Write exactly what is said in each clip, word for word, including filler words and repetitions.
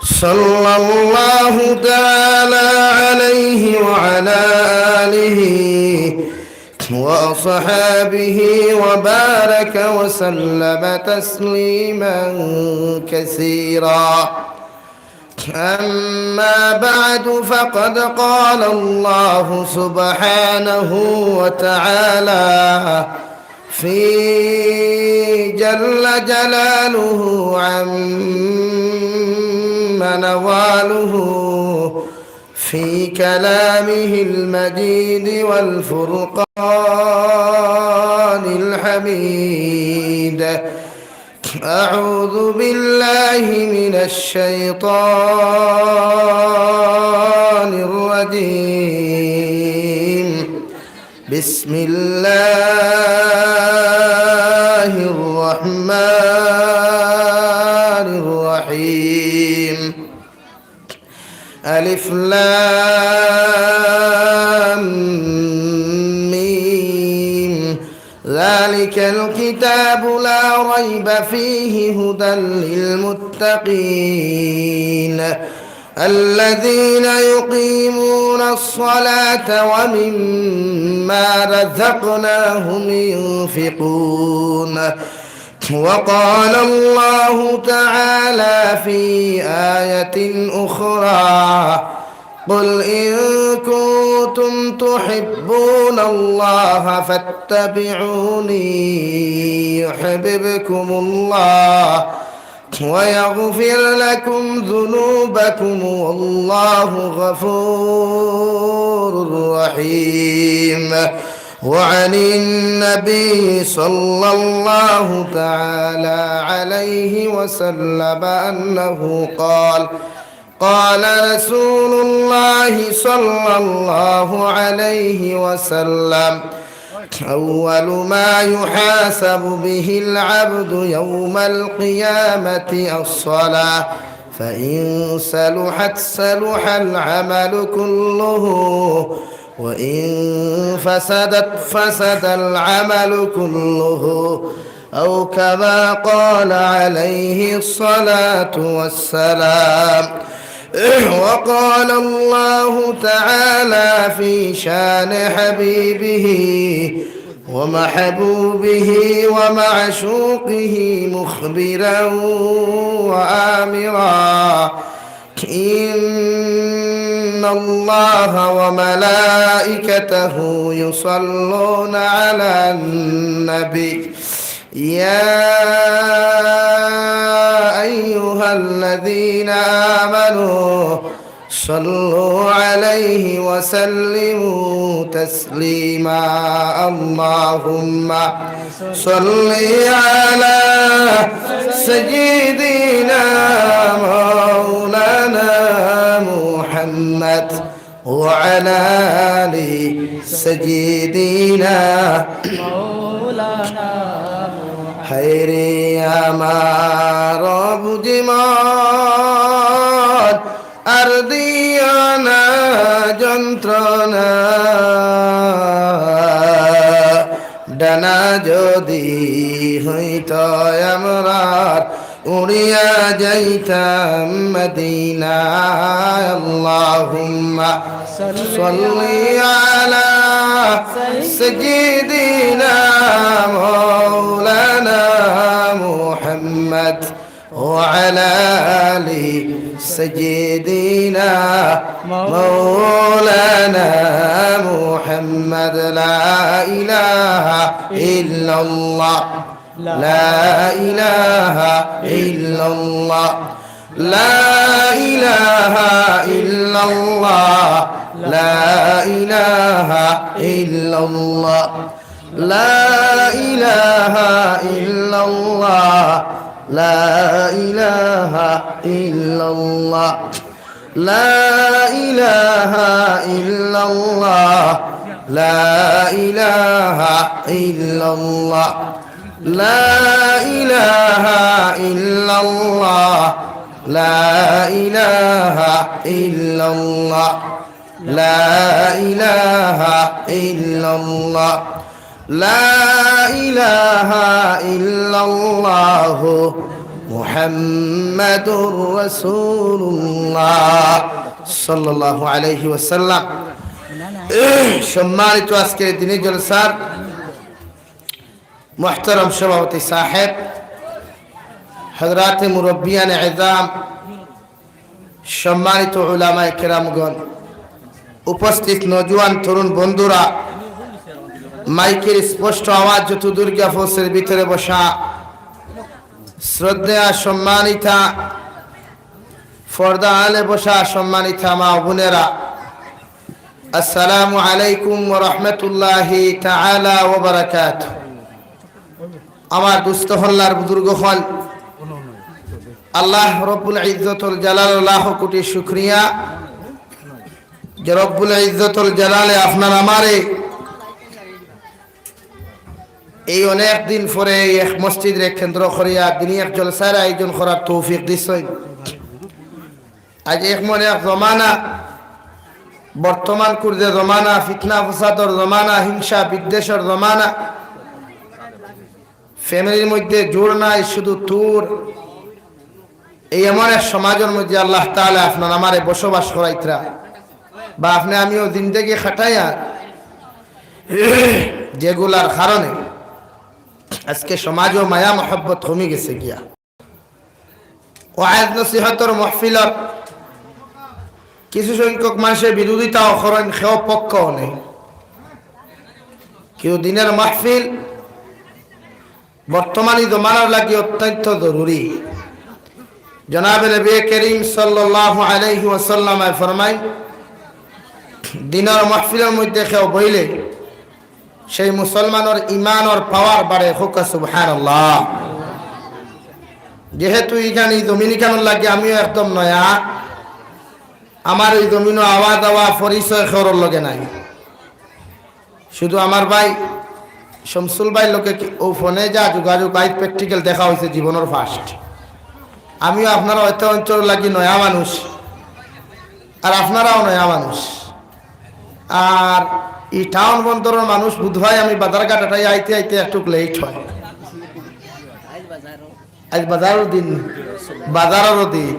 صلى الله تعالى عليه وعلى آله وأصحابه وبارك وسلم تسليما كثيرا. أما بعد، فقد قال الله سبحانه وتعالى في جل جلاله عم نواله في كلامه المجيد والفرقان الحميد. أعوذ بالله من الشيطان الرجيم. بسم الله الرحمن الرحيم. ألف لام ميم. ذلك الكتاب لا ريب فيه هدى للمتقين الذين يقيمون الصلاة ومما رزقناهم ينفقون. وقال الله تعالى في آية أخرى: قل إن كنتم تحبون الله فاتبعوني يحببكم الله ويغفر لكم ذنوبكم والله غفور رحيم. وعن النبي صلى الله تعالى عليه وسلم أنه قال: قال رسول الله صلى الله عليه وسلم: أول ما يحاسب به العبد يوم القيامة الصلاة، فإن صلحت صلح العمل كله، وإن فسدت فسد العمل كله، أو كما قال عليه الصلاة والسلام. وقال الله تعالى في شان حبيبه ومحبوبه ومعشوقه مخبرا وآمرا: إن الله وملائكته يصلون على النبي، يا أيها الذين آمنوا صلوا عليه وسلموا تسليما. اللهم صل على سيدنا مولانا محمد وعلى آل سيدنا مولانا محمد. হায়রে আমার বুঝি মন আর দিও না যন্ত্রণা, ডানা যদি হইত আমরার উড়িয়া যাইতাম মদিনায়। اللهم صل على سيدنا مولانا محمد وعلى آل سيدنا مولانا محمد. لا إله إلا الله. لا إله إلا الله. لا إله إلا الله. لا إله إلا الله. لا إله إلا الله. لا إله إلا الله. لا إله إلا الله. لا إله إلا الله. لا إله إلا الله. لا إله إلا الله. لا إله إلا الله. لا إله إلا الله. محمد رسول الله صلى الله عليه وسلم। সম্মানিত আজকের দিনী জলসার মুহতারাম সভাপতি সাহেব, হযরাতে মুরব্বিয়ানে এজাম, সম্মানিত উলামায়ে কেরামগণ, উপস্থিত নওজোয়ান তরুণ বন্ধুরা, মাইকের স্পষ্ট আওয়াজ যত দূর গিয়া পৌঁছের ভিতরে বসা শ্রদ্ধেয়া সম্মানিতা পর্দা আলে বসা সম্মানিতা মা ও বোনেরা, আসসালামু আলাইকুম ওয়া রাহমাতুল্লাহি তাআলা ওয়া বারাকাতুহু। আমার দুস্ত হল্লার বুজুর্গ হল, আল্লাহ রব্বুল ইজ্জতুল জালাল লাখো কোটি শুকরিয়া যে রব্বুল ইজ্জতুল জালালে আপনার আমারে এই অনেক দিন পরে এই এক মসজিদরে কেন্দ্র করিয়া দিনী এক জলসার আয়োজন করার তৌফিক দিছইন। আজ এমন এক জমানা, বর্তমান কুর যে জমানা, ফিতনা ফসাদর জমানা, হিংসা বিদ্বেষর জমানা, ফ্যামিলির মধ্যে জোর নাই, শুধু তুর। এই এমন এক সমাজর মধ্যে আল্লাহ তাআলা আপনার আমারে বসবাস করাইতরা, বা আপনে আমিও জিন্দেগি খাটাইয়া যেগুলার কারণে আজকে সমাজও মায়া মহব্বত কমি গেছে গিয়া। ওয়াজ নসিহতর মাহফিলত কিছু সংখ্যক মানুষে বিরোধিতাও করইন, কেউ পক্ষও নেই। কিন্তু দিনের মাহফিল বর্তমানী জমানার লাগি অত্যন্ত জরুরি। জনাবে নবী করিম সাল্লাল্লাহু আলাইহি ওয়াসাল্লাম ফরমাইন, দিনের মাহফিলর মধ্যে কেউ বইলে সেই মুসলমানর ইমানর পাওয়ার বাড়ে। কউক্কা সুবহানাল্লাহ। যেহেতু ইখান, এই জমিন ইখানর লাগি আমিও একদম নয়া, আমার এই জমিনও আওয়া যাওয়া পরিচয় কেউরর লগে নাই। শুধু আমার ভাই শামসুল ভাইর লগে কি ও ফোনে যা যোগাযোগ, আইজ practical দেখা অইছে জীবনর first। আমিও আপনারা অত অঞ্চল লাগি নয়া মানুষ, আর আপনারাও নয়া মানুষ। আর এই টাউন বন্দরর মানুষ বুধ ভাই আমি বাজারঘাট আটাই আইতে আইতে একটু লেট হয়। আইজ বাজারর দিন, বাজারর দিন,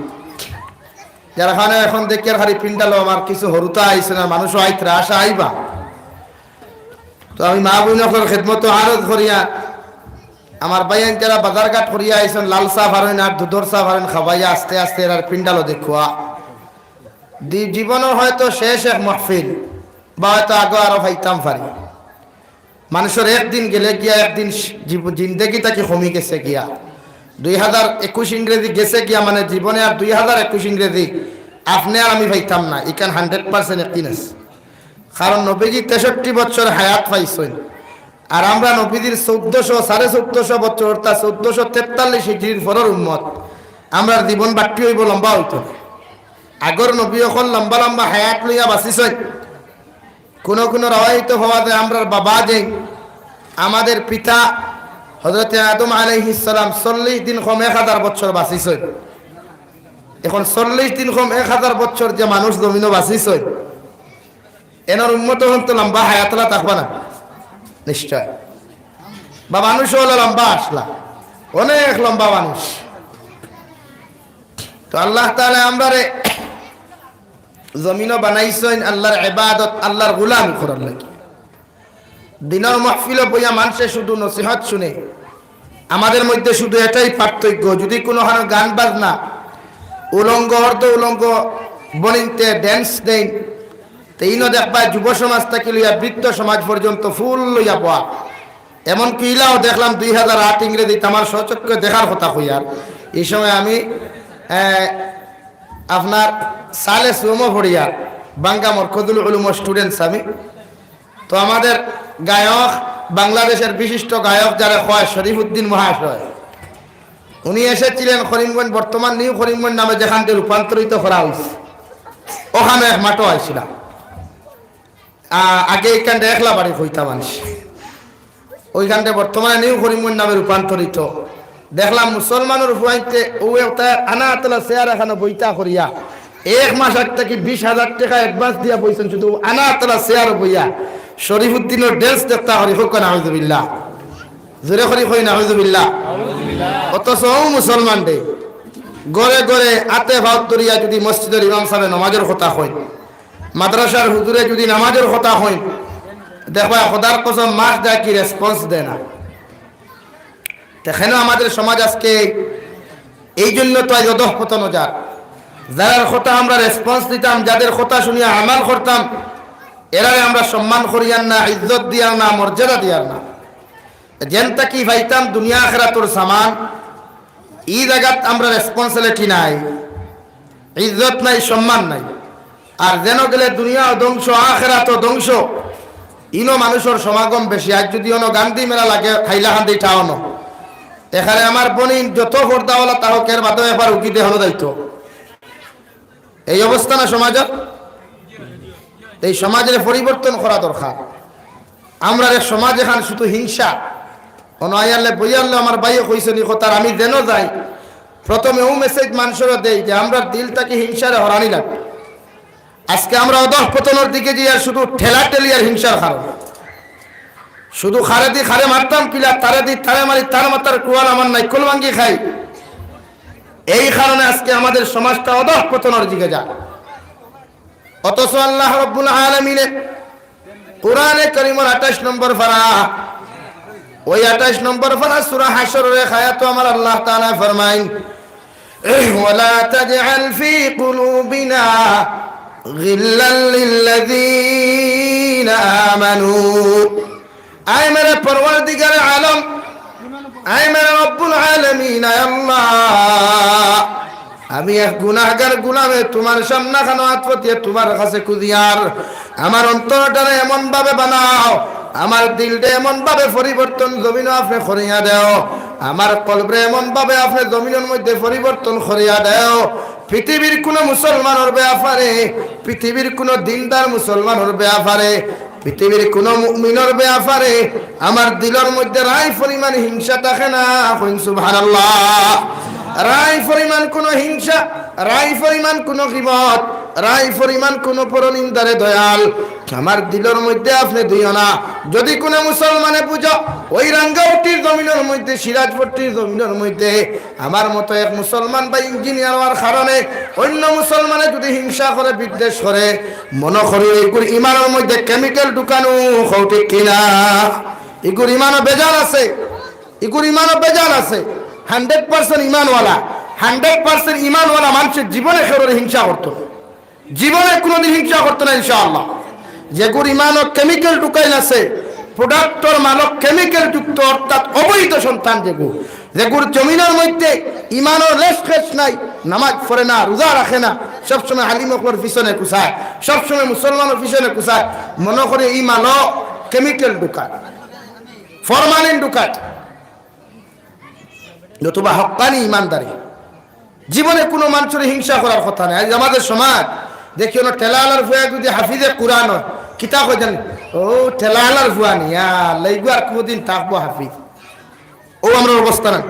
যার কারণে এখন দেখি আর খালি পিন্ডালো আমার কিছু হরুতা আইছে না, মানুষও আইতরা, আশা আইবা। তো আমি মা বইন অকলর খেদমত আরজ করিয়া, আমার ভাইয়াইন যারা বাজারঘাট করিয়া আইছইন, লাল চা পারইন আর দুধর চা পারইন খাওয়াইয়া আস্তে আস্তে এরার পিন্ডালো দেখুয়া। দি-, জীবনর হয়তো শেষ এক মাহফিল, বা হয়তো আগে আরো পাইতাম পারি। মানুষর একদিন গেলে গিয়া একদিন শি-, জীব-, জিন্দেগি থাকি কমি গেছে গিয়া। দুই হাজার একুশ ইংরেজি গেছে গিয়া, মানে জীবনে আর দুই হাজার একুশ ইংরেজি আপনে আর আমি পাইতাম না, ইখান hundred percent একদিন আছে। কারণ নবীজি তেষট্টি বছর হায়াত পাইছইন, আর আমরা নবীজির চৌদ্দশো, সাড়ে চৌদ্দশো বছর, অর্থাৎ চৌদ্দশো তেতাল্লিশ হিজরির পরর উম্মত। আমরার জীবন বাট্টি অইবো, লম্বা অইতো না। আগর নবী অকল লম্বা লম্বা হায়াত লইয়া বাঁচিছইন। কোনো কোনো রাওয়াইতো পাওয়া যায়, আমরার বাবা যে, আমাদের পিতা হযরতে আদম আলাইহিস সালাম চল্লিশ দিন কম এক হাজার বছর বাঁচিছইন। এখন চল্লিশ দিন কম এক হাজার বছর যে মানুষ জমিনো বাঁচিছইন, এনর উম্মত অকল তো লম্বা হায়াতলা থাকবা না? নিশ্চয়। বা মানুষ অকল লম্বা আছলা, অনেক লম্বা মানুষ। তো আল্লাহ তাআলা আমরারে জমিনো বানাইছইন আল্লাহর ইবাদত, আল্লাহর গোলামি করার লাগি। দিনর মাহফিলো বইয়া মানষে শুধু নসিহত শুনে। আমাদের মধ্যে শুধু এটাই পার্থক্য, যদি কুনুখানো গান বাজনা, উলঙ্গ অর্ধ উলঙ্গ বনিন্তে dance দেইন, তে ইনো দেখবা যুব সমাজ থাকি লইয়া বৃদ্ধ সমাজ পর্যন্ত ফুল লইয়া বওয়া। এমনকি ইলাও দেখলাম দুই হাজার আট ইংরেজিত, আমার স্বচক্ষে দেখার কথা কইয়ার। এই সময় আমি, এ, আপনার সালে সুমো পড়িয়ার, বাঙ্গা মরকজুল উলুমর students আমি। তো আমাদের গায়ক, বাংলাদেশের বিশিষ্ট গায়ক যারে কয় শরীফুদ্দিন মহাশয়, উনি এসেছিলেন করিমগঞ্জ, বর্তমান নিউ করিমগঞ্জ নামে যেখানটা রূপান্তরিত করা হইছে, ওখানো এক মাঠো আইছিলা। আ-, আগে ইখানটা একলা বাড়ি কইতা মানষে, ওইখানটা বর্তমানে নিউ করিমগঞ্জ নামে রূপান্তরিত। দেখলাম মুসলমানর ফুয়াইন্তে ও একটা আনা আতলা চেয়ার এখানো বইতা করিয়া এক মাস আগ থাকি বিশ হাজার টেকা advance দিয়া বইছইন, শুধু আনা আতলা চেয়ার বইয়া শরীফুদ্দিনর dance দেখতা করি। কউক্কা নাউজুবিল্লাহ, জোরে করি কই নাউজুবিল্লাহ। অথচ অউ মুসলমানরে ঘরে ঘরে আতে পাও ধরিয়া যুদি মসজিদর ইমাম সাবে নমাজর কথা কইন, মাদ্রাসার হুজুরে যুদি নমাজর কথা কইন, দেখবায় খোদার কসম মাস ডাকি response দেয় না। তে কেনে আমাদের সমাজ আজকে এই জন্য তো আইজ অধঃপতনো যার। যারার কথা আমরা response দিতাম, যাদের কথা শুনিয়া আমাল করতাম, এরারে আমরা সম্মান করিয়ার না, ইজ্জত দিয়ার না, মর্যাদা দিয়ার না। যেন থাকি পাইতাম দুনিয়া আখেরাতর সামান, ই জাগাত আমরা responsibility নাই, ইজ্জত নাই, সম্মান নাই। আর যেন গেলে দুনিয়াও ধ্বংস, আখেরাতও ধ্বংস। ইনো মানুষর সমাগম বেশি। আইজ যুদি অনো গান্ধী মেলা লাগে, হাইলাকান্দি টাউনো, এখানে আমার বইন যত পর্দাওয়ালা তা হউক, এর বাদেও একবার উকি দেখানো যাইতো। এই অবস্থা না সমাজর? এই সমাজরে পরিবর্তন করা দরকার। আমরার এক সমাজ এখান শুধু হিংসা। অনো আইয়ারলে বইয়ারলে আমার ভাইয়ে কইছইন ই কথা, আর আমি যেনো যাই, প্রথমে অউ message মানষরে দেই যে আমরার দিল থাকি হিংসারে হরানি লাগবো। আজকে আমরা অধঃপতনর দিকে যাইয়ার শুধু ঠেলাঠেলি আর হিংসার কারণে। শুধু খারে দি খারে মারতাম পিলা, তারে দি তারে মারি, তার মাথার কুয়াল আমার নাইকল ভাঙ্গি খাই। এই কারণে আজকে আমাদের সমাজটা অধঃপতনর দিকে যায়। অথচ আল্লাহ রাব্বুল আলামিনে কোরআনে করিমর আঠাইশ নম্বর পারা, ওই আঠাইশ নম্বর পারা সূরা হাশরর এক আয়াতো আমার আল্লাহ তাআলা ফরমাইন, "ওয়ালা তাজআল ফি কুলুবিনা গিল্লাল লিল্লাযীনা আমানু।" আয় মেরে পরওয়ারদিগারে আলম, আয় মেরে রব্বুল আলামিন, আয় আল্লাহ, আমি এক গুনাহগার গুলামে তুমার সামনাখানো আত পাতিয়া তুমার কাছে খুজিয়ার। আমার অন্তরটারে এমন ভাবে বানাও, আমার দিলটা এমন ভাবে পরিবর্তন জমিনো আপনে করিয়া দেও, আমার কলবরে এমন ভাবে আপনে জমিনর মধ্যে পরিবর্তন করিয়া দেও, পৃথিবীর কুনু মুসলমানর ব্যাপারে, পৃথিবীর কুনু দিনদার মুসলমানর ব্যাপারে, পৃথিবীর কুনু মুমিনর ব্যাপারে আমার দিলর মধ্যে রাই পরিমাণ হিংসা থাকে না। কইন সুবহানাল্লাহ। রাই পরিমাণ কুনু হিংসা, রাই পরিমাণ কুনু গীবত, রাই পরিমাণ কুনু পরনিন্দারে দয়াল আমার দিলর মধ্যে আপনে দিও না। যুদি কুনু মুসলমানে বুঝো, ওই রাঙ্গাউটির জমিনর মধ্যে, সিরাজপট্টির জমিনর মধ্যে আমার মতো এক মুসলমান বা ইঞ্জিনিয়ার অওয়ার কারণে অইন্য মুসলমানে যুদি হিংসা করে, বিদ্বেষ করে, মনো করি ইগুর ইমানর মধ্যে chemical ঢুকানো, কও ঠিক কিনা? ইগুর ইমানো বেজাল আছে, ইগুর ইমানো বেজাল আছে। Hundred percent ইমানওয়ালা, hundred percent ইমানওয়ালা মানষে জীবনে কেউররে হিংসা করতো না। জীবনে কুনুদিন হিংসা করতো না ইনশাআল্লাহ। যেগুর ইমানো chemical ঢুকাইল আছে, product-র মালো chemical যুক্ত, অর্থাৎ অবৈধ সন্তান যেগু, যেগুর জমিনর মধ্যে ইমানর লেশ খেশ নাই, নামাজ পড়ে না, রোজা রাখে না, সবসময় আলিম অকলর পিছনে কুচায়, সবসময় মুসলমানর পিছনে কুচায়, মনো করি ই মালো chemical ঢুকায়, formalin ঢুকায়। নতুবা হক্কানি ইমানদারি। জীবনে কুনু মানষরে হিংসা করার কথা নাই। আইজ আমাদের সমাজ, দেখি অনো ঠেলাআলার ফুয়া যুদি হাফিজে কুরআন অয়, কিতা কয় জানি, "ও ঠেলাআলার ফুয়া নি, আল্লাহ, ইগু আর কুনুদিন থাকবো হাফিজ?" অউ আমরার অবস্থা না।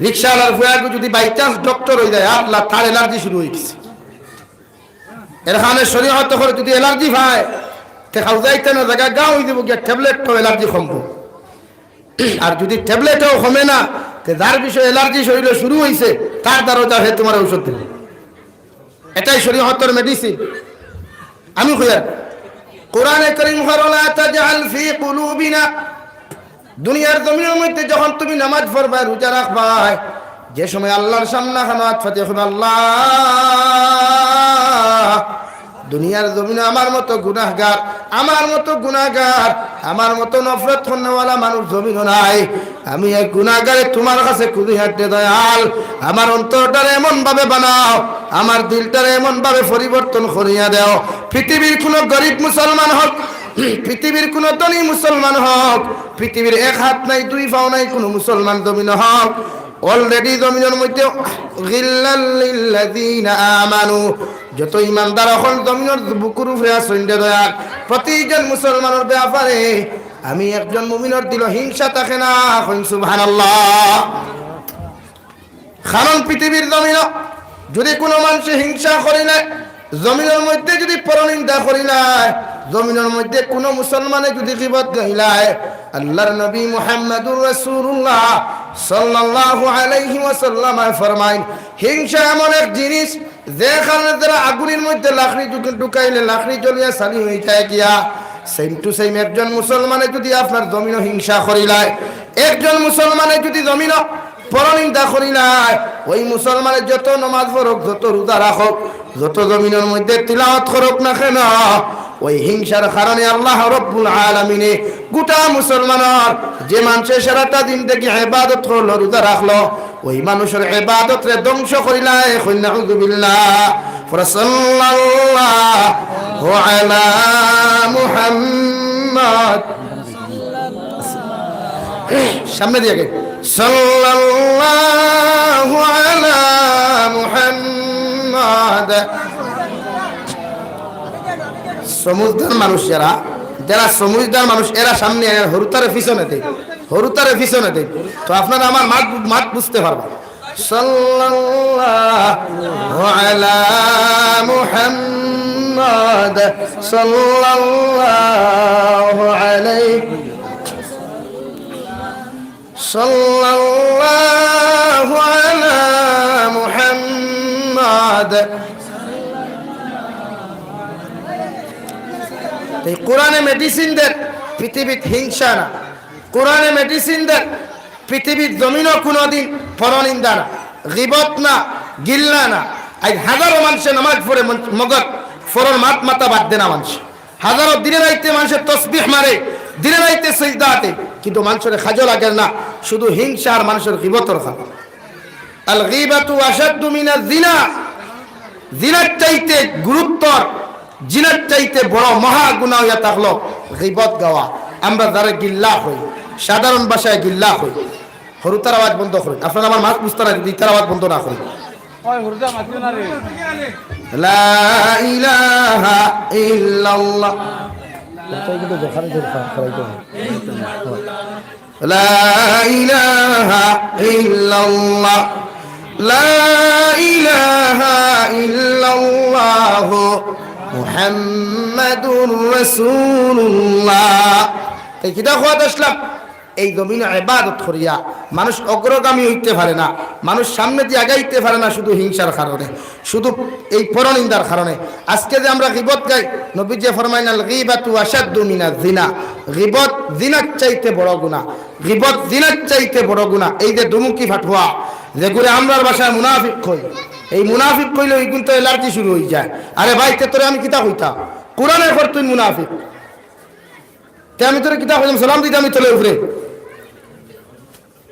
রিক্সাআলার ফুয়া যুদি by chance doctor অই যায়, আল্লাহ, তার allergy শুরু অই গেছে। এর কারণে শরীয়ত করে যুদি allergy পায়, তে খাও যাইতে না জাগা গাও অই দিব গিয়া, tablet তো allergy কমবো। আর যুদি tablet-ও কমে না, তে যার বিষয়ে allergy শরীলো শুরু অইছে, তার দ্বারাও যা হে তুমার ঔষধ দিবে। এটাই শরীয়তর medicine। আমি কইয়ার, কোরআনে করিম কর, "লা তাজআল ফি কুলুবিনা।" দুনিয়ার জমিনর মধ্যে যখন তুমি নামাজ পড়বায়, রোজা রাখবায়, যে সময় আল্লাহর সামনে খানো আত পাতিয়া কইবায়, "আল্লাহ, দুনিয়ার জমিনো আমার মতো গুনাহগার, আমার মতো গুনাহগার, আমার মতো নফরত করনেওয়ালা মানুষ জমিনো নাই। আমি এক গুনাহগারে তুমার কাছে কুজি হাঁটতে দয়াল, আমার অন্তরটারে এমন ভাবে বানাও, আমার দিলটারে এমন ভাবে পরিবর্তন করিয়া দেও।" পৃথিবীর কুনু গরিব মুসলমান অউক, পৃথিবীর কুনু ধনী মুসলমান অউক, পৃথিবীর এক হাত নাই, দুই পাও নাই কুনু মুসলমান জমিনো অউক, already জমিনর মধ্যে গিল্লাল লিল্লাযীনা আমানু, যত ইমানদার অকল জমিনর বুকুর উপরে আছইন রে দয়াল, প্রতিজন মুসলমানর ব্যাপারে আমি একজন মুমিনর দিলো হিংসা থাকে না। কইন সুবহানাল্লাহ। কারণ পৃথিবীর জমিনো যুদি কুনু মানষে হিংসা করিলে, জমিনর মধ্যে যুদি পরনিন্দা করিলায়, জমিনর মধ্যে কুনু মুসলমানে যুদি গীবত গাইলায়, আল্লাহর নবী মুহাম্মাদুর রাসূলুল্লাহ সাল্লাল্লাহু আলাইহি ওয়াসাল্লাম ফরমাইন, হিংসা এমন এক জিনিস, যে কারণে তারা আগুনের মধ্যে লাকড়ি ঢুক-, ঢুকাইলে লাকড়ি জ্বলিয়া ছাই হই যায় গিয়া। Same to same একজন মুসলমানে যদি আপনার জমিনো হিংসা করিলায়, একজন মুসলমানে যদি জমিনো পরনিন্দা করিলায়, ওই মুসলমানে যত নমাজ পড়ুক, যত রোজা রাখুক, যত জমিনর মধ্যে তিলাওয়াত করুক না কেন, ওই হিংসার কারণে আল্লাহ রব্বুল আলামিনে গোটা মুসলমানর, যে মানষে সারাটা দিন থাকি ইবাদত করলো, রোজা রাখলো, ওই মানুষর ইবাদতরে ধ্বংস করিলায়। কইন নাউজুবিল্লাহ। পড়া সাল্লাল্লাহু আলা মুহাম্মদ। সামনে দিয়া কে? সাল্লাল্লাহু আলা মুহাম্মদ। সমুজদার মানুষ যারা, যারা সমুজদার মানুষ, এরা সামনে আইন, হুরুতারে পিছনে দেইন, হুরুতারে পিছনে দেইন। তো আপনারা আমার মাত, মাত বুঝতে পারবা। সাল্লাল্লাহু আলা মুহাম্মদ, সাল্লাল্লাহু আলাইহি, সাল্লাল্লাহু আলা মুহাম্মদ। এই কোরআনে মেডিসিন দের, পৃথিবীত হিংসা না। কোরআনে মেডিসিন দের, পৃথিবীর জমিনো কোনোদিন পরনিন্দা না, গিবত না, গিল্লা না। আজ হাজারো মানষে নামাজ পড়ে মন-, মগজ, পরর মাত মাতা বাদ দেয় না মানষে। হাজারো দিনে রাইতে মানষে তসবিহ মারে, দিনে রাইতে সিজদা আতে, কিন্তু মানষরে খাজো লাগের না, শুধু হিংসা আর মানষর গিবতর খাজো। আল গিবাতু আশাদ্দু মিনাজ জিনা। জিনার চাইতে গুরুতর, জিনার চাইতে বড় মহা গুনাহ অইয়া থাকলো গিবত গাওয়া। আমরা যারে গিল্লা কই, সাধারণ ভাষায় গিল্লা কই। হুরুতার আওয়াজ বন্ধ করইন। আপনারা আমার মাত বুঝতা না যদি ইতার আওয়াজ বন্ধ না করইন। ওই হুরুতা মাতিও না রে। লা ইলাহা ইল্লাল্লাহ। হুরুতা কিন্তু দোকানে দোকান করাইতে হয়। লা ইলাহা ইল্লাল্লাহ, লা ইলাহা ইল্লাল্লাহু মুহাম্মাদুর রাসূলুল্লাহ। এই কিতা কওয়াত আসলাম? এই জমিনো ইবাদত করিয়া মানুষ অগ্রগামী অইতে পারে না, মানুষ সামনেদি আগাইতে পারে না, শুধু হিংসার কারণে, শুধু এই পরনিন্দার কারণে। আজকে যে আমরা গিবত গাই, নবীজি ফরমাইন, "আল গিবাতু আশাদ্দু মিনাজ জিনা।" গিবত জিনার চাইতে বড় গুনাহ। গিবত জিনার চাইতে বড় গুনাহ। এই যে দুমুখী ফাটুয়া, যেগুরে আমরার ভাষায় মুনাফিক কই, এই মুনাফিক কইলে ওইগুন তো অ্যালার্জি শুরু অই যায়। আরে ভাই, তে তোরে আমি কিতা কইতাম? কোরআনে কর তুই মুনাফিক। তে আমি তোরে কিতা কইতাম? সালাম দিতাম নি তোলে উপরে।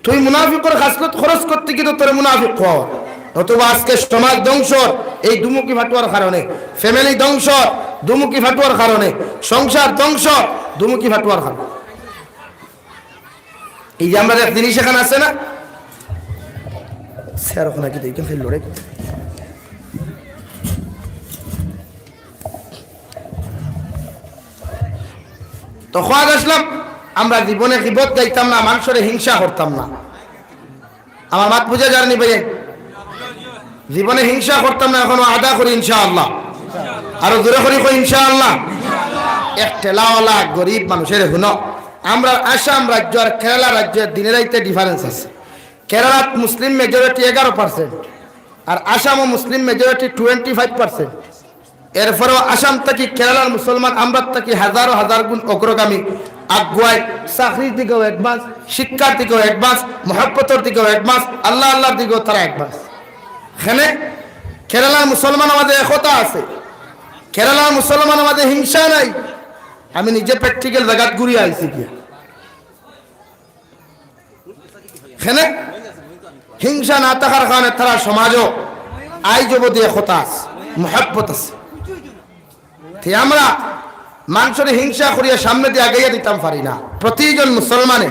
তুই মুনাফিকর খাসলত খরচ করতে গিয়ে তো তোরে মুনাফিক কর। নতুবা আজকে সমাজ ধ্বংসর এই দুমুখী ফাটুয়ার কারণে, ফ্যামিলি ধ্বংসর দুমুখী ফাটুয়ার কারণে, সংসার ধ্বংসর দুমুখী ফাটুয়ার কারণে। এই যে আমরা এক জিনিস এখানে আছে না, স্যার ওখানে কি দেখে ফেললো রে? তো কওয়াত আসলাম, আমরা জীবনে গিবত গাইতাম না, মানষরে হিংসা করতাম না। আমার মাত বুঝা যার নি ভাই? জীবনে হিংসা করতাম না, এখনো আদা করি ইনশাআল্লাহ। আরো জোরে করি কই ইনশাআল্লাহ। এক ঠেলাওয়ালা গরিব মানুষরে হুনো, আমরা আসাম রাজ্য আর কেরালা রাজ্যর দিনে রাইতে ডিফারেন্স আছে। কেরালাত মুসলিম মেজরিটি এগারো পার্সেন্ট, আর আসামও মুসলিম মেজরিটি টোয়েন্টি ফাইভ পার্সেন্ট। এরপরেও আসাম থাকি কেরালার মুসলমান আমরার থাকি হাজারো হাজার গুণ অগ্রগামী, আগুয়ায়, চাকরির দিকেও অ্যাডভান্স, শিক্ষার দিকেও অ্যাডভান্স, মহব্বতর দিকেও অ্যাডভান্স, আল্লাহ আল্লাহর দিকেও তারা অ্যাডভান্স। এখানে কেরালার মুসলমানর মাঝে একতা আছে, কেরালার মুসলমানর মাঝে হিংসা নাই। আমি নিজে প্র্যাকটিক্যাল জাগাত ঘুরিয়া আইছি গিয়া। এখানে হিংসা না থাকার কারণে তারা সমাজও আইজ অবধি একতা আছে, মহব্বত আছে। তে আমরা মানষরে হিংসা করিয়া সামনেদি আগাইয়া দিতাম পারি না। প্রতিজন মুসলমানে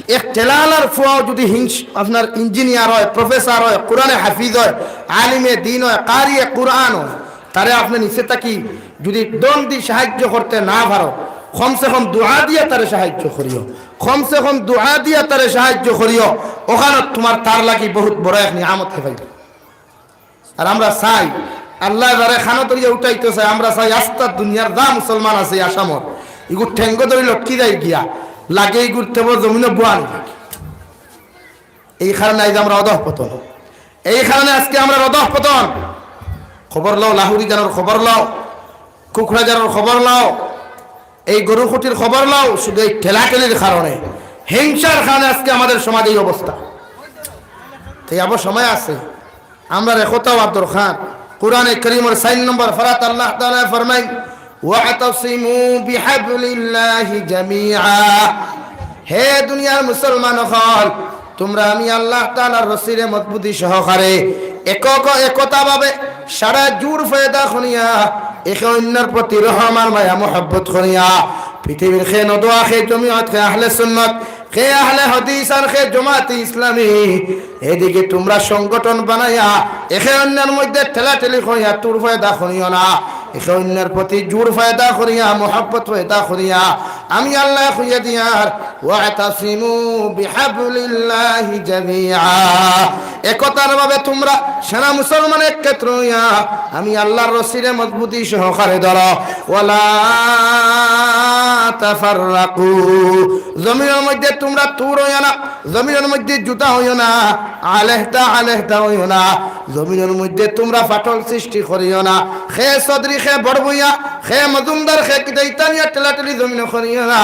এক ঠেলাওয়ালার ফুয়াও যদি হিংস-, আপনার ইঞ্জিনিয়ার হয়, প্রফেসর হয়, কোরআনে হাফিজ হয়, আলিমে দিন হয়, কারিয়ে কোরআন হয়, তারে আপনে নিচে থাকি যদি ধন দি সাহায্য করতে না পারো, কমসে কম দোয়া দিয়া তারে সাহায্য করিও, কমসে কম দোয়া দিয়া তারে সাহায্য করিও, ওখানো তুমার তার লাগি বহুত বড় এক নিয়ামত হইবাই। আর আমরা চাই, আল্লায় যারে খানো ধরিয়া উঠাইতো চায়, আমরা চাই আস্তা দুনিয়ার যা মুসলমান আছে আসামর, ইগু ঠেঙ্গো ধরি লটকি যায় গিয়া, লাগে ইগুর তেবর জমিনো বুয়ানি লাগে। এই কারণে আইজ আমরা অধঃপতন। এই কারণে আজকে আমরা অধঃপতন। খবর লও, লাহুরি জানোর খবর লও, কুকড়া জানোর খবর লও, এই গরু খুটির খবর লও, শুধু এই ঠেলাঠেলির কারণে, হিংসার কারণে আজকে আমাদের সমাজে এই অবস্থা। তাই আবার সময় আছে, আমরার একতা অওয়ার দরকার। কোরআনে করিমর চাইর নম্বর পারাত আল্লাহ তাআলায় ফরমাইন, "ওয়াতাসিমু বিহাবলিল্লাহি জামিআ।" হে দুনিয়ার মুসলমান অকল, তুমরা আমি আল্লাহ তাআলার রশিরে মজবুতি সহকারে একক, একতা ভাবে সারা জুড় পয়দা করিয়া একে অইন্যর প্রতি রহম আর মায়া মহব্বত করিয়া পৃথিবীর কে নদওয়া, কে জমিয়ত, কে আহলে সুন্নত, কে আহলে হাদিস আর কে জমাতে ইসলামী, এদিকে তুমরা সংগঠন বানাইয়া একে অইন্যর মধ্যে ঠেলাঠেলি করিয়া তুড় পয়দা করিও না। একে অইন্যর প্রতি জুড় পয়দা করিয়া, মহব্বত পয়দা করিয়া, আমি আল্লায় কইয়া দিয়ার, "ওয়াতাসিমু বিহাবলিল্লাহি জামিআ।" একতার ভাবে তুমরা সারা মুসলমান এক ক্ষেত্র অইয়া আমি আল্লাহর রশিরে মজবুতি সহকারে ধরো। "ওয়ালা তাফাররাকু।" জমিনর মধ্যে তুমরা তুড় অইও না, জমিনর মধ্যে জুদা অইও না, আলেহদা আলেহদা অইও না। জমিনর মধ্যে তুমরা ফাটল সৃষ্টি করিও না। কে চৌধুরী, কে বড়ভূঁইয়া, কে মজুমদার, কে কিতা ইতা নিয়া ঠেলাঠেলি জমিনো করিও না।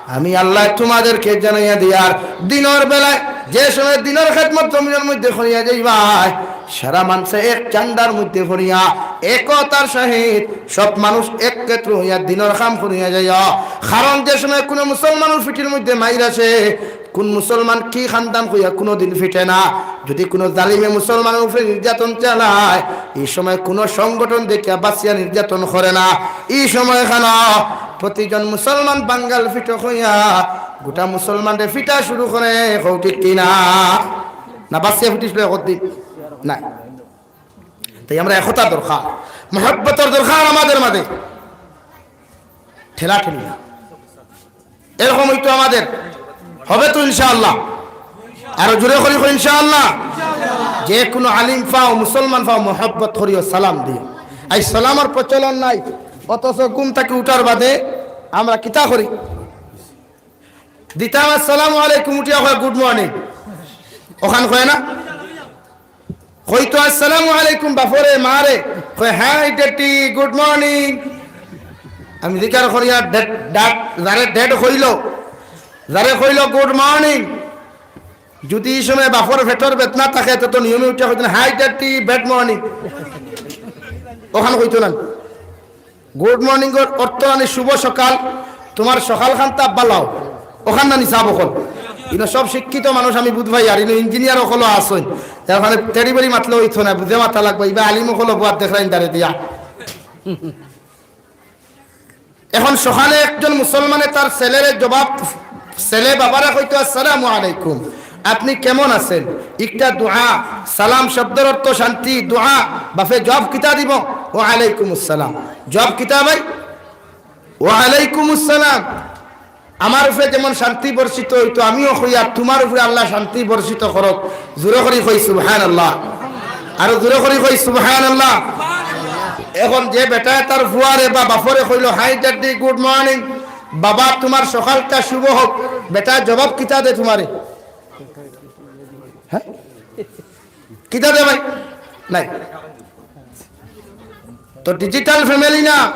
আমি আল্লায় তুমাদেরকে জানাইয়া দিয়ার, দিনর বেলায় যে সময় দিনর খেদমত জমিনর মধ্যে করিয়া যাইবায়, সারা মানষে এক চান্ডার মধ্যে পড়িয়া একতার সহিত সব মানুষ এক ক্ষেত্র অইয়া দিনর কাম করিয়া যাইও। কারণ যে সময় কুনু মুসলমানর পিঠির মধ্যে মাইর আসে, কুন মুসলমান কি খান্দান কইয়া কুনুদিন ফিটে না। যুদি কুনু জালিমে মুসলমানর উপরে নির্যাতন চালায়, ই সময় কুনু সংগঠন দেখিয়া বাচিয়া নির্যাতন করে না। ই সময় খানো প্রতিজন মুসলমান বাঙ্গাল ফিটো কইয়া গোটা মুসলমানরে ফিটা শুরু করে, কও ঠিক কি না? না বাচিয়া ফিটিছিল একদিন? নাই। তাই আমরা একতা দরকার, মহব্বতর দরকার আমাদের মাঝে, ঠেলাঠেলি না। এরকম অইতো আমাদের, হবে তো ইনশাআল্লাহ। আরো জোরে করি কই ইনশাআল্লাহ। যে কুনু আলিম পাও, মুসলমান পাও, মহব্বত করিও, সালাম দিও। আইজ সালামর প্রচলন নাই, অথচ ঘুম থাকি উঠার বাদে আমরা কিতা করি? দিতাম আসসালামু আলাইকুম, উঠিয়া কয় গুড মর্নিং। অখান কয় না? কইতো আসসালামু আলাইকুম বাফরে, মারে, কয় হাই ডেডি, গুড মর্নিং। আমি জিকার করিয়া ডেড, ডাক, যারে ডেড কইলো, যারে কইলো গুড মর্নিং, যুদি ই সময় বাফর পেটর বেদনা থাকে, তে তো নিয়মে উঠিয়া কইতো না, হাই ডেডি, ব্যাড মর্নিং। অখান কইতো না। গুড মর্নিংর অর্থ মানে শুভ সকাল, তুমার সকাল খানতা ভালা অউক, অখান নানি সাব অকল। ইনো সব শিক্ষিত মানুষ আমি বুঝ পাই, আর ইনো ইঞ্জিনিয়ার অকলও আছইন, এর মানে তেড়ি বেড়ি মাতলে অইতো না, বুঝে মাতা লাগবো। ইবা আলিম অকল অবো আর দেখরাইন দারে দিয়া। এখন সকালে একজন মুসলমানে তার ছেলেরে জবাব, ছেলে বাবারে কইতো, "আসসালামু আলাইকুম, আপনি কেমন আছেন?" একটা দোয়া, সালাম শব্দর অর্থ শান্তি, দোয়া। বাফে জবাব কিতা দিবো? "ওয়া আলাইকুম আসসালাম।" জবাব কিতা ভাই? "ওয়া আলাইকুম আসসালাম।" আমার উপরে যেমন শান্তি বর্ষিত অইতো, আমিও কইয়ার তুমার উপরে আল্লাহ শান্তি বর্ষিত করউক। জোরে করি কই সুবহানাল্লাহ। আরো জোরে করি কই সুবহানাল্লাহ। এখন যে বেটায় তার ফুয়ারে বা বাফরে কইলো, "হাই ডেডি, গুড মর্নিং, বাবা তুমার সকালটা শুভ হোক", বেটায় জবাব কিতা দে তুমারে? হ্যাঁ? কিতা দে ভাই? নাই। তো ডিজিটাল ফ্যামিলি না,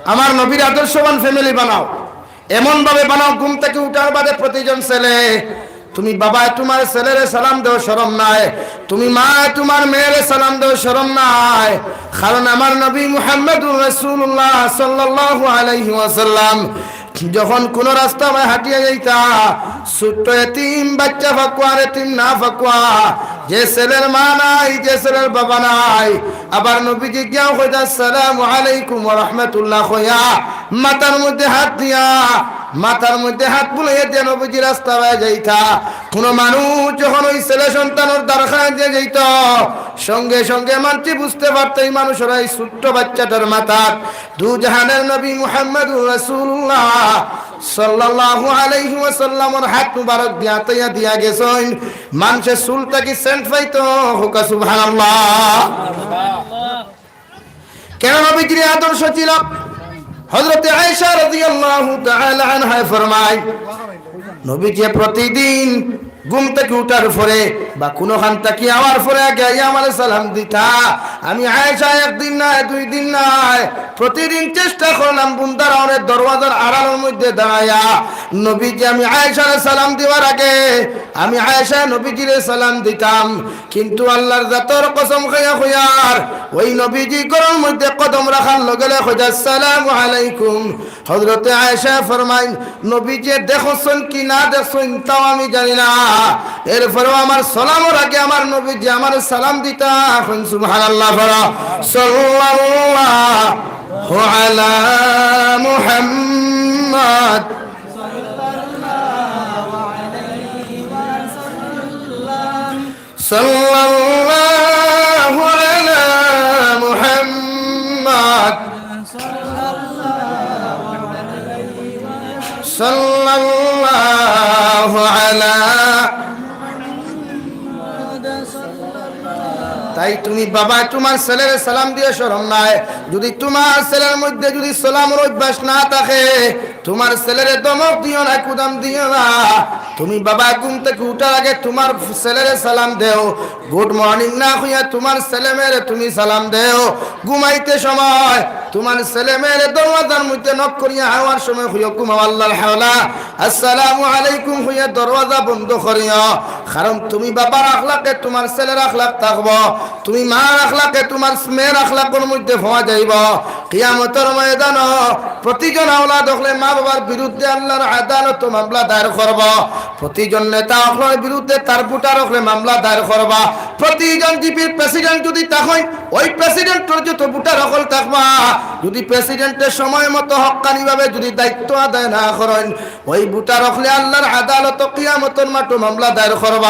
আমার নবীর আদর্শবান ফ্যামিলি বানাও। এমন ভাবে বানাও, ঘুম থাকি উঠার বাদে প্রতিজন ছেলে, তুমি বাবায় তুমার ছেলেরে সালাম দেও, শরম নাই? তুমি মায় তুমার মেয়েরে সালাম দেও, শরম নাই? কারণ আমার নবী মুহাম্মদুর রাসূলুল্লাহ সাল্লাল্লাহু আলাইহি ওয়াসাল্লাম যখন কুনু রাস্তা বায় হাঁটিয়া যাইতা, ছোট্ট এতিম বাইচ্চা ফাকুয়া আর এতিম না ফাকুয়া, যে ছেলের মা নাই, যে ছেলের বাবা নাই, আবার নবীজি গিয়াও কইতা, "আসসালামু আলাইকুম ওয়া রাহমাতুল্লাহ" কইয়া, মাথার মধ্যে হাত দিয়া, মাথার মধ্যে হাত বুলাইয়া দিয়া নবীজি রাস্তা বায় যাইতা। কুনু মানুষ যখন ওই ছেলে সন্তানর দ্বারখানা দিয়া যাইতো, সঙ্গে সঙ্গে মানষে বুঝতে পারতো এই মানুষর এই ছোট্ট বাইচ্চাটার মাথাত দুজাহানের নবী মুহাম্মদুর রাসূলুল্লাহ সাল্লাল্লাহু আলাইহি ওয়াসাল্লামর হাত মুবারক দিয়া আতাইয়া দিয়া গেছইন। মানষে চুল থাকি সেন্ট পাইতো, কউক্কা সুবহানাল্লাহ। কেন নবীজির আদর্শ ছিল? হযরতে আয়েশা রাদিয়াল্লাহু তাআলা আনহায় ফরমায়, নবীজি প্রতিদিন ঘুম থাকি উঠার পরে বা কুনুখান থাকি আওয়ার পরে আগে আইয়া আমারে সালাম দিতা। আমি আয়েশা একদিন নায়, দুই দিন নায়, প্রতিদিন চেষ্টা করলাম বুন্দার অনে দরওয়াজার আড়ালর মধ্যে দাঁড়াইয়া নবীজি, আমি আয়েশারে সালাম দিবার আগে আমি আয়েশা নবীজিরে সালাম দিতাম। কিন্তু আল্লাহর জাতর কসম খাইয়া কইয়ার, ওই নবীজি ঘরর মধ্যে কদম রাখার লগে লগে কইতা, "আসসালামু আলাইকুম।" হযরতে আয়েশা ফরমাইন, নবীজি দেখছইন কি না দেখছইন, তাও আমি জানি না। এরপরেও আমার সালামর আগে আমার নবীজি আমারে সালাম দিতা। এখন সুবহানাল্লাহ পড়ো। সাল্লাল্লাহু আলা মুহাম্মদ। সাল্লাল্লাহু আলা মুহাম্মদ। সাল্লাল্লাহু আলা। তাই তুমি বাবা তুমার ছেলেরে সালাম দিয়া শরম নাই? যুদি তুমার ছেলের মধ্যে যুদি সালামর অভ্যাস না থাকে, তুমার ছেলেরে ধমক দিও না, কুদাম দিও না। তুমি বাবা ঘুম থাকি উঠার আগে তুমার ছেলেরে সালাম দেও। Good morning না কইয়া তুমার ছেলে মেয়েরে তুমি সালাম দেও। ঘুমাইতে সময় তুমার ছেলে মেয়েরে দরওয়াজার মধ্যে knock করিয়া আওয়ার সময় কইও, "ঘুমাও আল্লাহর হাওলা, আসসালামু আলাইকুম" কইয়া দরওয়াজা বন্ধ করিও। কারণ তুমি বাবার আখলাকে তুমার ছেলের আখলাক থাকবো, তুমি মার আখলাকে তুমার মেয়ের আখলাকর মধ্যে পাওয়া যাইবো। কিয়ামতর ময়দানো প্রতিজন আওলাদ অকলে মা বাবার বিরুদ্ধে আল্লাহর আদালতো মামলা দায়ের করবো। প্রতিজন নেতা অকলর বিরুদ্ধে তার ভোটার অকলে মামলা দায়ের করবা। প্রতিজন জিপির president যুদি থাকইন, ওই presidentর যত ভোটার অকল থাকবা, যুদি presidentএ সময় মতো হক্কানি ভাবে যুদি দায়িত্ব আদায় না করইন, ওই ভোটার অকলে আল্লাহর আদালতো কিয়ামতর মাঠো মামলা দায়ের করবা।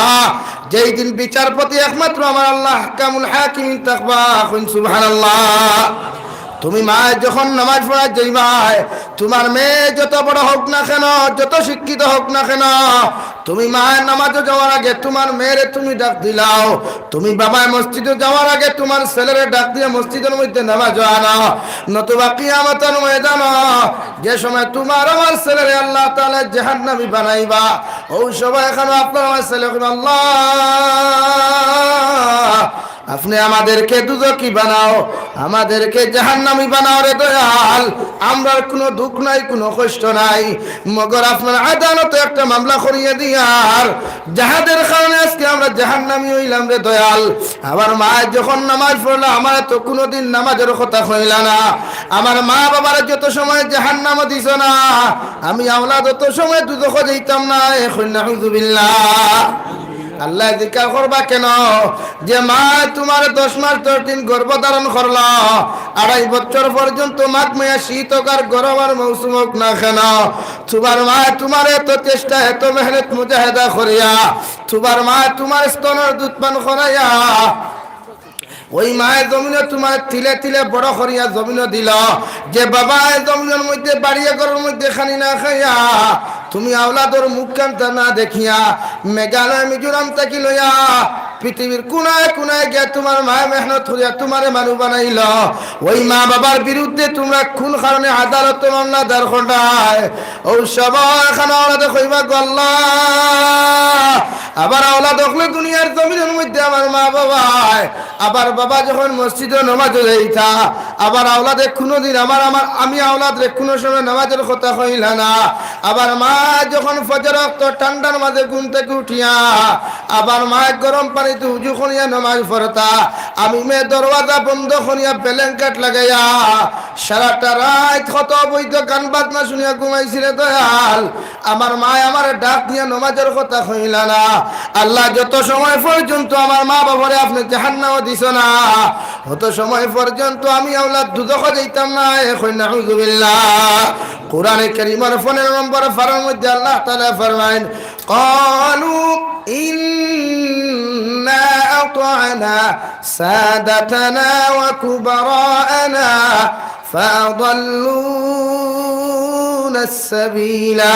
যেই দিন বিচারপতি একমাত্র আমার আল্লাহ আহকামুল হাকিমিন থাকবা। কইন সুবহানাল্লাহ। তুমি মায় যখন নামাজ পড়া যাইবায়, তুমার মেয়ে যত বড় হোক না কেন, যত শিক্ষিত হোক না কেন, তুমি মায় নামাজো যাওয়ার আগে তুমার মেয়েরে তুমি ডাক দিলাও, তুমি বাবায় মসজিদো যাওয়ার আগে তুমার ছেলেরে ডাক দিয়া মসজিদর মধ্যে নামাজো আনো। নতুবা কিয়ামতর ময়দানো যে সময় তুমার আমার ছেলেরে আল্লাহ তাআলা জাহান্নামী বানাইবা, ওই সময় এখানো আপনার আমার ছেলে কইবা, "আল্লাহ, আপনে আমাদেরকে দুজখি বানাও, আমাদেরকে জাহান্নামী বানাও রে দয়াল। আমরার কুনু দুখ নাই, কুনু কষ্ট নাই, মগর আপনার আদালতো একটা মামলা করিয়া দিয়ার, যাহাদের কারণে আজকে আমরা জাহান্নামী অইলাম রে দয়াল।" আমার মায় যখন নামাজ পড়লা, আমারে তো কুনুদিন নামাজর কথা কইলা না। আমার মা বাবারে যত সময় জাহান্নামো দিছো না, আমি আওলাদ অত সময় দুজখো যাইতাম না। এখন নাউজুবিল্লাহ। আল্লায় জিকার করবা কেন? যে মায় তুমারে দশ মাস দশ দিন গর্ভ ধারণ করলা, আড়াই বছর পর্যন্ত মাঘ মায়া শীত হোক আর গরম আর মৌসুম হোক না কেন, তুমার মায় তুমারে এত চেষ্টা, এত মেহনত মুজাহেদা করিয়া, তুমার মায় তুমার স্তনর দুধ পান করাইয়া, ওই মায় জমিনো তুমারে তিলে তিলে বড় করিয়া জমিনো দিল। যে বাবায় জমিনর মধ্যে বাড়িয়ে ঘরর মধ্যে খানি না খাইয়া, তুমি আওলাদর মুখ কান্তা না দেখিয়া, মেঘালয় মিজোরাম থাকি লইয়া পৃথিবীর কোনায় কোনায় গিয়া তুমার মায় মেহনত করিয়া তুমারে মানুষ বানাইল, ওই মা বাবার বিরুদ্ধে তুমরা কুন কারণে আদালতো মামলা দায়ের করলায়? ও সবাই এখানো আওলাদে কইবা গো আল্লাহ, আবার আওলাদ অকলে দুনিয়ার জমিনর মধ্যে আমার মা বাবায়, আবার বাবা যখন মসজিদো নামাজো যাইতা, আবার আওলাদে কুনুদিন আমার, আমার, আমি আওলাদরে কুনু সময় নামাজর কথা কইলা না। আবার মা যখন ফজর অক্ত ঠান্ডার মাঝে ঘুম থাকি উঠিয়া, আবার মা গরম পানিতে উজু করিয়া নামাজ পড়তা, আমি মেয়ে দরওয়াজা বন্ধ করিয়া blanket লাগাইয়া সারাটা রাইত কত অবৈধ গান বাজনা শুনিয়া ঘুমাইছি রে দয়াল। আমার মায় আমারে ডাক দিয়া নামাজর কথা কইলা না। আল্লাহ, যত সময় পর্যন্ত আমার মা বাবারে আপনে জাহান্নামো দিছো না, অত সময় পর্যন্ত আমি আওলাদ দুজখো যাইতাম না। এখন নাউজুবিল্লাহ। কোরআনে কারীমর পনেরো নম্বর পারার মধ্যে আল্লাহ তাআলা ফরমাইন, قالوا إنا أطعنا سادتنا وكبراءنا فأضلونا সাবিলা।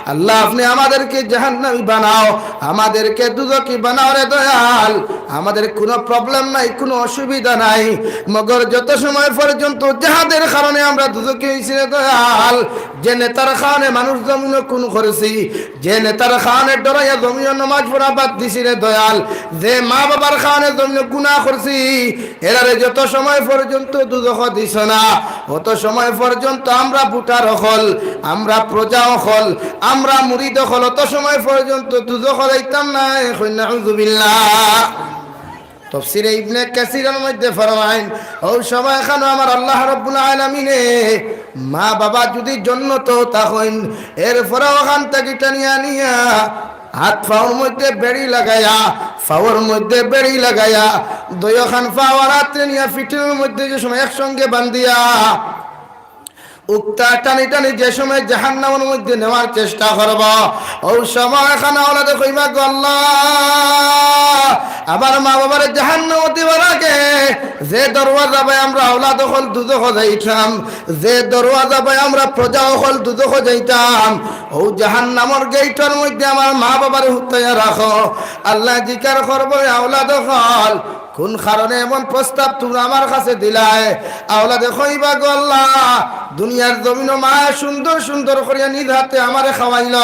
আল্লাহ, আপনি আমাদেরকে জাহান্নামী বানাও, আমাদেরকে দুজখি বানাও রে দয়াল। আমাদের কোনো প্রবলেম নাই, কোনো অসুবিধা নাই, মগর যত সময় পর্যন্ত জেহাদের কারণে আমরা দুজখি অইছি রে দয়াল, যে নেতার কারণে মানুষ জমিনো খুন করছি, যে নেতার কারণে ডরাইয়া জমিনো নামাজ পড়া বাদ দিছি রে দয়াল, যে মা বাবার কারণে জমিনো গুনাহ করছি, এরারে যত সময় পর্যন্ত দুজখো দিছ না, অত সময় পর্যন্ত আমরা ভোটার অকল, আমরা প্রজা অকল, আমরা মুরিদ অকল, অত সময় পর্যন্ত দুজখো যাইতাম নায়। কইন নাউজুবিল্লাহ। তফসিরে ইবনে কাসিরর মধ্যে ফরমাইন, অউ সময়খানো আমার আল্লাহ রাব্বুল আলামিনে মা বাবা যুদি জন্নতো থাকইন, এরপরে অখান থাকি টানিয়া নিয়া হাত পাওর মধ্যে বেড়ি লাগাইয়া, পাওর মধ্যে বেড়ি লাগাইয়া, দুইওখান পাও আর আতরে নিয়া পিঠর মধ্যে যে সময় একসঙ্গে বান্ধিয়া, উক্তা টানি টানি যে সময় জাহান্নামর মধ্যে নেওয়ার চেষ্টা করবো, অউ সময়খানো আওলাদে কইবা, "গো আল্লাহ, আমার মা বাবারে জাহান্নামো দিবার আগে যে দরওয়াজা বায় আমরা আওলাদ অকল দুজখো যাইতাম, যে দরওয়াজা বায় আমরা প্রজা অকল দুজখো যাইতাম, অউ জাহান্নামর গেইটর মধ্যে আমার মা বাবারে হুতাইয়া রাখো।" আল্লায় জিকার করবো, "রে আওলাদ অকল, কোন কারণে এমন প্রস্তাব তুমরা আমার কাছে দিলায়?" আওলাদে কইবা, "গো আল্লাহ, দুনিয়ার জমিনো মায় সুন্দর সুন্দর করিয়া নিজ হাতে আমারে খাওয়াইলো,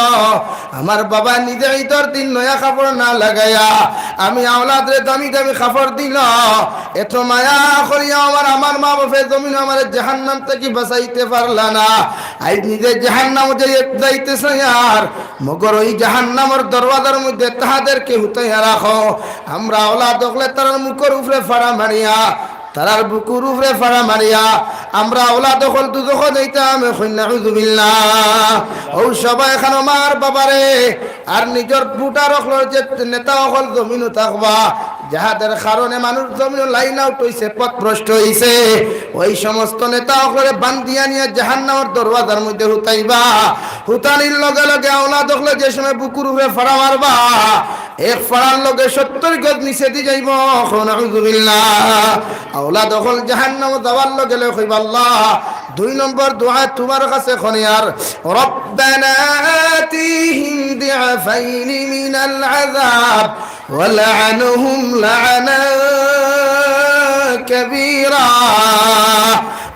আমার বাবায় নিজে ইদর দিন নয়া কাপড় না লাগাইয়া আমি আওলাদরে দামি দামি কাপড় দিলো, এত মায়া করিয়া আমার, আমার মা বাপে জমিনো আমারে জাহান্নাম থাকি বাঁচাইতে পারলা না, আইজ নিজে জাহান্নামো যাইতে চাইয়ার, মগর অউ জাহান্নামর দরওয়াজার মধ্যে তাদেরকে হুতাইয়া রাখো।" আমরা আওলাদ অকলে তারার মুখর উপরে ফাড়া মারিয়া, তারার বুকুর উপরে ফাড়া মারিয়া, আমরা আওলাদ অকল দুজখো যাইতাম। কইন নাউজুবিল্লাহ। অউ সময়খানো মার বাবারে আর নিজর ভোটার অকলর যে নেতা অকল জমিনো থাকবা, জেহাদের কারণে মানুষ জমিনো লাইন আউট অইছে, পথভ্রষ্ট অইছে, অউ সমস্ত নেতা অকলরে বান্ধিয়া নিয়া জাহান্নামর দরওয়াজার মধ্যে হুতাইবা। হুতানির লগে লগে আওলাদ অকলে যে সময় বুকুর উপরে ফাড়া মারবা, এক ফাড়ার লগে সত্তর গজ নিচেদি যাইবো। কইন নাউজুবিল্লাহ। আওলাদ অকল জাহান্নামো যাওয়ার লগে লগে কইবা, "আল্লাহ, দুই নম্বর দোয়া তুমার কাছে কনিয়ার, রব্বানা আতিহিম দিআফাইনি মিনাল আযাব ওয়ালআনহুম লাআনান কাবীরা।"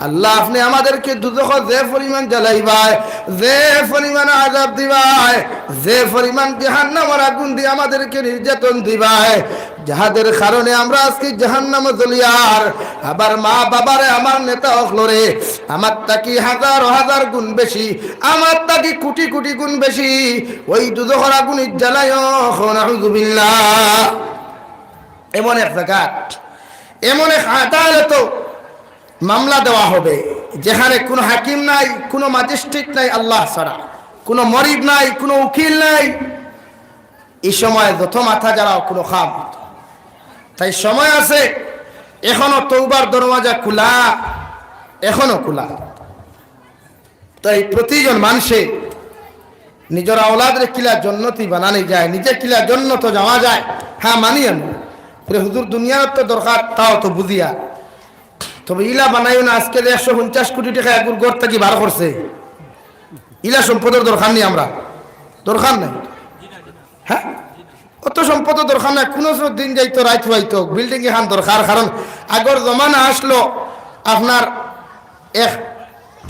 আল্লাহ, আপনি আমাদেরকে দুজখো যে পরিমাণ জ্বালাইবায়, যে পরিমাণ আযাব দিবায়, যে পরিমাণ জাহান্নামর আগুন দিয়া আমাদেরকে নির্যাতন দিবায়, জেহাদের কারণে আমরা আজকে জাহান্নামো জ্বলিয়ার, আমার মা বাবারে, আমার নেতা অকলরে, আমার থাকি হাজার হাজার গুণ বেশি, আমার থাকি কোটি কোটি গুণ বেশি অউ দুজখর আগুনে জ্বালাইও। কইন নাউজুবিল্লাহ। এমন এক জাগাত, এমন এক আদালতো মামলা দেওয়া হবে, যেখানে কোনো হাকিম নাই, কোনো ম্যাজিস্ট্রেট নাই আল্লাহ ছাড়া, কোনো মরিদ নাই, কোনো উকিল নাই। এই সময় যত মাথা ঝাড়াও কোনো কাম। তাই সময় আছে, এখনো তওবার দরওয়াজা খোলা, এখনো খোলা। তাই প্রতিজন মানষে নিজর আওলাদরে কিলা জন্নতি বানানি যায়, নিজে কিলা জন্নতো যাওয়া যায়, হ্যাঁ মানি আমি। বলে, "হুজুর, দুনিয়ার তো দরকার, তাও তো বুঝিয়া।" তবে ইলা বানাইও না, আজকে যে একশো পঞ্চাশ কোটি টেকা এগুর ঘর থাকি বার করছে, ইলা সম্পদর দরকার নি আমরা, দরকার নাই। হ্যাঁ, অত সম্পদর দরকার নাই, কোনো দিন যাইতো, রাইত হইতো, বিল্ডিং এখান দরকার। কারণ আগর জমানা আসলো আপনার এক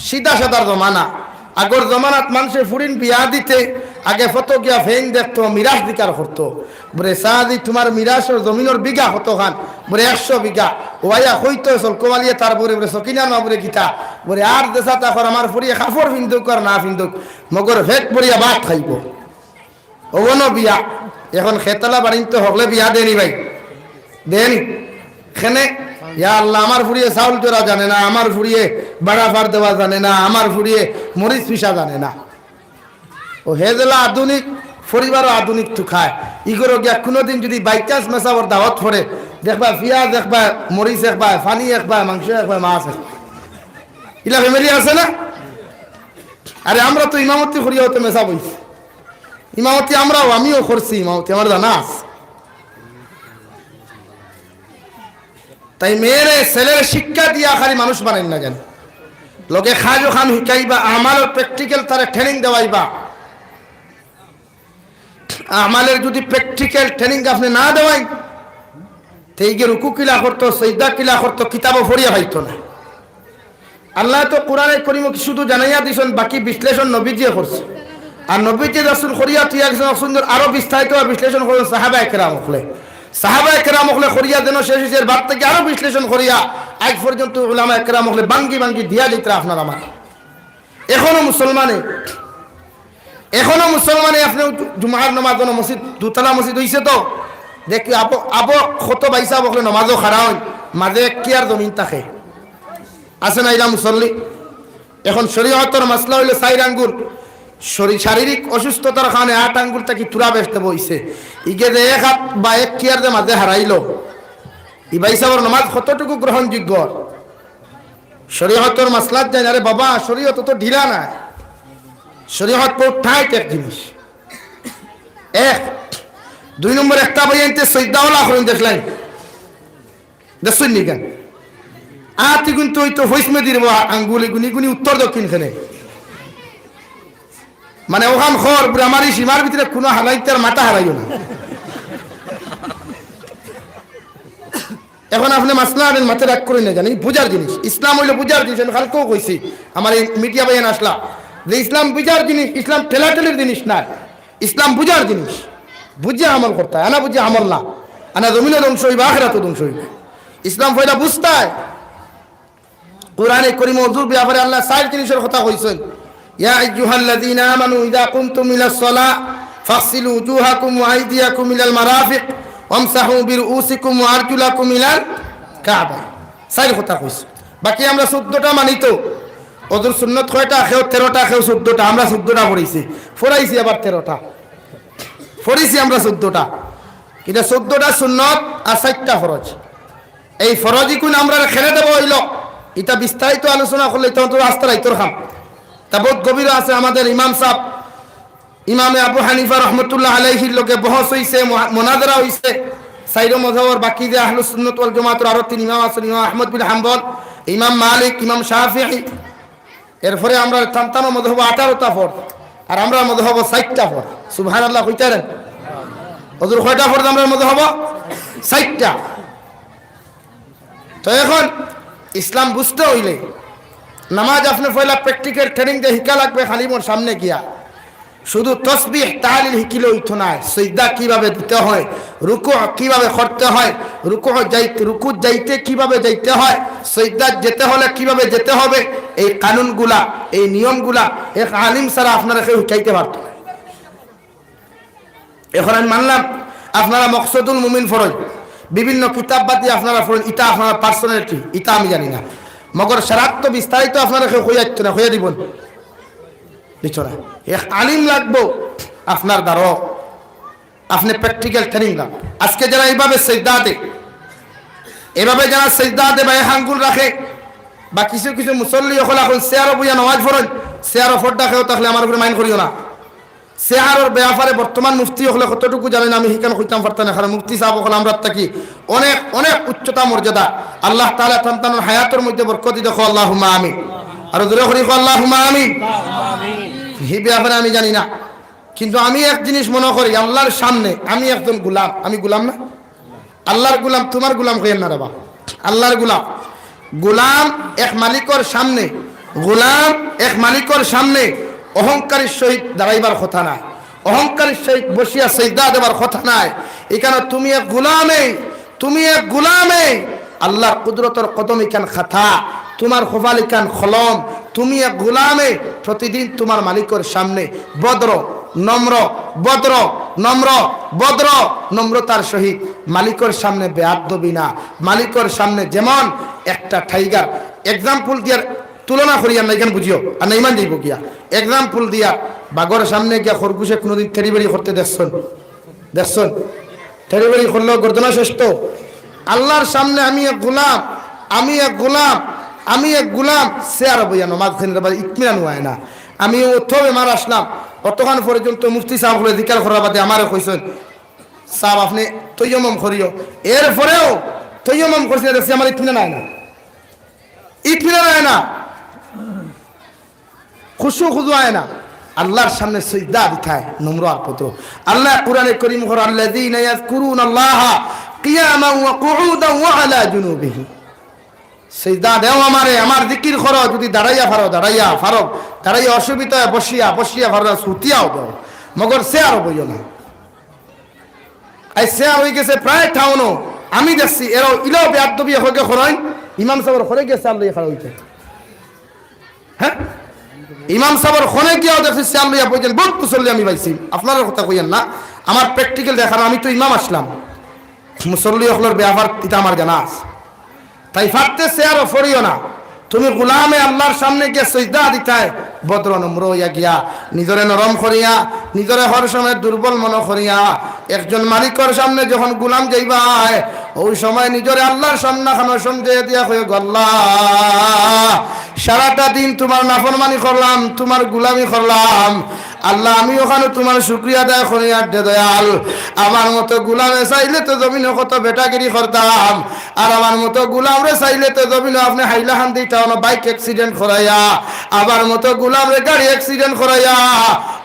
সিধা সাদার জমানা। আগর জমানাত মানষে ফুড়িন বিয়া দিতে আগে ফটো গিয়া ফেইন দেখতো, মিরাস দিকার করতো। বলে, "চাচি, তুমার মিরাসর জমিনর বিঘা কতখান?" বলে, "একশো বিঘা।" ও আইয়া কইতো, চলকো মালিয়ে তার বউরে, বলে, "সকিনা না বলে কিতা?" বলে, "আর দেশা তা কর, আমার ফুড়িয়ে কাপড় ফিন্দুক আর না ফিন্দুক, মগর ফেট ভরিয়া ভাত খাইবো।" অউ অনো বিয়া। এখন খেতলা বাড়িন তো হকলে বিয়া দেনি ভাই, দেনি। কেনে, ইয়া আল্লাহ, আমার ফুড়িয়ে চাউল জোড়া জানে না, আমার ফুড়িয়ে বাড়া ফার দেওয়া জানে না, আমার ফুড়িয়ে মরিচ পিষা জানে না। ও হেজেলা আধুনিক, পরিবারও আধুনিক তুকায়। ইগরো গিয়া কোনোদিন যদি by chance মেসাবর দাওয়াত পড়ে, দেখবা পিয়াজ একবায়, মরিচ একবায়, পানি একবায়, মাংস একবায়, মাছ একবায়। ইলা family আছে না? আরে আমরা তো ইমামতি করিয়া অতে মেসাব অইছি। ইমামতি আমরাও, আমিও করছি ইমামতি, আমার জানা আছে। তাই মেয়েরে ছেলেরে শিক্ষা দিয়া খালি মানুষ বানাইন না জানি। লগে কাজও কাম হিকাইবা, আমালর practical তারে training দেওয়াইবা। আমালর যুদি practical training আপনে না দেওয়াইন, তে ইগে রুকু কিলা করতো, সইজদা কিলা করতো, কিতাবো পড়িয়া পাইতো না। আল্লায় তো কোরআনে করিমো শুধু জানাইয়া দিছইন, বাকি বিশ্লেষণ নবীজিয়ে করছে। আর নবীজিয়ে যখন করিয়া থইয়া গেছইন, অখন আরো বিস্তারিত বিশ্লেষণ করছইন সাহাবায়ে কেরাম অকলে। সাহাবায়ে কেরাম অকলে করিয়া যেন শেষ অইছে, এর বাদ থাকি আরো বিশ্লেষণ করিয়া আইজ পর্যন্ত উলামায়ে কেরাম অকলে ভাঙ্গি ভাঙ্গি দিয়া যাইতরা আপনার আমার। এখনো মুসলমানে, এখনো মুসলমানে আপনে জুমার নামাজ অনো মসজিদ, দুতলা মসজিদ অইছে তো, দেখি আবো, আবো কত ভাইসাব অকলে নামাজো খাড়া অইন, মাঝে এক কিয়ার জমিন থাকে। আছে না ইলা মুসল্লি? এখন শরীয়তর মাসলা অইলো চাইর আঙ্গুল। শরী-, শারীরিক অসুস্থতার কারণে আট আঙ্গুল থাকি থুড়া বেশ দেবো অইছে। ইগে যে এক আত বা এক কিয়ার যে মাঝে হারাইলো, ই ভাইসাবর নামাজ কতটুকু গ্রহণযোগ্য? শরীয়তর মাসলাত যাইন, আরে বাবা, শরীয়ত তো ঢিলা নায়, শরীয়ত বহুত টাইট এক জিনিস। এক, দুই নম্বর, একটা ভাইয়াইন্তে সইজদাওয়ালা করইন দেখলাইন, দেখছইন নি কেন? আতি কিন্তু ওই তো ফৈসমে দিব আঙ্গুলি গুনি গুনি উত্তর দক্ষিণ খেনে। মানে ওখান খর বুড়ামারি সীমার ভিতরে কোনো হালাইতে আর মাথা হারাইও না। এখন আপনে মাসলা আনেন, মাথা রাগ করি না জানি, বুঝার জিনিস। ইসলাম অইলো বুঝার জিনিস। আমি কালকেও কইছি, আমার এই মিডিয়া ভাইয়ান আসলা, যে ইসলাম বুঝার জিনিস, ইসলাম ঠেলাঠেলির জিনিস নায়। ইসলাম বুঝার জিনিস, বুঝিয়া আমল করতা অয়, আনা বুঝিয়া আমল না, আনা জমিনও ধ্বংস অইবা, আখেরাতও ধ্বংস অইবা। ইসলাম পয়লা বুঝতা অয়। কোরআনে করিমো অজুর ব্যাপারে আল্লায় চাইর জিনিসর কথা কইছইন, ইয়া আইয়ুহাল্লাযীনা আমানু ইযা কুমতুম ইলাস সালাহ ফাগসিলু উজুহাকুম ওয়া আইদিয়াকুম ইলাল মারাফিক ওয়ামসাহু বিরুউসিকুম ওয়া আরজুলাকুম ইলাল কাবা। চাইর কথা কইছইন। বাকি আমরা চৌদ্দটা মানি তো। অজুর সুন্নত কয়টা? কেউ তেরোটা, কেউ চৌদ্দটা। আমরা চৌদ্দটা পড়ছি, পড়াইছি আবার তেরোটা, পড়ছি আমরা চৌদ্দটা। কিন্তু চৌদ্দটা সুন্নত আর চাইরটা ফরজ। এই ফরজ ইকুন আমরারে খেলে দেবো অইলো, ইটা বিস্তারিত আলোচনা করলে ইটা তো রাস্তা রাইতর খাম। তা বহুত গভীর আছে। আমাদের ইমাম সাহেব, ইমামে আবু হানিফা রহমতুল্লাহ আলাইহির লগে বহস অইছে, মোহা-, মোনাজারা অইছে। চাইরো মজহবর বাকি যে আহলুস সুন্নত ওয়াল জামাতর আরো তিন ইমাম আছইন, ইমাম আহমদ বিন হাম্বল, ইমাম মালিক, ইমাম শাফিঈ। এরপরে আমরার তানতানো মজহব আঠারোটা ফরজ, আর আমরার মজহব চাইরটা ফরজ। সুবহানাল্লাহ কইতারেন? হুজুর, কয়টা ফরজ আমরার মজহব? চাইরটা। তো এখন ইসলাম বুঝতে অইলে নামাজ আপনে পয়লা practical training দিয়া হিকা লাগবে আলিমর সামনে গিয়া। শুধু তসবিহ তাহলিল হিকিলে অইতো নায়, সইজদা কিভাবে দিতে হয়, রুকু কিভাবে করতে হয়, রুকু যাইতে, রুকু যাইতে কিভাবে যাইতে হয়, সইজদাত যেতে হলে কিভাবে যেতে হবে, এই কানুনগুলা, এই নিয়মগুলা এক আলিম ছাড়া আপনারে কেউ হিকাইতে পারতো না। এখন আমি মানলাম আপনারা মকসদুল মুমিন পড়ইন, বিভিন্ন কিতাব বাতি আপনারা পড়ইন, ইটা আপনারা personality, ইটা আমি জানি না। মগর সারাত তো বিস্তারিত আপনারে কেউ কইয়া দিতো না, কইয়া দিবো নি? দিতো না। এক আলিম লাগবো আপনার দ্বারো, আপনে practical training লান। আজকে যারা এইভাবে সেজদা দে, এভাবে যারা সেজদা দে বা এক আঙ্গুল রাখে, বা কিছু কিছু মুসল্লি অকল এখন চেয়ারো বইয়া নামাজ পড়ইন, চেয়ারো ফড্ডা কেউ থাকলে আমার উপরে mind করিও না। চেয়ারর ব্যাপারে বর্তমান মুফতি অকলে কতটুকু জানইন আমি হিখান কইতাম পারতাম না, কারণ মুফতি সাব অকল আমরার থাকি অনেক, অনেক উচ্চতা মর্যাদা। আল্লাহ তাআলা তান তানর হায়াতর মধ্যে বরকত দি দেখো, আল্লাহুম্মা আমিন। আরো জোরে করি কও, আল্লাহুম্মা আমিন। হি ব্যাপারে আমি জানি না, কিন্তু আমি এক জিনিস মনে করি, আল্লাহর সামনে আমি একজন গোলাম। আমি গোলাম না? আল্লাহর গোলাম, তোমার গোলাম কইয়েন না রে বাবা, আল্লাহর গোলাম। গোলাম এক মালিকর সামনে, গোলাম এক মালিকর সামনে অহংকারীর সহিত দাঁড়াইবার কথা নায়, অহংকারীর সহিত বসিয়া সেজদা দেবার কথা নায়। এখানে তুমি এক গোলামে, তুমি এক গোলামে, আল্লাহর কুদরতর কদম ইখান খাতা, তোমার কপাল ইখান কলম। তুমি এক গোলামে প্রতিদিন তোমার মালিকর সামনে ভদ্র, নম্র, ভদ্র, নম্র, ভদ্র, নম্রতার সহিত মালিকর সামনে বেয়াদবি না। মালিকর সামনে যেমন একটা tiger, example দিয়ার, তুলনা করিয়ার না, ইখান বুঝিও আর না ইমান যাইবো গিয়া। Example দিয়া, বাঘর সামনে গিয়া খরগোশে কোনোদিন তেড়িবেড়ি করতে দেখছইন? দেখছইন? তেড়িবেড়ি করলেও গর্দনা শেষ তো। আল্লাহর সামনে আমি এক গোলাম, আমি এক গোলাম, আমি এক গোলাম। চেয়ারো বইয়া নমাজ খানির বাদে ইতমিনান অয় না। আমি অত বেমার আসলাম, অতখান পর্যন্ত মুফতি সাব অকলে জিকার করার বাদে আমারে কইছইন, "সাব, আপনে তৈয়মম করিও।" এরপরেও তৈয়মম করছি না, দেখছি আমার ইতমিনান অয় না। ইতমিনান অয় না। খুশু খুজু আয় না, আল্লাহর সামনে সইজদা দিতায় নম্র আর ভদ্র। আল্লাহ কোরআনে করিম কর, "আল্লাযীনা ইয়াযকুরুনাল্লাহা কিয়ামান ওয়া কুউদান ওয়া আলা জুনুবিহিম।" সইজদা দেও আমারে, আমার জিকির করো, যদি দাঁড়াইয়া পারো, দাঁড়াইয়া পারো, দাঁড়াইয়া অসুবিধা হয়, বসিয়া, বসিয়া পারো না, সুতিয়াও দেও, মগর চেয়ারো বইও না। আই চেয়ার অই গেছে প্রায় টাউনো, আমি দেখছি, এরাও ইলাও বেয়াদবি হয়ে গিয়া খরইন, ইমাম সাহেবর খরে গেছে আল্লাহ খাড়া হইতে। হ্যাঁ, ইমাম সাহেবর খনে গিয়াও দেখছি চেয়ার লইয়া বইছেন, বহুত মুসল্লি আমি পাইছি, আপনারার কথা কইয়েন না, আমার প্র্যাকটিক্যাল দেখার, আমি তো ইমাম আসলাম, মুসল্লি অকলর ব্যাপার ইটা আমার জানা আছে। তাই ফাটতে চেয়ারো পড়িও না, তুমি গুলামে আল্লাহর সামনে গিয়া সইজদা দিতায়, ভদ্র নম্র হইয়া গিয়া, নিজরে নরম করিয়া, নিজরে হর সময় দুর্বল মনে করিয়া, একজন মালিকর সামনে যখন গুলাম যাইবায়, ওই সময় নিজরে আল্লাহর সামনাখানো সমঝে দিয়া কইও, "গো আল্লাহ, সারাটা দিন তোমার নাফরমানি করলাম, তোমার গুলামি করলাম। আল্লাহ, আমি ওখানে তোমার শুকরিয়া আদায় করি আর দে দয়াল। আমার মতো গুলামে চাইলে তো জমিনো কত বেটাগিরি করতাম, আর আমার মতো গুলামরে চাইলে তো জমিনো আপনে হাইলাকান্দি টাউনো বাইক অ্যাক্সিডেন্ট করাইয়া, আমার মতো গুলামরে গাড়ি অ্যাক্সিডেন্ট করাইয়া,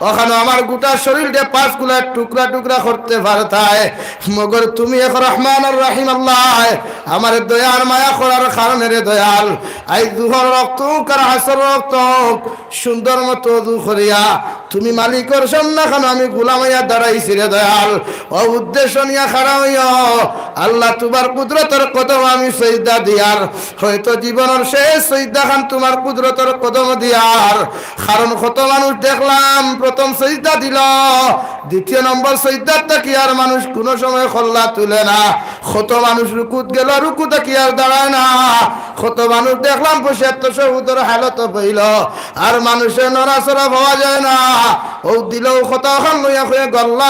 ওখানে আমার গোটা শরীরটা পাঁচ গুলা টুকরা টুকরা করতে পারতায়। মগর তুমি এক রহমান আর রহিম আল্লাহ, আমার দয়ার মায়া করার কারণে রে দয়াল, আইজ জুহর রক্ত হোক আর আসর রক্ত হোক, সুন্দর মতো অজু করিয়া তুমি মালিকর সামনাখানো আমি গুলাম অইয়া দাঁড়াইছি রে দয়াল। ও উদ্দেশ্য নিয়া খাড়া হইও, আল্লাহ তোমার কুদরতর কদম আমি সইজদা দিয়ার, হয়তো জীবনর শেষ সইজদাখান তোমার কুদরতর কদম দিয়ার।" কারণ কত মানুষ দেখলাম প্রথম সইজদা দিল, দ্বিতীয় নম্বর সইজদার থাকি আর মানুষ কোনো সময় কল্লা তুলে না। কত মানুষ রুকুত গেল, রুকু থাকি আর দাঁড়ায় না। কত মানুষ দেখলাম বসে তাশাহুদর হালত বইল, আর মানুষে নড়াচড়া পাওয়া যায় না। ও দিলেও কতখান লইয়া কয়ে গল্লা।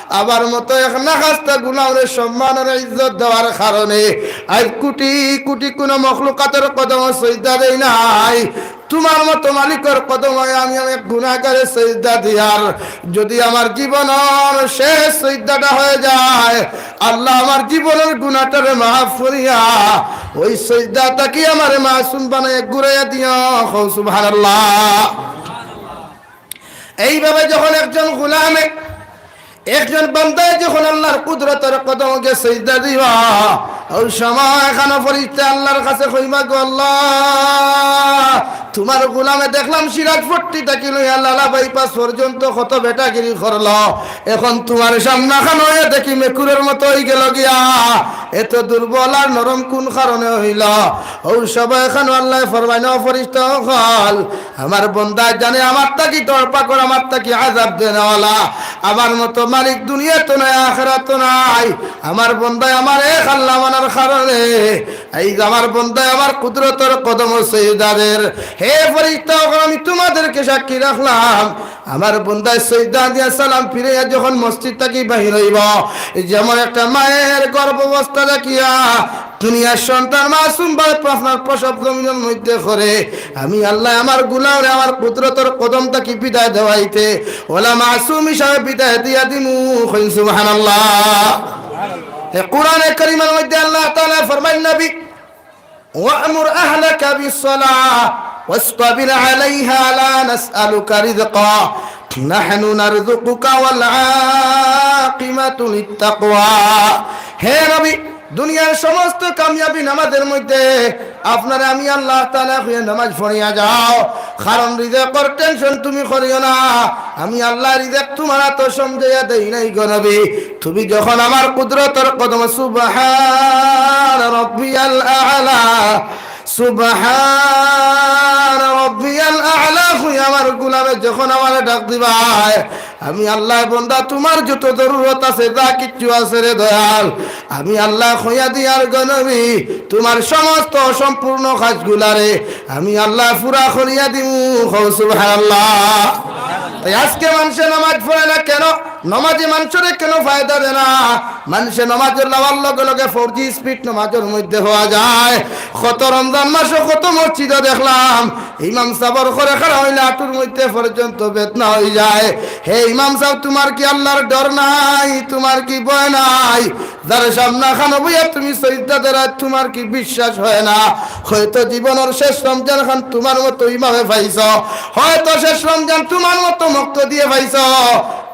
আবার মতো এক নাখাস্তা গুলামরে সম্মান আর ইজ্জত দেওয়ার কারণে আজ কোটি কোটি কোনো মখলুকাতর কদম সইজদা দেই নাই। তোমার মতো মালিকর কদমে আমি অনেক গুনাহগারে সইজদা দিয়ার। যদি আমার জীবনর শেষ সইজদাটা হয়ে যায়, আল্লাহ আমার জীবনর গুনাহটারে মাফ করিয়া ওই সইজদা থাকি আমারে মাসুম বানাইয়া ঘুরাইয়া দিও। কও সুবহানাল্লাহ। এইভাবে যখন একজন গুলামে, একজন বান্দায় যখন আল্লাহর কুদরতর কদমে গিয়া সইজদা দিবা, ওই সময় এখানো ফিরিস্তা আল্লাহর কাছে কইবা, "গো আল্লাহ, তোমার গুলামে দেখলাম সিরাজপট্টি থাকি লইয়া লালা বাইপাস পর্যন্ত কত বেটাগিরি করলো, এখন তোমার সামনাখানো অইয়া দেখি মেকুরের মতো অই গেল গিয়া, এত দুর্বল আর নরম কোন কারণে হইল?" ওই সময় এখানো আল্লাহ ফরমাইন, "ও ফিরিস্তা অকল, আমার বন্দায় জানে আমার থাকি ধরপাকড়, আমার থাকি আজাব দেনেওয়ালা, আমার মতো মালিক দুনিয়াত নাই, আখেরাত নাই। আমার বন্দায় আমার এক আল্লাহ মানার কারণে আইজ আমার বন্দায় আমার কুদরতর কদমো সইজদা দের। হে ফিরিস্তা অকল, আমি তোমাদেরকে সাক্ষী রাখলাম, আমার বন্দায় সইজদা দিয়া সালাম ফিরাইয়া যখন মসজিদ থাকি বাহির হইব, যেমন একটা মায়ের গর্ভাবস্থা দেখিয়া দুনিয়ার সন্তান মাসুম ভাবে আপনার প্রসব জমিনের মধ্যে করে, আমি আল্লাহ আমার গুলামরে আমার কুদরতর কদম থাকি বিদায় দেওয়াইতে ওলা মাসুম হিসাবে বিদায় দিয়া দিমু।" কইন সুবহানাল্লাহ। হে কোরআনে করিমের মধ্যে আল্লাহ তাআলা ফরমাইন, "নবী, ওয়া'মুর আহলাকা বিস-সালাহ ওয়াসতাবির আলাইহা লা নাসআলুকা রিজকা নাহনু নারযুকুকা ওয়াল আকিবাতু লিত-তাকওয়া।" হে নবী, দুনিয়ার সমস্ত কামিয়াবি নামাজের মধ্যে আপনারে আমি আল্লাহ তাআলা কইয়া নামাজ পড়িয়া যাও, কারণ রিজেকর টেনশন তুমি করিও না, আমি আল্লাহ রিজেক তোমার আতো সমঝাইয়া দেই নাই গো নবী। তুমি যখন আমার কুদরতর কদম, সুবহান রব্বিয়াল আ'লা, সুবহান রব্বিয়াল আ'লা কইয়া আমার গুলামে যখন আমারে ডাক দিবায়, আমি আল্লাহ বন্দা, তোমার যত জরুরত আছে, যা কিচ্ছু আছে রে দয়াল, আমি আল্লাহ কইয়া দিয়ার গো নবী, তোমার সমস্ত অসম্পূর্ণ কাজগুলারে আমি আল্লাহ পুরা করিয়া দিমু। কও সুবহানাল্লাহ। তাই আজকে মানষে নামাজ পড়ে না কেন? নামাজে মানষরে কেন ফায়দা দেয় না? মানষে নামাজর লাওয়ার লগে লগে ফোর জি স্পিড নামাজর মধ্যে হওয়া যায়। কত রমজান মাসো কত মসজিদো দেখলাম, ইমাম সাবর ঘরে খাড়া অইলে আটুর মধ্যে পর্যন্ত বেদনা অইযায়। হে ইমাম সাব, তুমার কি আল্লার ডর নাই? তুমার কি ভয় নাই? যার সামনে খানো বইয়া তুমি সইজদা দেরায়, তুমার কি বিশ্বাস অয় না? হয়তো জীবনর শেষ রমজান খান তুমার মতো ইমামে পাইছো, হয়তো শেষ রমজান তুমার মতো মুক্তাদিয়ে পাইছো।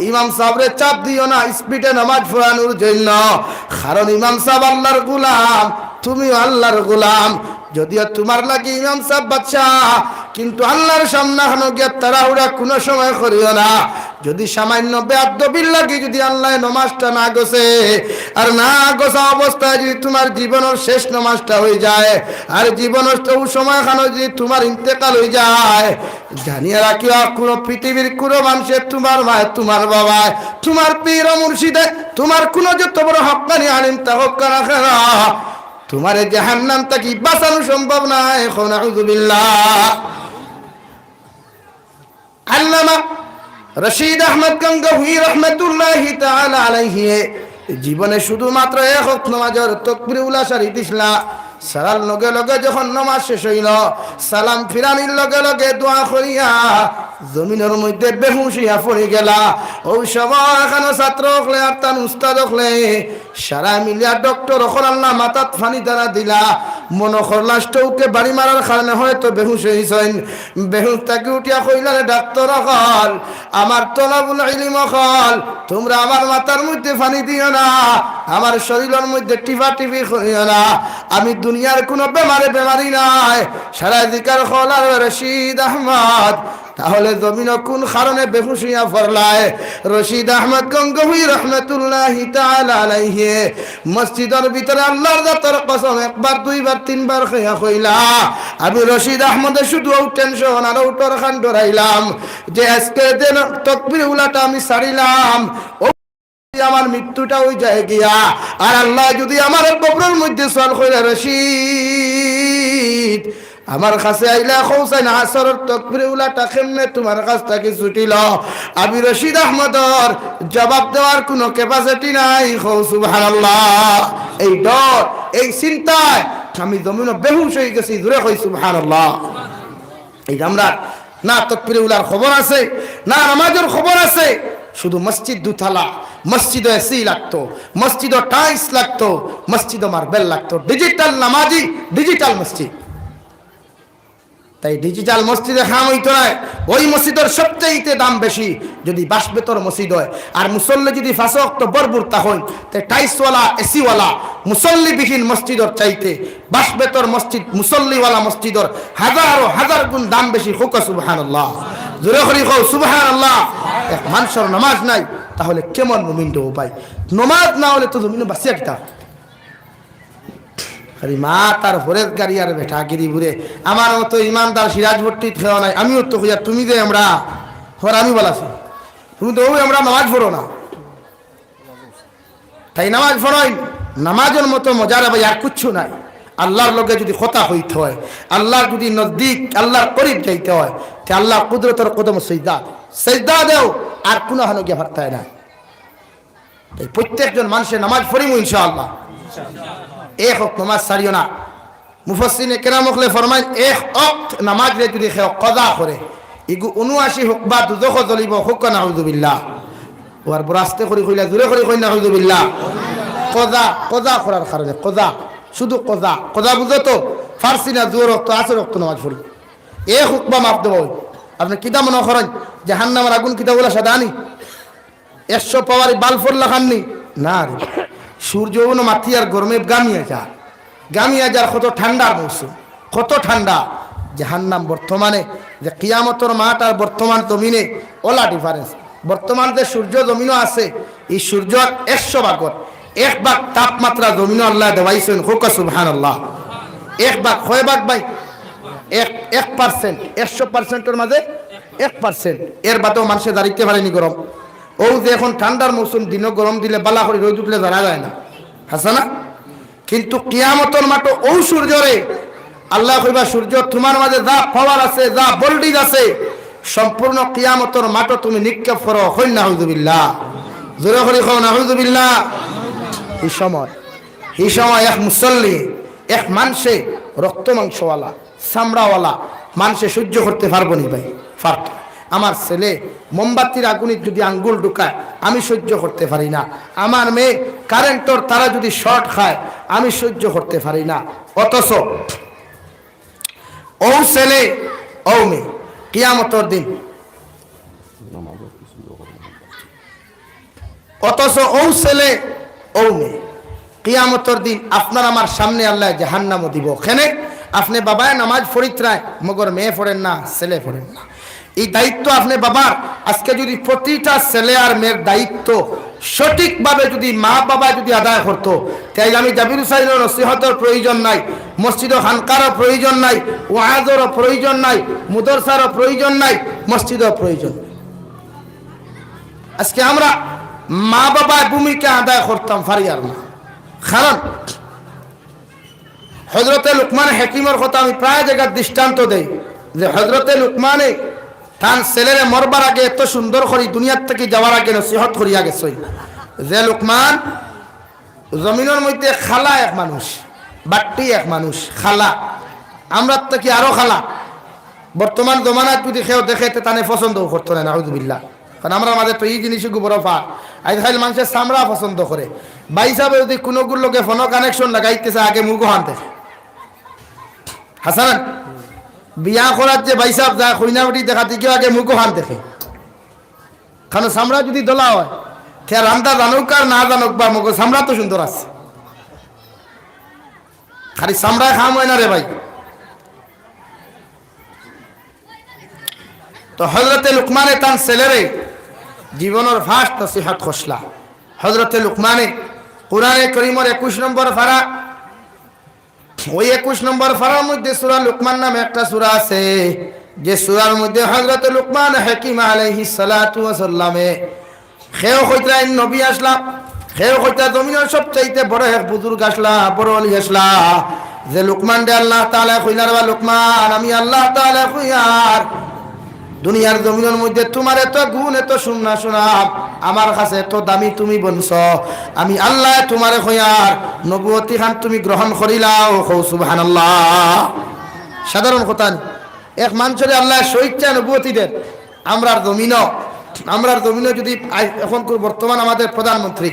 ইমাম সাবরে চাপ দিও না স্পিডে নামাজ পড়ানোর জন্য, কারণ ইমাম সাব আল্লার গোলাম, তুমিও আল্লার গোলাম। যদিও তুমার লাগি ইমাম সাব বাদশাহ, কিন্তু আল্লার সামনে খানো গিয়া তাড়াহুড়া কুনু সময় করিও না। যদি সামান্য বেয়াদবির লাগি যদি আল্লায় নমাজটা না গছে, আর না গছা অবস্থায় যদি তুমার জীবনর শেষ নমাজটা অইযায়, আর জীবনর অউ সময় খানো যদি তুমার ইন্তেকাল অইযায়, জানিয়া রাখিও, কুনু পৃথিবীর কুনু মানষে, তুমার মায়, তুমার বাবায়, তুমার পীর ও মুর্শিদে, তুমার কুনু যত বড় হক্কানি আলিম থাকউক্কা না কেন, তুমারে জাহান্নাম থাকি বাঁচানো সম্ভব নায়। কও নাউজুবিল্লাহ। আল্লামা রশিদ আহমদ গঙ্গোহী রহমতুল্লাহি তাআলা আলাইহি জীবনে শুধুমাত্র এক ওয়াক্ত নামাজর তকবিরে উলা সারি দিছলা। সালার লগে লগে যখন নামাজ শেষ অইলো, সালাম ফিরানির লগে লগে দোয়া করিয়া জমিনর মধ্যে বেহুশ অইয়া পড়ি গেলা। অউ সময় খানো ছাত্র অকলে আর তান উস্তাদ অকলে সারায় মিলিয়া ডক্টর অকল আল্লার মাথাত পানি ঢালা দিলা। মনো করলা স্ট্রোকে বাড়ি মারার কারণে হয়তো বেহুশ অইছইন। বেহুশ থাকি উঠিয়া কইলা, "রে ডাক্তর অকল, আমার তলাবুল ইলিম অকল, তুমরা আমার মাথার মধ্যে পানি দিও না, আমার শরীলর মধ্যে টিপাটিপি করিও না। আমি দুনিয়ার কুনু বেমারে বেমারি নায়।" সারায় জিকার করলা, "রে রশিদ আহমদ, তাহলে জমিনো কুন কারণে বেহুশ অইয়া পড়লায়?" রশিদ আহমদ গঙ্গোহী রহমতুল্লাহি তাআলা আলাইহি মসজিদর ভিতরে আল্লার জাতর কসম একবার, দুইবার, তিনবার খাইয়া কইলা, "আমি রশিদ আহমদে শুধু অউ টেনশন আর অউ ডর খান ডরাইলাম যে আইজকে যে তকবিরে উলাটা আমি ছাড়িলাম, অউ আমার মৃত্যুটা অইযায় গিয়া, আর আল্লায় যদি আমার কবরর মধ্যে সওয়াল করে, 'রশিদ, আমার কাছে আইলা কওছাইন আসরর তকবিরে উলাটা কেমনে তুমার কাছ থাকি ছুটিলো?' আমি রশিদ আহমদর জবাব দেওয়ার কুনু capacity নাই।" কও সুবহানাল্লাহ। এই ডর, এই চিন্তায় আমি জমিনো বেহুশ অইগেছি। জোরে কই সুবহানাল্লাহ। এই যে আমরা না তকবিরে উলার খবর আছে, না নামাজর খবর আছে, শুধু মসজিদ দুতলা, মসজিদো এসি লাগতো, মসজিদো টাইলস লাগতো, মসজিদো মার্বেল লাগতো, ডিজিটাল নামাজি, ডিজিটাল মসজিদ। তাই ডিজিটাল মসজিদে কাম অইতো নায়, অউ মসজিদর সবচাইতে দাম বেশি। যদি বাঁশ বেতর মসজিদ অয়, আর মুসল্লি যদি পাঁচ ওয়াক্ত ভরপুর থাকইন, তে টাইলসওয়ালা, এসিওয়ালা, মুসল্লিবিহীন মসজিদর চাইতে বাঁশ বেতর মসজিদ, মুসল্লিওয়ালা মসজিদর হাজারো হাজার গুণ দাম বেশি। কউক্কা সুবহানাল্লাহ। জোরে করি কও সুবহানাল্লাহ। এক মানষর নামাজ নাই, তাহলে কেমন মুমিন রে ভাই? নামাজ না অইলে তো জমিনো বাঁচিয়া কিতা? খালি মাত আর ফরেজ গাড়ি আর বেটাগিরি বুরে। আমার মতো ইমানদার সিরাজপট্টিত কেউ নাই। আমিও তো কইয়ার, "তুমি যে আমরা, হর আমি বলাছি, তুমি তো অউ আমরা নামাজ পড়ো না।" তাই নামাজ পড়ইন, নামাজর মতো মজা রে ভাই আর কুচ্ছু নাই। আল্লার লগে যদি কথা কইতে অয়, আল্লার যদি নজদিক, আল্লার করিব যাইতে অয়, তে আল্লার কুদরতর কদমো সইজদা, সইজদা দেও, আর কুনু হানো গিয়া পারতায় না। তাই প্রত্যেকজন মানষে নামাজ পড়িমু ইনশাআল্লাহ। এক ওয়াক্ত নামাজ ছাড়িও না। মুফাসসিরিনে কেরাম অকলে ফরমাইন, এক ওয়াক্ত নামাজরে যদি কেউ কাজা করে, ইগু উনআশি হুকবা দুজখো জ্বলিবো, কউক্কা নাউজুবিল্লাহ। অউ আর বড় আস্তে করি কইলা, জোরে করি কই নাউজুবিল্লাহ। কাজা, কাজা করার কারণে, কাজা, শুধু কাজা, কাজা বুঝো তো, পারছি না, জোহর ওয়াক্ত, আছর ওয়াক্ত নামাজ পড়ি। এক হুকবা মাফ দেওয়া অইবো। আপনে কিতা মনো করইন, জাহান্নামর আগুন কিতা অলা সাদা নি? একশো পাওয়ারি বাল্বর লাখান নি? না রে। সূর্য অনো মাতি আর গরমে গামিয়া যার। গামিয়া যার, কত ঠান্ডার মৌসুম, কত ঠান্ডা। জাহান্নাম বর্তমানে, যে কিয়ামতর মাঠ আর বর্তমান জমিনে অলা difference। বর্তমান যে সূর্য জমিনো আছে, ই সূর্যর একশো ভাগর এক ভাগ তাপমাত্রা জমিনো আল্লায় দেওয়াইছইন। কউক্কা সুবহানাল্লাহ। এক ভাগ, কয় ভাগ ভাই? এক, এক percent, একশো percent-অর মাঝে এক percent। এর বাদেও মানষে জারিতে পারেনি গরম। অউ যে এখন ঠান্ডার মৌসুম, দিনো গরম দিলে বালা করি, রইদ উঠলে জারা যায় না, হাছা না? কিন্তু কিয়ামতর মাঠো অউ সূর্যরে আল্লায় কইবা, "সূর্য, তুমার মাঝে যা power আছে, যা voltage আছে, সম্পূর্ণ কিয়ামতর মাঠো তুমি নিক্ষেপ করো।" কইন নাউজুবিল্লাহ। জোরে করি কও নাউজুবিল্লাহ। ই সময়, ই সময় এক মুসল্লি, এক মানষে রক্ত মাংসওয়ালা, চামড়াওয়ালা, মানষে সইজ্য করতে পারবো নি ভাই? পারতো। আমার ছেলে মোমবাতির আগুনিত যুদি আঙ্গুল ঢুকায়, আমি সইজ্য করতে পারি না। আমার মেয়ে কারেন্টর তারা যুদি শর্ট খায়, আমি সইজ্য করতে পারি না। অথচ অউ ছেলে, অউ মেয়ে, কিয়ামতর দিন অথচ অউ ছেলে, অউ মেয়ে, কিয়ামতর দিন আপনার আমার সামনে আল্লায় জাহান্নামো দিবো। কেনে? আপনে বাবায় নামাজ পড়িতরায়, মগর মেয়ে পড়ের না, ছেলে পড়ের না। ই দায়িত্ব আপনে বাবার। আজকে যুদি প্রতিটা ছেলে আর মেয়ের দায়িত্ব সঠিকভাবে যুদি মা বাবায় যুদি আদায় করতো, তে আইজ আমি জাবির হুসাইনর নসিহতর প্রয়োজন নাই, মসজিদো খানকারও প্রয়োজন নাই, ওয়াজরও প্রয়োজন নাই, মুদরসারও প্রয়োজন নাই, মসজিদও প্রয়োজন নাই। আজকে আমরা মা বাবার ভূমিকা আদায় করতাম পারিয়ার না। কারণ হজরতে লুকমান হাকিমর কথা আমি প্রায় জাগাত দৃষ্টান্ত দেই যে হজরতে লুকমানে তান ছেলেরে মরবার আগে এত সুন্দর করি দুনিয়ার থাকি যাওয়ার আগে নসিহত করিয়া গেছইন যে লুকমান জমিনর মধ্যে কালা এক মানুষ, বাট্টি এক মানুষ, কালা। আমরার থাকি আরো কালা। বর্তমান জমানাত যুদি কেউ দেখে, তে তানে পছন্দও করতো নায়, নাউজুবিল্লাহ। কারণ আমরার মাঝে তো ই জিনিসগু বড় পার। আইজকাইল মানষে চামড়া পছন্দ করে। ভাইসাবে যুদি কুনুগুর লগে ফোনো কানেকশন লাগাইতে চায়, আগে মুখখান দেখে। হাসান, বিয়া করাত যে ভাইসাব যায়, কইনা বেটি দেখাত গিয়া আগে মুখখান দেখে। কারণ চামড়া যুদি ধলা অয়, তে রান্দা জানুক আর না জানুক বা, মগর চামড়া তো সুন্দর আছে। খালি চামড়ায় কাম অয় না রে ভাই। তো হজরতে লুকমানে তান ছেলেরে জীবনর first নসিহত করছলা। হজরতে লুকমানে কুরআনে করিমর একুশ নম্বর পারা, ওই একুশ নম্বর পারার মধ্যে সূরা লুকমান নামে একটা সূরা আছে, যে সূরার মধ্যে হজরতে লুকমান হাকিম আলাইহিস সালাতু ওয়াস সালামে কেউ কইতরা ইন নবী আছলা, কেউ কইতরা জমিনর সবচাইতে বড় এক বুজুর্গ আছলা, বড় অলি আছলা। যে লুকমানরে আল্লাহ তাআলায় কইলা, "রে বা লুকমান, আমি আল্লাহ তাআলায় কইয়ার, দুনিয়ার জমিনর মধ্যে তুমার এত গুণ, এত সুন্না সুনাম, আমার কাছে এত দামি তুমি বনছো। আমি আল্লায় তুমারে কইয়ার, নবুয়তিখান তুমি গ্রহণ করিলাও।" কও সুবহানাল্লাহ। সাধারণ কথা নি। এক মানষরে আল্লায় স্বইচ্ছায় নবুয়তি দের। আমরার জমিনো, আমরার জমিনো যুদি আই-, এখনকুর বর্তমান আমাদের প্রধানমন্ত্রী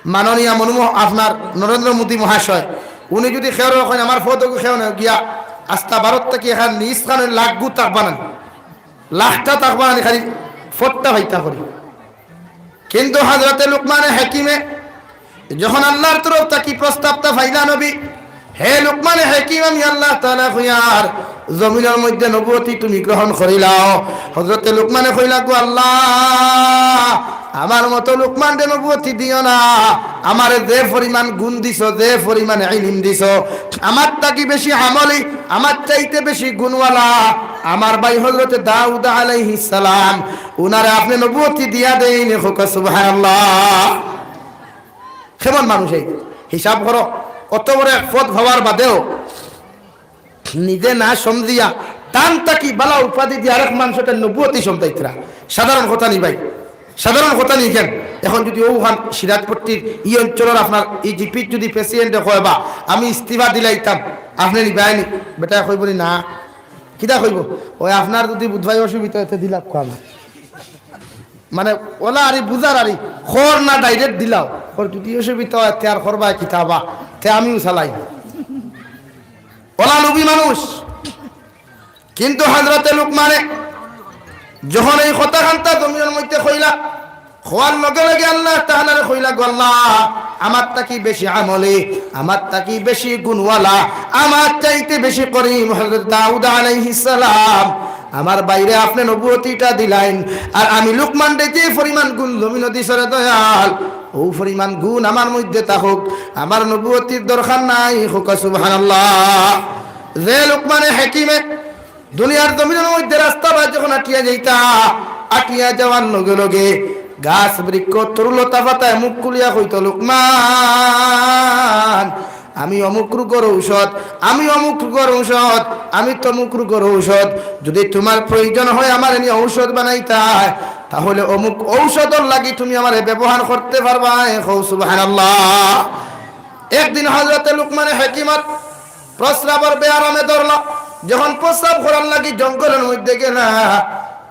মাননীয় মনমোহ-, আপনার নরেন্দ্র মোদী মহাশয়, উনি যুদি কেউরে কইন, "আমার ফটো কেউ নেও গিয়া, আস্তা ভারত থাকি এখান নিজ খানে লাখ গু থাকবা না, লাখটা থাকবা না, খালি ফটটা ভাইতা করি।" কিন্তু হজরতে লুকমানে হাকিমে যখন আল্লাহর তরফ থাকি প্রস্তাবটা পাইলা নবী, "হে লুকমানে হাকিম, আমি আল্লাহ তাআলায় কইয়ার, জমিনর মধ্যে নবুয়তি তুমি গ্রহণ করিলাও।" হজরতে লুকমানে কইলা, "গো আল্লাহ, আমার মতো লুকমানরে নবুয়তি দিও না, আমারে যে পরিমাণ গুণ দিছো, যে পরিমাণ ইলিম দিছো, আমার থাকি বেশি আমলি, আমার চাইতে বেশি গুণওয়ালা আমার ভাই হজরতে দাউদ আলাইহিস সালাম, উনারে আপনে নবুয়তি দিয়া দেইন।" কউক্কা সুবহানাল্লাহ। কেমন মানুষ এই? হিসাব করো, অত বড় এক পদ পাওয়ার বাদেও নিজে না সমঝিয়া তান থাকি বালা উপাধি দিয়া আরেক মানষরে নবুয়তি সমঝাইতরা। সাধারণ কথা নি ভাই, সাধারণ কথা নি কেন? এখন যুদি অউখান সিরাজপট্টির ই অঞ্চলর আপনার ই জিপির যুদি প্রেসিডেন্টে কয়, "বা আমি ইস্তিফা দিলাইতাম", আপনে নিবায় নি? বেটায় কইবো নি, "না।" কিতা কইবো? "ওই আপনার যুদি বুধবাই অসুবিধা অয় তে দিলাউক্কা আমি।" মানে, ওলা আরি বুঝার আরি, কর না direct দিলাও। কর যুদি অসুবিধা অয়, তে আর করবায় কিতা বা, তে আমিও চালাই। ওলা লোভী মানুষ। কিন্তু হজরতে লুকমানে যখন এই কথাখানতা জমিনর মধ্যে কইলা, কওয়ার লগে লগে আল্লাহ তাআলারে কইলা, "গো আল্লাহ, আমার থাকি বেশি আমলি, আমার থাকি বেশি গুণওয়ালা, আমার চাইতে বেশি করিম হজরত দাউদ আলাইহিস সালাম, আমার ভাইরে আপনে নবুয়তিটা দিলাইন, আর আমি লুকমানরে যে পরিমাণ গুণ জমিনো দিছো রে দয়াল, অউ পরিমাণ গুণ আমার মধ্যে থাকুক, আমার নবুয়তির দরকার নাই।" কউক্কা সুবহানাল্লাহ। যে লুকমানে হাকিমে দুনিয়ার জমিনর মধ্যে রাস্তা বায় যখন আটিয়া যাইতা, আটিয়া যাওয়ার লগে লগে গাছ বৃক্ষ তরুলতা পাতায় মুখ খুলিয়া কইতো, "লুকমান, আমি অমুক রোগর ঔষধ, আমি অমুক রোগর ঔষধ, আমি তমুক রোগর ঔষধ। যুদি তুমার প্রয়োজন অয় আমারে নিয়া ঔষধ বানাইতায়, তাহলে অমুক ঔষধর লাগি তুমি আমারে ব্যবহার করতে পারবায়।" কও সুবহানাল্লাহ। একদিন হজরতে লুকমানে হাকিমর প্রস্রাবর বেয়ারামে ধরলা। যখন প্রস্রাব করার লাগি জঙ্গলর মধ্যে গেলা,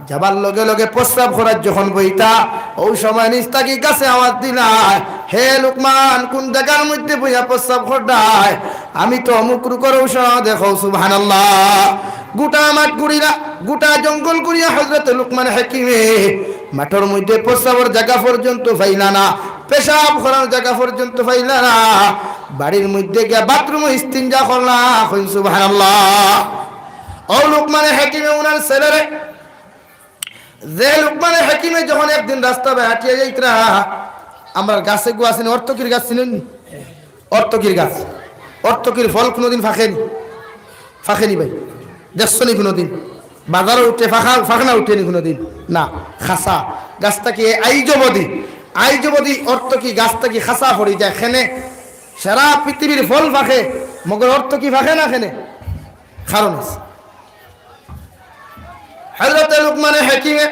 যাবার লগে লগে প্রস্রাব করার যখন বইতা, অউ সময় নিচ থাকি গাছে আওয়াজ দিলায়, "হে লুকমান, কুন জাগার মধ্যে বইয়া প্রস্রাব কররায়? আমি তো অমুক রুকর অউ সময় দেখো।" সুবহানাল্লাহ। গোটা মাঠ ঘুরিলা, গোটা জঙ্গল ঘুরিয়া হযরতে লুকমান হাকিমে মাঠর মধ্যে প্রস্রাবর জাগা পর্যন্ত পাইলা না, পেশাব করার জাগা পর্যন্ত পাইলা না। বাড়ির মধ্যে গিয়া বাথরুমো ইস্তিনজা করলা। কইন সুবহানাল্লাহ। অউ লুকমানে হাকিমে উনার ছেলেরে, যে লুকমানে হাকিমে যখন একদিন রাস্তা বায় আটিয়া যাইতরা, আমরার গাছ এগু আছে নি, অর্তকির গাছ চিনইন নি? অর্তকির গাছ, অর্তকির ফল কুনুদিন ফাকেনি? ফাকেনি ভাই? দেখছো নি কুনুদিন? বাজারো উঠে ফাকা, ফাকনা উঠেনি কুনুদিন? না। খাসা গাছ থাকি আইজ অবধি, আইজ অবধি অর্তকি গাছ থাকি খাসা পড়ি যায়। কেনে সারা পৃথিবীর ফল ফাকে, মগর অর্তকি ফাকে না কেনে? কারণ আছে। হযরতে লুকমানে হাকিমে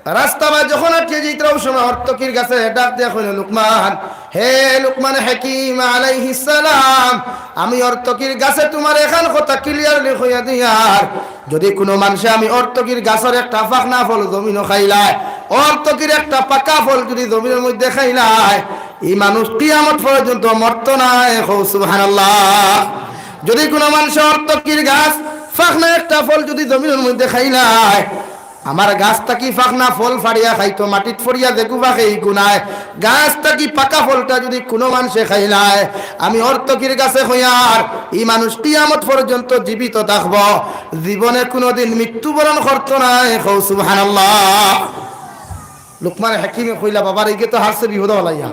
রাস্তা বায় যখন আটিয়া যাইতরা, অউ সময় অর্তকির গাছে ডাক দিয়া কইন, "লুকমান, হে লুকমানে হাকিম আলাইহিস সালাম, আমি অর্তকির গাছে তুমারে এখান কথা clearly কইয়া দিয়ার, যদি কুনু মানষে আমি অর্তকির গাছর একটা ফাকনা ফল জমিনো খাইলায়, অর্তকির একটা পাকা ফল যদি জমিনর মধ্যে খাইলায়, ই মানুষ কিয়ামত পর্যন্ত মরতো নায়।" কও সুবহানাল্লাহ। যদি কুনু মানষে অর্তকির গাছ ফাকনা একটা ফল যদি জমিনর মধ্যে খাইলায়, আমার গাছ থাকি ফাকনা ফল ফাড়িয়া খাইতো, মাটিত ফড়িয়া যেগু ফাকে ইগু নায়, গাছ থাকি পাকা ফলটা যদি কুনু মানষে খাইলায়, আমি অর্তকির গাছে কইয়ার, ই মানুষ কিয়ামত পর্যন্ত জীবিত থাকবো, জীবনে কুনুদিন মৃত্যুবরণ করতো নায়। কও সুবহানাল্লাহ। লুকমান হাকিমে কইলা, "বাবার ইগে তো হারছে বিপদো ফালাইয়া।"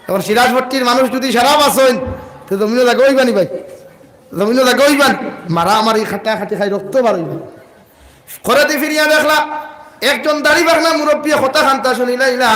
এখন সিরাজপট্টির মানুষ যদি সারা বাঁচইন, তে জমিনো জাগা অইবা নি ভাই? জমিনো জাগা অইবা নি? মারামারি, কাটাকাটি খাই রক্ত বার অইবো। ঘরেদি ফিরিয়া দেখলা, একজন দাড়ি পাকনা মুরব্বিয়ে কথা খান্তা শুনিলাইলা।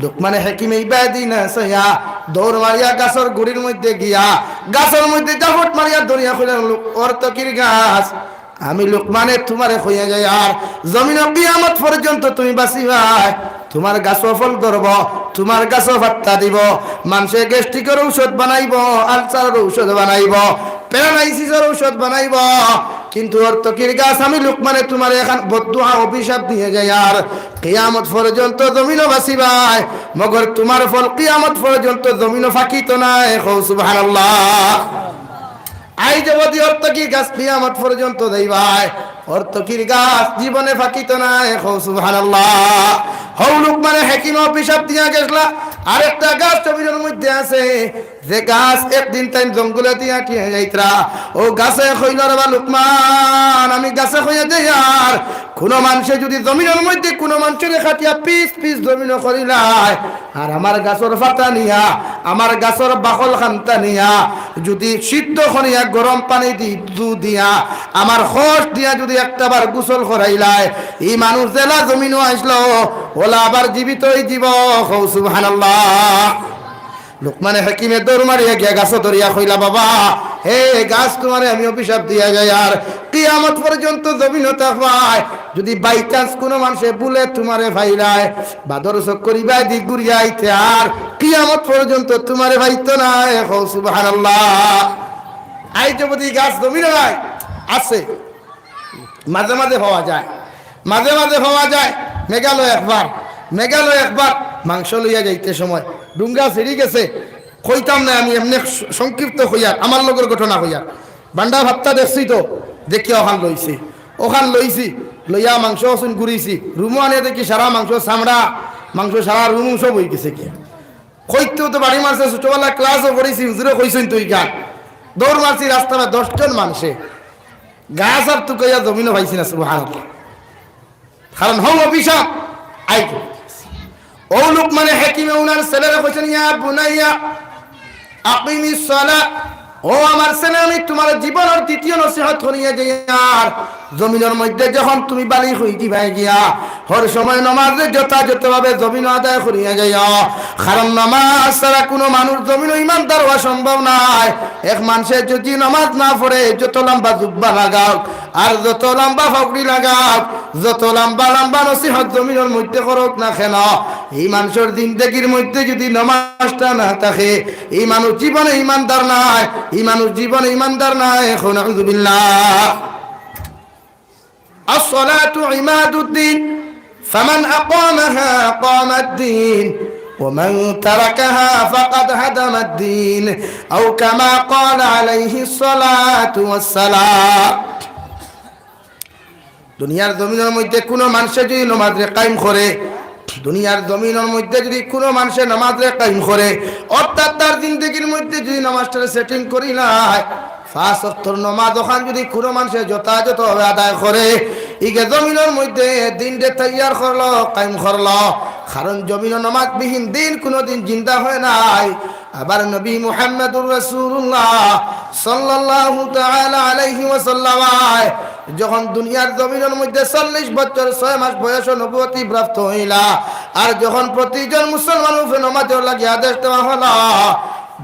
লুকমানে হাকিমে ইবায়দি না চাইয়া দৌড় মারিয়া গাছর গুড়ির মধ্যে গিয়া, গাছর মধ্যে জাপট মারিয়া ধরিয়া কইলা, "অর্তকির গাছ, আমি লুকমানে তুমারে কইয়া যাইয়ার, জমিনো কিয়ামত পর্যন্ত তুমি বাঁচিবায়, তুমার গাছো ফল ধরবো, তুমার গাছো পাত্তা দিবো, মানষে গ্যাস্ট্রিকর ঔষধ বানাইবো, আলসারর ঔষধ বানাইবো, প্যারালাইসিসর ঔষধ বানাইবো, কিন্তু অর্তকির গাছ আমি লুকমানে তুমারে এখান বদদোয়া অভিশাপ দিয়া যাইয়ার, কিয়ামত পর্যন্ত জমিনো বাঁচিবায়, মগর তুমার ফল কিয়ামত পর্যন্ত জমিনো ফাকিতো নায়।" কও সুবহানাল্লাহ। আইজ অবধি অর্তকির গাছ কিয়ামত পর্যন্ত যাইবায়, অর্তকির গাছ জীবনে ফাকিতো নায়। কও সুবহানাল্লাহ। হউ লুকমানে হাকিমে অভিশাপ দিয়া গেছলা, আরেকটা গাছ জমিনর মধ্যে আছে, যে গাছ একদিন তাইন জঙ্গলেদি আটিয়া যাইতরা, অউ গাছে কইলো, "রে বা লুকমান, আমি গাছে কইয়া যাইয়ার, কুনু মানষে যদি জমিনর মধ্যে কুনু মানষরে কাটিয়া পিস পিস জমিনো করিলায়, আর আমার গাছর পাতা নিয়া, আমার গাছর বাকল খান্তা নিয়া, যদি সিদ্ধ করিয়া গরম পানি দি, দু দিয়া, আমার খোশ দিয়া যদি একটা বার গোসল করাইলায়, ই মানুষ যেলা জমিনো আইছলো, অলা আবার জীবিত অইযিবো।" কও সুবহানাল্লাহ। লুকমানে হাকিমে দৌড় মারিয়া গিয়া গাছো ধরিয়া কইলা, "বাবা, হে গাছ, তুমারে আমি অভিশাপ দিয়া যাইয়ার, কিয়ামত পর্যন্ত জমিনো থাকবায়, যদি by chance কুনু মানষে ভুলে তুমারে পাইলায়, বাদর চক্কর ইবায়দি ঘুরিয়া আইতে আর কিয়ামত পর্যন্ত তুমারে পাইতো নায়।" কও সুবহানাল্লাহ। আইজ অবধি গাছ জমিনো নাই, আছে, মাঝে মাঝে পাওয়া যায়, মাঝে মাঝে পাওয়া যায়। মেঘালয় একবার, মেঘালয় একবার মাংস লইয়া যাইতে সময় ডুঙ্গা ছিড়ি গেছে, কইতাম না আমি, এমনে স-, সংক্ষিপ্ত কইয়ার, আমার লগর ঘটনা কইয়ার। বান্ডা ভাত্তা দেখছি তো, দেখিয়া অখান লইছি, অখান লইছি, লইয়া মাংস অছুন ঘুরিছি, রুমো আনিয়া দেখি সারা মাংস চামড়া, মাংস সারা রুম সব অইগেছে গিয়া। কইতেও তো বাড়ি মারছে, ছোটবেলা ক্লাসও পড়ছি, হুজুরে কইছইন তো ইখান। দৌড় মারছি রাস্তায় দশ জন মানষে। গাছ আর তুকাইয়া জমিনো পাইছি না, সুবহানাল্লাহ। কারণ হউ অভিশাপ, আই তো। অউ লুকমানে হাকিমে উনার ছেলেরে কইছইন, "ইয়া বুনাইয়া, আকিমিস সালাহ।" ও আমার ছেলে, আমি তুমার জীবনর দ্বিতীয় নসিহত করিয়া যাইয়ার, জমিনর মধ্যে যখন তুমি বালিগ অইযিবায় গিয়া, হর সময় নমাজরে যথাযথভাবে জমিনো আদায় করিয়া যাইও। কারণ নমাজ ছাড়া কুনু মানুষ জমিনো ইমানদার অওয়া সম্ভব নায়। এক মানষে যদি নমাজ না পড়ে, যত লম্বা জুব্বা লাগাউক, আর যত লম্বা পাগড়ি লাগাউক, যত লম্বা লম্বা নসিহত জমিনর মধ্যে করউক না কেন, ই মানষর জিন্দেগির মধ্যে যুদি নমাজটা না থাকে, ই মানুষ জীবনে ইমানদার নায়, ই মানুষ জীবনে ইমানদার নায়। কও নাউজুবিল্লাহ। الصلاة عماد الدين، فمن أقامها قام الدين، ومن تركها فقد هدم الدين، أو كما قال عليه الصلاة والسلام। দুনিয়ার জমিনর মধ্যে কুনু মানষে যুদি নমাজরে কায়েম করে, দুনিয়ার জমিনর মধ্যে যুদি কুনু মানষে নমাজরে কায়েম করে, অর্থাৎ তার জিন্দেগির মধ্যে যুদি নমাজটারে setting করি নেয়, পাঁচ ওয়াক্তর নমাজ অখান যুদি কুনু মানষে যথাযথভাবে আদায় করে, ইগে জমিনর মধ্যে দিনরে তৈয়ার করলো, কায়েম করলো। কারণ জমিনো নমাজবিহীন দিন কুনুদিন জিন্দা হয় নাই। আবার নবী মুহাম্মাদুর রাসূলুল্লাহ সাল্লাল্লাহু তাআলা আলাইহি ওয়াসাল্লাম যখন দুনিয়ার জমিনর মধ্যে চল্লিশ বছর ছয় মাস বয়সে নবুয়তি প্রাপ্ত হইলা, আর যখন প্রতিজন মুসলমান উপরে নমাজর লাগি আদেশ দেওয়া হলো,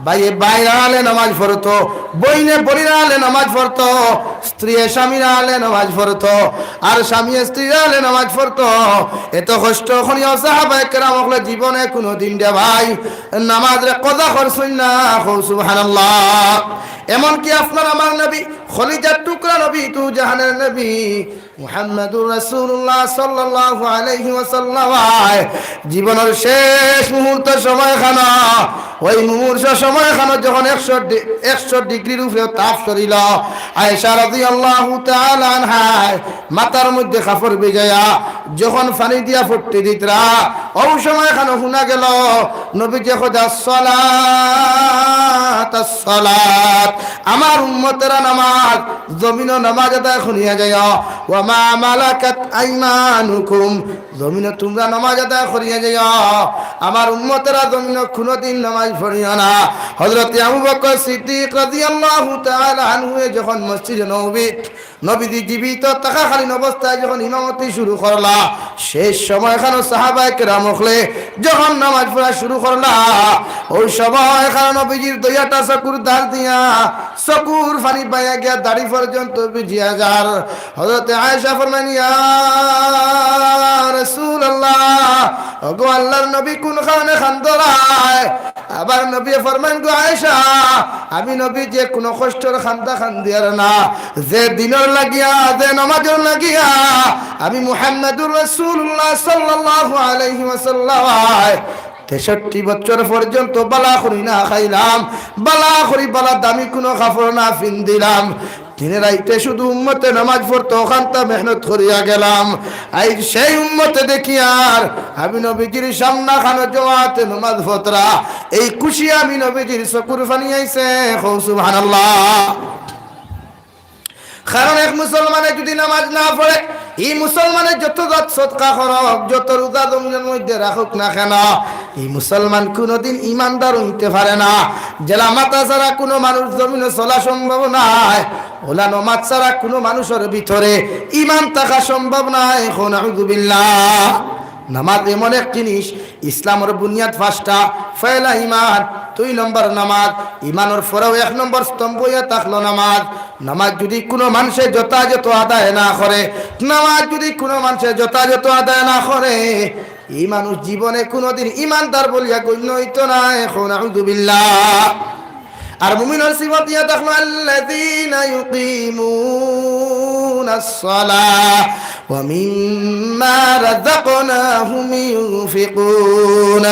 ভাইয়ে ভাইর আড়ালে নমাজ পড়তো, বইনে বইনর আড়ালে নমাজ পড়তো, স্ত্রীয়ে স্বামীর আড়ালে নমাজ পড়তো, আর স্বামীয়ে স্ত্রীর আড়ালে নমাজ পড়তো। এত কষ্ট করিয়াও সাহাবায়ে কেরাম অকলে জীবনে কুনুদিন রে ভাই নমাজরে কাজা করছইন না। কও সুবহানাল্লাহ। এমনকি আপনার আমার নবী, কলিজার টুকরা নবী, দুজাহানের নবী মুহাম্মাদুর রাসূলুল্লাহ সাল্লাল্লাহু আলাইহি ওয়াসাল্লাম জীবনর শেষ মুহূর্ত সময়খানো, ওই মুহূর্ত সময়খানো যখন একশো ডি-, একশো ডিগ্রির উপরে তাপ চলিল, আয়েশা রাদিয়াল্লাহু তাআলা আনহায় মাথার মধ্যে কাপড় ভিজাইয়া যখন পানি দিয়া ফুটি দিতরা, ওই সময়খানো হুনা গেল, নবীজিয়ে কইতা, "আসসালাত, আসসালাত, আমার উম্মতেরা নমাজ, জমিনো নমাজ আদায় করিয়া যাও, ওয়া মা মালাকাত আইমানুকুম, জমিনো তুমরা নমাজ আদায় করিয়া যাও, আমার উম্মতেরা জমিনো কুনুদিন নমাজ পড়িও না।" হযরতে আবু বকর সিদ্দিক রাদিয়াল্লাহু তাআলা আনহুয়ে যখন মসজিদে নববী নবীজি জীবিত থাকাকালীন অবস্থায় যখন ইমামতি শুরু করলা, শেষ সময়খানো সাহাবায়ে কেরাম অকলে যখন নমাজ পড়া শুরু করলা, ওই সময়খানো নবীজির দুইটা চকুর ধার দিয়া চকুর পানি বাইয়া গিয়া দাড়ি পর্যন্ত ভিজিয়া যার। হযরতে আয়েশা ফরমাইন, "ইয়া রাসূলুল্লাহ, ওগো আল্লাহর নবী, কুন কারণে কান্দরায়?" আবার নবীয়ে ফরমাইন, "গো আয়েশা, আমি নবীজিয়ে কুনু কষ্টর কান্দা কান্দিয়ার না, যে দিনর লাগিয়া, যে নমাজর লাগিয়া আমি মুহাম্মাদুর রাসূলুল্লাহ সাল্লাল্লাহু আলাইহি ওয়াসাল্লাম তেষট্টি বছর পর্যন্ত বালা করি না খাইলাম, বালা করি বালা দামি কুনু কাপড় না পিন্দিলাম।" দিনে রাইতে শুধু উম্মতে নমাজ পড়তো, অখানতা মেহনত করিয়া গেলাম। আইজ সেই উম্মতে দেখিয়ার আমি নবীজির সামনাখানো জমাতে নমাজ পড়রা, এই খুশি আমি নবীজির চকুর পানি আইছে। কও সুবহানাল্লাহ। কারণ এক মুসলমানে যুদি নমাজ না পড়ে, ই মুসলমানে যত জাত সদকা করউক, যত রোজা জমিনর মধ্যে রাখউক না কেন, ই মুসলমান কুনুদিন ইমানদার অইতে পারে না। যেলা মাথা ছাড়া কুনু মানুষ জমিনো চলা সম্ভব নায়, অউলা নমাজ ছাড়া কুনু মানুষর ভিতরে ইমান থাকা সম্ভব নায়। কও নাউজুবিল্লাহ। নমাজ এমন এক জিনিস, ইসলামর বুনিয়াদ পাঁচটা। পয়লা ইমান, দুই নম্বর নমাজ, ইমানর পরেও এক নম্বর স্তম্ভ অইয়া থাকলো নমাজ। নমাজ যুদি কুনু মানষে যথাযথ আদায় না করে, নমাজ যুদি কুনু মানষে যথাযথ আদায় না করে, ই মানুষ জীবনে কুনুদিন ইমানদার বলিয়া গণ্য অইতো নায়। কও নাউজুবিল্লাহ। আর মুমিনর সিফত অইয়া থাকলো, আল্লাযীনা ইউকিমুনাস সালাহ ওয়া মিম্মা রাযাকনাহুম ইউনফিকুন।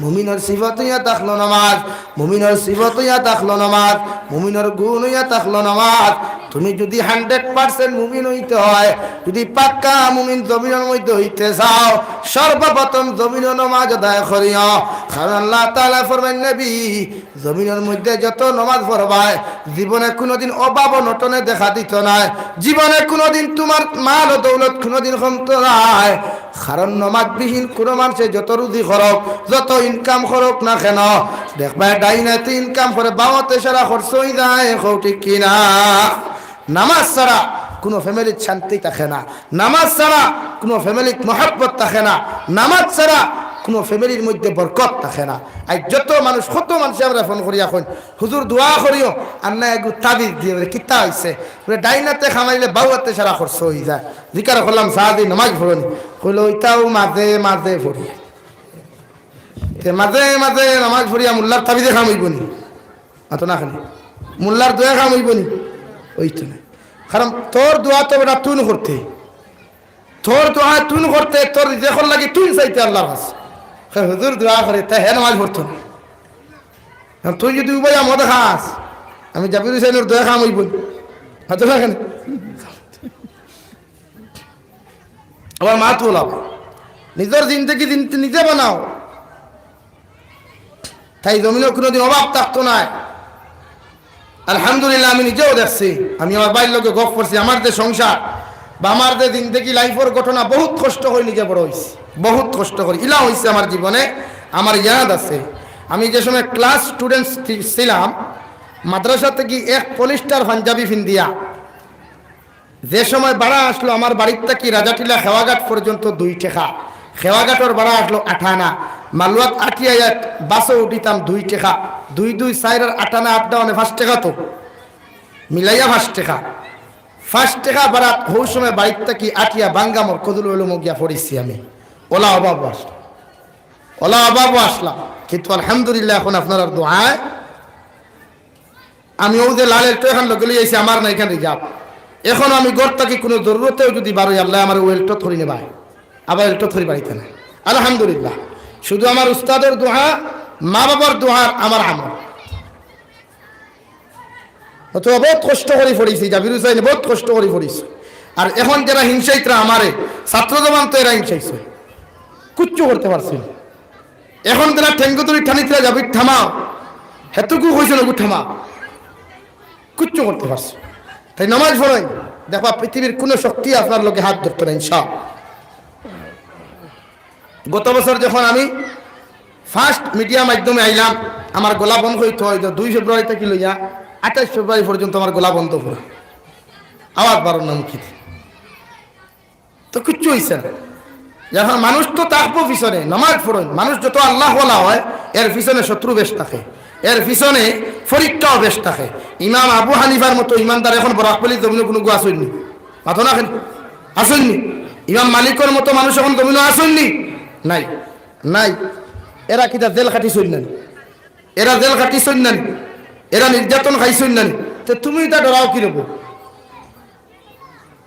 মুমিনর সিফত অইয়া থাকলো নমাজ, মুমিনর সিফত অইয়া থাকলো নমাজ, মুমিনর গুণ অইয়া থাকলো নমাজ। তুমি যুদি hundred percent মুমিন অইতে অয়, যুদি পাক্কা মুমিন জমিনর মধ্যে অইতে চাও, সর্বপ্রথম জমিনো নমাজ আদায় করিও। কারণ আল্লাহ তাআলা ফরমাইন, নবী, জমিনর মধ্যে যত নমাজ পড়বায়, জীবনে কুনুদিন অভাব অনটনে দেখা দিতো নায়, জীবনে কুনুদিন তুমার মাল ও দৌলত কুনুদিন কমতো নায়। কারণ নমাজবিহীন কুনু মানষে যত রুজি করউক, যত income করউক না কেন, দেখবায় ডাইন আতে income করে, বাম আতে সারা খরচ অইযায়। কও ঠিক কি না? নমাজ ছাড়া কুনু family-ত শান্তি থাকে না, নমাজ ছাড়া কুনু family-ত মহব্বত থাকে না, নমাজ ছাড়া কুনু ফ্যামিলির মধ্যে বরকত থাকে না। আর যত মানুষ, কত মানষে আমরারে ফোন করিয়া কইন, "হুজুর, দোয়া করিও।" আর না, এগু তাবিজ দিয়া বলে, "কিতা অইছে?" বলে, "ডাইন আতে কামাইলে বাউ আতে সারা খরচ অইযায়।" জিকার করলাম, "সারাদিন নমাজ পড়ো নি?" কইলো, "ওইটাও মাঝে মাঝে পড়ি।" তে মাঝে মাঝে নমাজ পড়িয়া মোল্লার তাবিজে কাম অইবো নি? মাতো না খালি। মোল্লার দোয়ায় কাম অইবো নি? অইতো নায়। কারণ তোর দোয়া তো বেটা তুইন করতে, তোর দোয়া তুইন করতে, তোর রিজেকর লাগি তুইন চাইতে আল্লার কাছে। হে হুজুর দোয়া করে, তে হে নমাজ পড়তো না। আর তুই যদি উবাইয়া মদ খাস, আমি জাবির হুসাইনর দোয়ায় কাম অইবো নি? মাতো না খালি। আবার মাত ওলাও, নিজর জিন্দেগি জিন-, নিজে বানাও। তাই জমিনো কুনুদিন অভাব থাকতো নায়। আলহামদুলিল্লাহ, আমি নিজেও দেখছি, আমি আমার ভাইর লগে গফ করছি, আমার যে সংসার বা আমার যে জিন্দেগি, লাইফর ঘটনা, বহুত কষ্ট করি নিজে বড় অইছি, বহুত কষ্ট করি। ইলা অইছে আমার জীবনে, আমার ইয়াদ আছে। আমি যে সময় ক্লাস স্টুডেন্ট ছিলাম, মাদ্রাসা থাকি এক পলিস্টার পাঞ্জাবি ফিন্দিয়া যে সময় ভাড়া আছলো আমার বাড়ির থাকি রাজাটিলা খেওয়াঘাট পর্যন্ত দুই টেকা, খেওয়াঘাটর ভাড়া আছলো আট আনা, মালুয়াত আটিয়া এক বাসো উঠিতাম দুই টেকা, দুই দুই চাইর আর আট আনা আপ ডাউনে পাঁচ টেকা তো, মিলাইয়া পাঁচ টেকা, পাঁচ টেকা ভাড়া। হউ সময় বাড়ির থাকি আটিয়া বাঙ্গামর কদুল উলুমো গিয়া পড়ছি আমি। ওলা অভাব আছলো, ওলা অভাব আছলাম, কিন্তু আলহামদুলিল্লাহ এখন আপনারার দোয়ায় আমি অউ যে লাল এলটো এখান লগে লই আইছি, আমার না এখান রিজার্ভ। এখন আমি ঘর থাকি কুনু জরুরতেও যদি বারই, আল্লায় আমারে অউ এলটোত করি নেবায়, আবার এলটোত করি বাড়িতে না। আলহামদুলিল্লাহ, শুধু আমার উস্তাদর দোয়া, মা বাবার দোয়া আর আমার আমল। অথবা বহুত কষ্ট করি পড়ছি, জাবির হুসাইন বহুত কষ্ট করি পড়ছি। আর এখন যেরা হিংসাইতরা আমারে, ছাত্র জবান তো এরা হিংসাইছে, কুচ্ছু করতে পারছি না। এখন তারা ঠেঙ্গো ধরি টানিতরা যাবি, থামাও। হেতুকু কইছে না, থামাও। কুচ্ছু করতে পারছে। তাই নামাজ পড়েন, দেখবা পৃথিবীর কুনু শক্তি আপনার লগে হাত ধরতো না, ইনশাআল্লাহ। গত বছর যখন আমি ফার্স্ট মিডিয়া মাধ্যমে আইলাম, আমার গলা বন্ধ অইতো অইতো দুই ফেব্রুয়ারি থাকি লইয়া আঠাইশ ফেব্রুয়ারি পর্যন্ত আমার গলা বন্ধ পুরা, আওয়াজ বারর না মুখে। তো কিচ্ছু অইছে না। এখন মানুষ তো থাকবো পিছনে, নামাজ পড়েন, মানুষ যত আল্লাহওয়ালা হয়, এর পিছনে শত্রু বেশ থাকে, এর পিছনে পরীক্ষাও বেশ থাকে। ইমাম আবু হানিফার মতো ইমানদার এখন বরাকভ্যালির জমিনো কুনুগু আছইন নি? মাতো না কেনে? আছইন নি? ইমাম মালিকর মতো মানুষ এখন জমিনো আছইন নি? নাই, নাই। এরা কিতা জেল খাটিছইন না নি? এরা জেল খাটিছইন না নি? এরা নির্যাতন খাইছইন না নি? তে তুমি ইতা ডরাও কিরকম?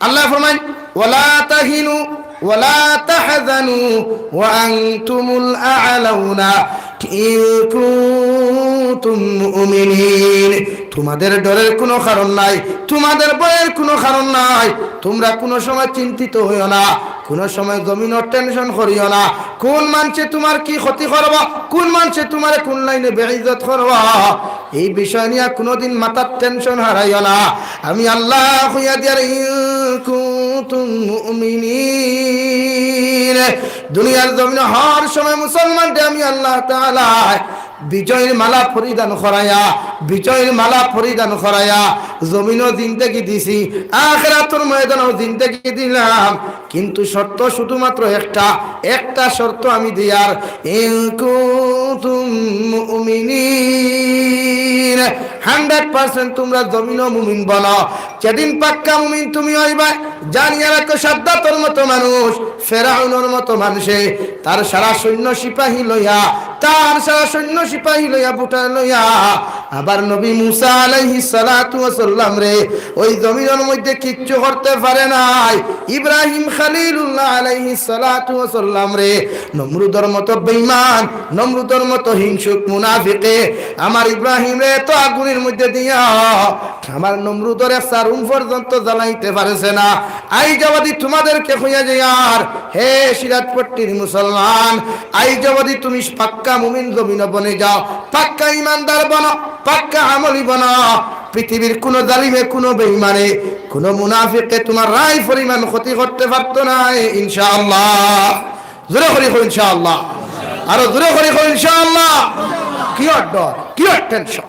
আল্লায় ফরমাইন, "ওয়ালা তাহিনু ওয়ালা তাহজানু ওয়া আনতুমুল আ'লাউনা ইন কুনতুম মুমিনিন।" তোমাদের ডরের কুনু কারণ নাই, তোমাদের ভয়ের কুনু কারণ নাই, তোমরা কুনু সময় চিন্তিত অইও না, কুনু সময় জমিনো টেনশন করিও না, কুন মানষে তোমার কি ক্ষতি করবা, কুন মানষে তোমারে কুন লাইনে বেইজ্জত করবা, এই বিষয় নিয়া কুনুদিন মাথাত টেনশন হারাইও না। আমি আল্লায় কইয়া দিয়ার, ইন কুনতুম মুমিনিন। দুনিয়ার জমিনো হর সময় মুসলমানরে আমি আল্লাহ তাআলায় বিজয়র মালা পরিধান করাইয়া, বিজয়র মালা পরিধান করাইয়া জমিনো জিন্দেগি দিছি, আখিরাতর ময়দানো জিন্দেগি দিলাম। কিন্তু শর্ত শুধুমাত্র একটা, একটা শর্ত আমি দিয়ার, ইন কুনতুম মুমিনিন, হান্ড্রেড পার্সেন্ট তোমরা জমিনো মুমিন বনো। যেদিন পাক্কা মুমিন তুমি অইবায়, জানিয়া রাখো, সাদ্দাতর মতো মানুষ, ফেরাউনর মতো মানষে তার সারা সৈন্য সিপাহী লইয়া, তার সারা সৈন্য সিপাহী লইয়া, ভোটার লইয়া, আবার নবী মুসা আলাইহিস সালাতু ওয়াস সালামরে ওই জমিনর মধ্যে কিচ্ছু করতে পারে নাই। ইব্রাহিম খলিলুল্লাহ আলাইহিস সালাতু ওয়াস সালামরে নমরুদর মতো বেঈমান, নমরুদর মতো হিংসুক মুনাফিকে আমার ইব্রাহিমরে এত আগুনের মধ্যে দিয়া আমার নমরুদর একটা রুম পর্যন্ত জ্বালাইতে পারছে না। আইজ অবধি তোমাদেরকে কইয়া যাইয়ার, হে সিরাজপট্টির মুসলমান, আইজ অবধি তুমি পাক্কা মুমিন জমিনো বনি যাও, পাক্কা ইমানদার বনো, পাক্কা আমলি বনো। পৃথিবীর কুনু জালিমে, কুনু বেঈমানে, কুনু মুনাফিকে তোমার রায় পরিমাণ ক্ষতি করতে পারতো নায়, ইনশাআল্লাহ। জোরে করি কও ইনশাআল্লাহ, আরো জোরে করি কও ইনশাআল্লাহ। কিওর ডর, কিওর টেনশন?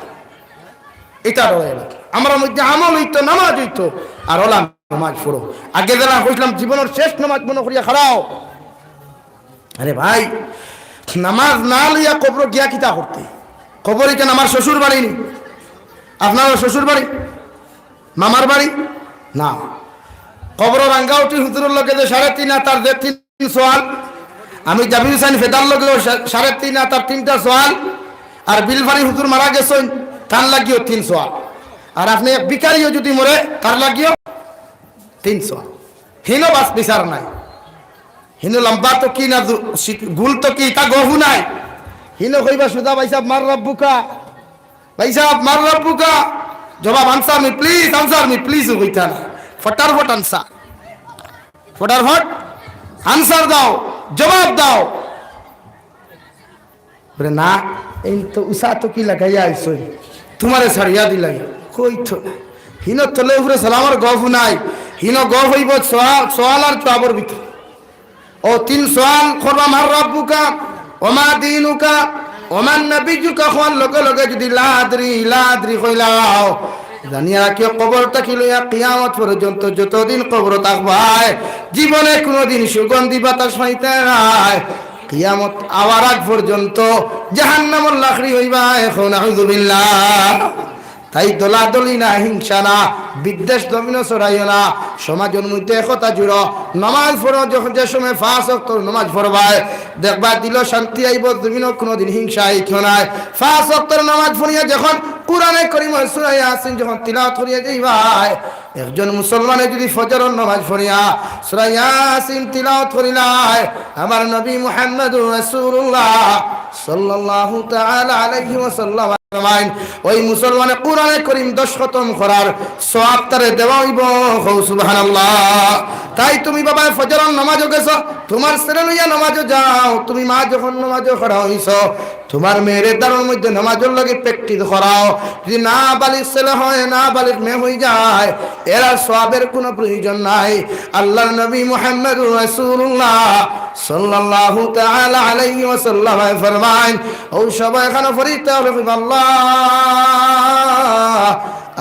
ইটা ডর অইলো। আমরার মধ্যে আমল অইতো, নামাজ অইতো, আর অলা নামাজ পড়ো। আগে যেলা কইছলাম, জীবনর শেষ নামাজ মনো করিয়া খাড়াও। আরে ভাই, নামাজ না লইয়া কবরো গিয়া কিতা করতে? কবর ইখান আমার শ্বশুর বাড়ি নি? আপনার শ্বশুর বাড়ি? মামার বাড়ি? না। কবরো রাঙ্গাউটি হুজুরর লগে যে সাড়ে তিন আতার যে তিন সওয়াল, আমি জাবির হুসাইন ফেদার লগেও সা-, সাড়ে তিন আতার তিনটা সওয়াল, আর বিলফারি হুজুর মারা গেছইন, তান লাগিও তিন সওয়াল। আর আপনে এক ভিখারিও যুদি মরে, তার লাগিও তিন সওয়াল। হিনো বাছ বিচার নাই। হিনো লম্বা তো কি না দু-, সি-, গুল তো কি, ইতা গফ নাই। হিনো কইবা সুজা, "ভাইসাব, মার রব্বুকা।" ভাইসাব, মার রব্বুকা। জবাব, "Answer me, please, answer me, please" কইতা না। ফটার ফট answer। ফটার ফট answer দাও, জবাব দাও। বলে, "না, এই তো উষা তো কি লাগাইয়া আইছইন, তুমারে ছাড়িয়া দিলাই।" কই তো না। হিনো তলে উপরে সালামর গফ নাই। হিনো গফ অইবো সওয়াল, সওয়াল আর জবাবর ভিতরে। ও তিন সওয়াল করবা, "মার রব্বুকা, ওমা দিনুকা, ওমান নবিয়ুকা" কওয়ার লগে লগে যুদি "লা আদরি, লা আদরি" কইলাও, জানিয়া রাখিও, কবর থাকি লইয়া কিয়ামত পর্যন্ত যতদিন কবর থাকবায়, জীবনে কুনুদিন সুগন্ধি বাতাস পাইতায় নায়। কিয়ামত আওয়ার আগ পর্যন্ত জাহান্নামর লাকড়ি অইবায়। কও নাউজুবিল্লাহ। তাই দলাদলি না, হিংসা না, বিদ্বেষ জমিনো ছড়াইও না। সমাজর মধ্যে একতা জুড়ো। নমাজ পড়ো, যখন যে সময় পাঁচ ওয়াক্তর নমাজ পড়বায়, দেখবায় দিলো শান্তি আইবো, জমিনো কুনুদিন হিংসা আইতো নায়। পাঁচ ওয়াক্তর নমাজ পড়িয়া যখন কুরআনে করিমর সূরা ইয়াসিন যখন তিলাওয়াত করিয়া যাইবায়, একজন মুসলমানে যুদি ফজরর নমাজ পড়িয়া সূরা ইয়াসিন তিলাওয়াত করিলায়, আমার নবী মুহাম্মদুর রাসূলুল্লাহ সাল্লাল্লাহু তাআলা আলাইহি ওয়াসাল্লাম ফরমাইন, ওই মুসলমানে কুরআনে করিম দশ খতম করার সওয়াব তারে দেওয়া অইবো। কও সুবহানাল্লাহ। তাই তুমি বাবায় ফজরর নমাজো গেছো, তুমার ছেলে লইয়া নমাজো যাও। তুমি মা যখন নমাজো খাড়া অইছো, তুমার মেয়েরে দারুর মধ্যে নমাজর লাগি practice করাও। যুদি নাবালিগ ছেলে হয়, নাবালিগ মেয়ে অইযায়, এরার সওয়াবের কুনু প্রয়োজন নাই। আল্লাহর নবী মুহাম্মদুর রাসূলুল্লাহ সাল্লাল্লাহু তাআলা আলাইহি ওয়াসাল্লাম ফরমাইন, ও সবাই এখানো ফরিস্তা অকলে কইবা, "আল্লাহ,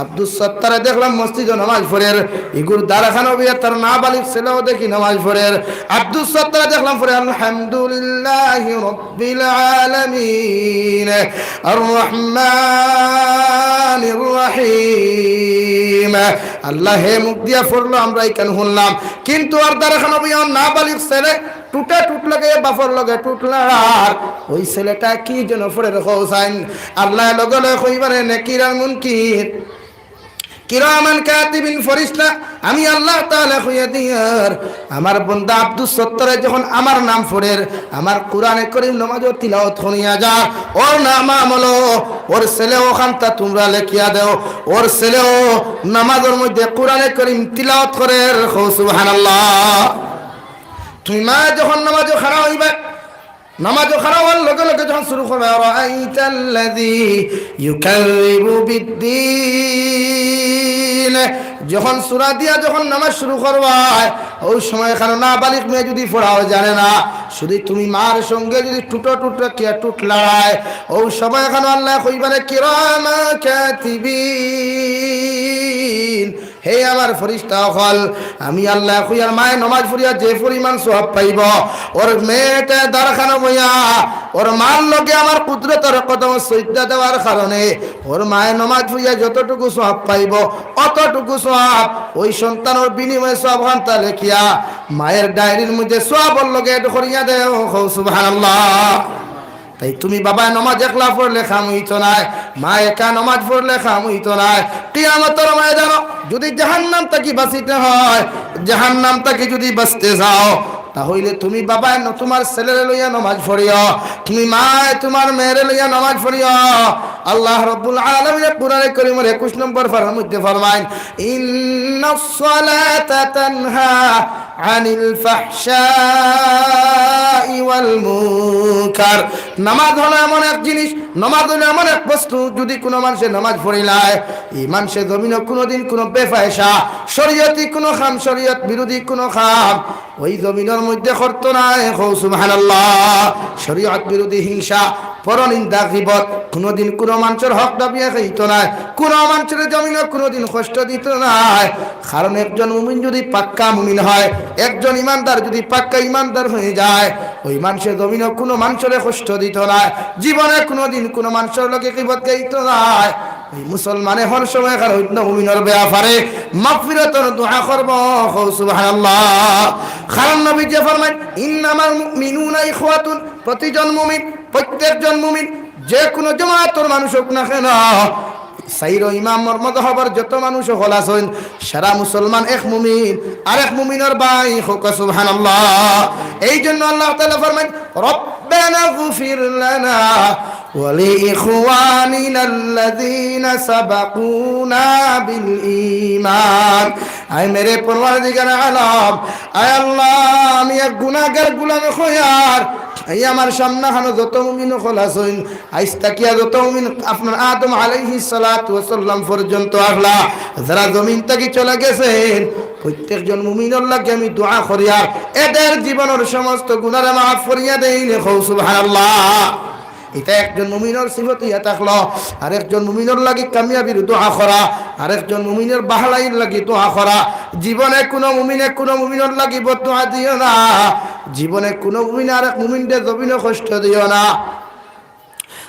আব্দুস সত্তারে দেখলাম মসজিদো নমাজ পড়ের, ইগুর দারখানো বিয়া তার নাবালিগ ছেলেও দেখি নমাজ পড়ের। আব্দুস সত্তারে দেখলাম পড়ে, আলহামদুলিল্লাহি রাব্বিল আলামিন, আর রহমানির রহিম।" আল্লাহ হে মুখ দিয়া পড়লো, আমরা ইখান হুনলাম, কিন্তু আর দারখানো বিয়া নাবালিগ ছেলে টুটে টুট লাগাইয়া বাপর লগে টুট লড়ার। ওই ছেলেটা কি যেন পড়ের কও চাইন। আল্লাহ লগে লগে কইবা রে, নাকির আর মুনকির, কিরামান কাতিবিন ফরিস্তা, আমি আল্লাহ তাআলা কইয়া দিয়ার, আমার বন্দা আব্দুস সত্তারে যখন আমার নাম পড়ের, আমার কুরআনে করিম নমাজো তিলাওয়াত করিয়া যার, ওর নাম আমলো, ওর ছেলে ওখানতা তুমরা লেখিয়া দেও, ওর ছেলেও নমাজর মধ্যে কুরআনে করিম তিলাওয়াত করের। কও সুবহানাল্লাহ। তুমি মা যখন নামাজো খাড়া অইবা, নামাজো খাড়া অওয়ার লগে লগে যখন শুরু করবা, "আরাআইতাল্লাযী ইউকাযযিবু বিদ্দীন", যখন সূরা দিয়া যখন নামাজ শুরু করবা, ওই সময় এখানো নাবালিগ মেয়ে যুদি পড়াও জানে না, শুধু তুমি মার সঙ্গে যুদি টুটো টুটো কিয়া টুট লড়ায়, ওই সময় এখানো আল্লাহ কইবা রে, "কিরামা কাতিবিন, হে আমার ফরিস্তা অকল, আমি আল্লাহ কইয়ার মায়ে নমাজ পড়িয়া যে পরিমাণ সওয়াব পাইবো, ওর মেয়েটা দারখানো বইয়া ওর মার লগে আমার কুদরতর কদম সইজদা দেওয়ার কারণে ওর মায়ে নমাজ পড়িয়া যতটুকু সওয়াব পাইবো, অতটুকু সওয়াব ওই সন্তানর বিনিময়ে সওয়াব খান্তা লেখিয়া মায়ের ডায়েরির মধ্যে সওয়াবর লগে add করিয়া দেও।" কও সুবহানাল্লাহ। তাই তুমি বাবায় নমাজ একলা পড়লে কাম অইতো নায়, মা একা নমাজ পড়লে কাম অইতো নায়। কিয়ামতর ময়দানো যুদি জাহান্নাম থাকি বাঁচিতে হয়, জাহান্নাম থাকি যুদি বাঁচতে চাও, তা অইলে তুমি বাবায় ন-, তুমার ছেলেরে লইয়া নমাজ পড়িও, তুমি মায় তুমার মেয়েরে লইয়া নমাজ পড়িও। আল্লাহ রাব্বুল আলামিনে কুরআনে করিমর একুশ নম্বর পারার মধ্যে ফরমাইন, "ইন্নাস সালাতা তানহা আনিল ফাহশাই ওয়াল মুনকার।" নামাজ হলো এমন এক জিনিস, নামাজ হলো এমন এক বস্তু, যুদি কুনু মানষে নামাজ পড়িলায়, ই মানষে জমিনো কুনুদিন কুনু বেফায়সা, শরীয়তি কুনু কাম, শরীয়ত বিরোধী কুনু কাম ওই জমিনর মধ্যে করতো নায়। কও সুবহানাল্লাহ। শরীয়ত বিরোধী হিংসা, পরনিন্দা, গীবত, কুনুদিন কুনু মানষর হক দাবিয়া খাইতো নায়, কুনু মানষর জমিনো কুনুদিন কষ্ট দিতো নায়। কারণ একজন মুমিন যুদি পাক্কা মুমিন হয়, একজন ইমানদার যুদি পাক্কা ইমানদার অইযায়, ওই মানষে জমিনো কুনু মানষরে কষ্ট দিতো নায়, জীবনে কুনুদিন কুনু মানষর লগে গীবত গাইতো নায়। ওই মুসলমানে হর সময় খান অইন্য মুমিনর বেয়াপারে মাগফিরাতর দোয়া করবো। কও সুবহানাল্লাহ। কারণ নবীজি ফরমাইন, "ইন্নামাল মুমিনুনা ইখওয়াতুন", প্রতিজন মুমিন, প্রত্যেকজন মুমিন, যে কুনু জমাতর মানুষ অউক না কেন, চাইরো ইমামর মজহবর যত মানুষ অকল আছইন, সারা মুসলমান এক মুমিন, আরেক মুমিনর ভাই। কও সুবহানাল্লাহ। এই জন্য আল্লাহ তাআলা ফরমাইন, "রব্বানা গফির লানা ওয়া লিইখওয়ানিনাল্লাযীনা সাবাকুনা বিল ঈমান।" আয় মেরে পরওয়ারদিগারে আলম, আয় আল্লাহ, আমি এক গুনাহগার গোলাম অইয়ার, এই আমার সামনাখানো যত মুমিন অকল আছইন, আইজ থাকিয়া যত মুমিন আপনার আদম আলাইহিস সালাতু ওয়াস সালাম পর্যন্ত আছলা, যারা জমিন থাকি চলে গেছইন, প্রত্যেকজন মুমিনর লাগি আমি দোয়া করিয়ার, এদের জীবনর সমস্ত গুনারে মাফ করিয়া দেইন। কও সুবহানাল্লাহ। ইটা একজন মুমিনর সিফত অইয়া থাকলো। আরেকজন মুমিনর লাগি কামিয়াবির দোয়া করা, আরেকজন মুমিনর ভালাইর লাগি দোয়া করা। জীবনে কুনু মুমিনে কুনু মুমিনর লাগি বদদোয়া দিও না। জীবনে কুনু মুমিনে আরেক মুমিনরে জমিনো কষ্ট দিও না।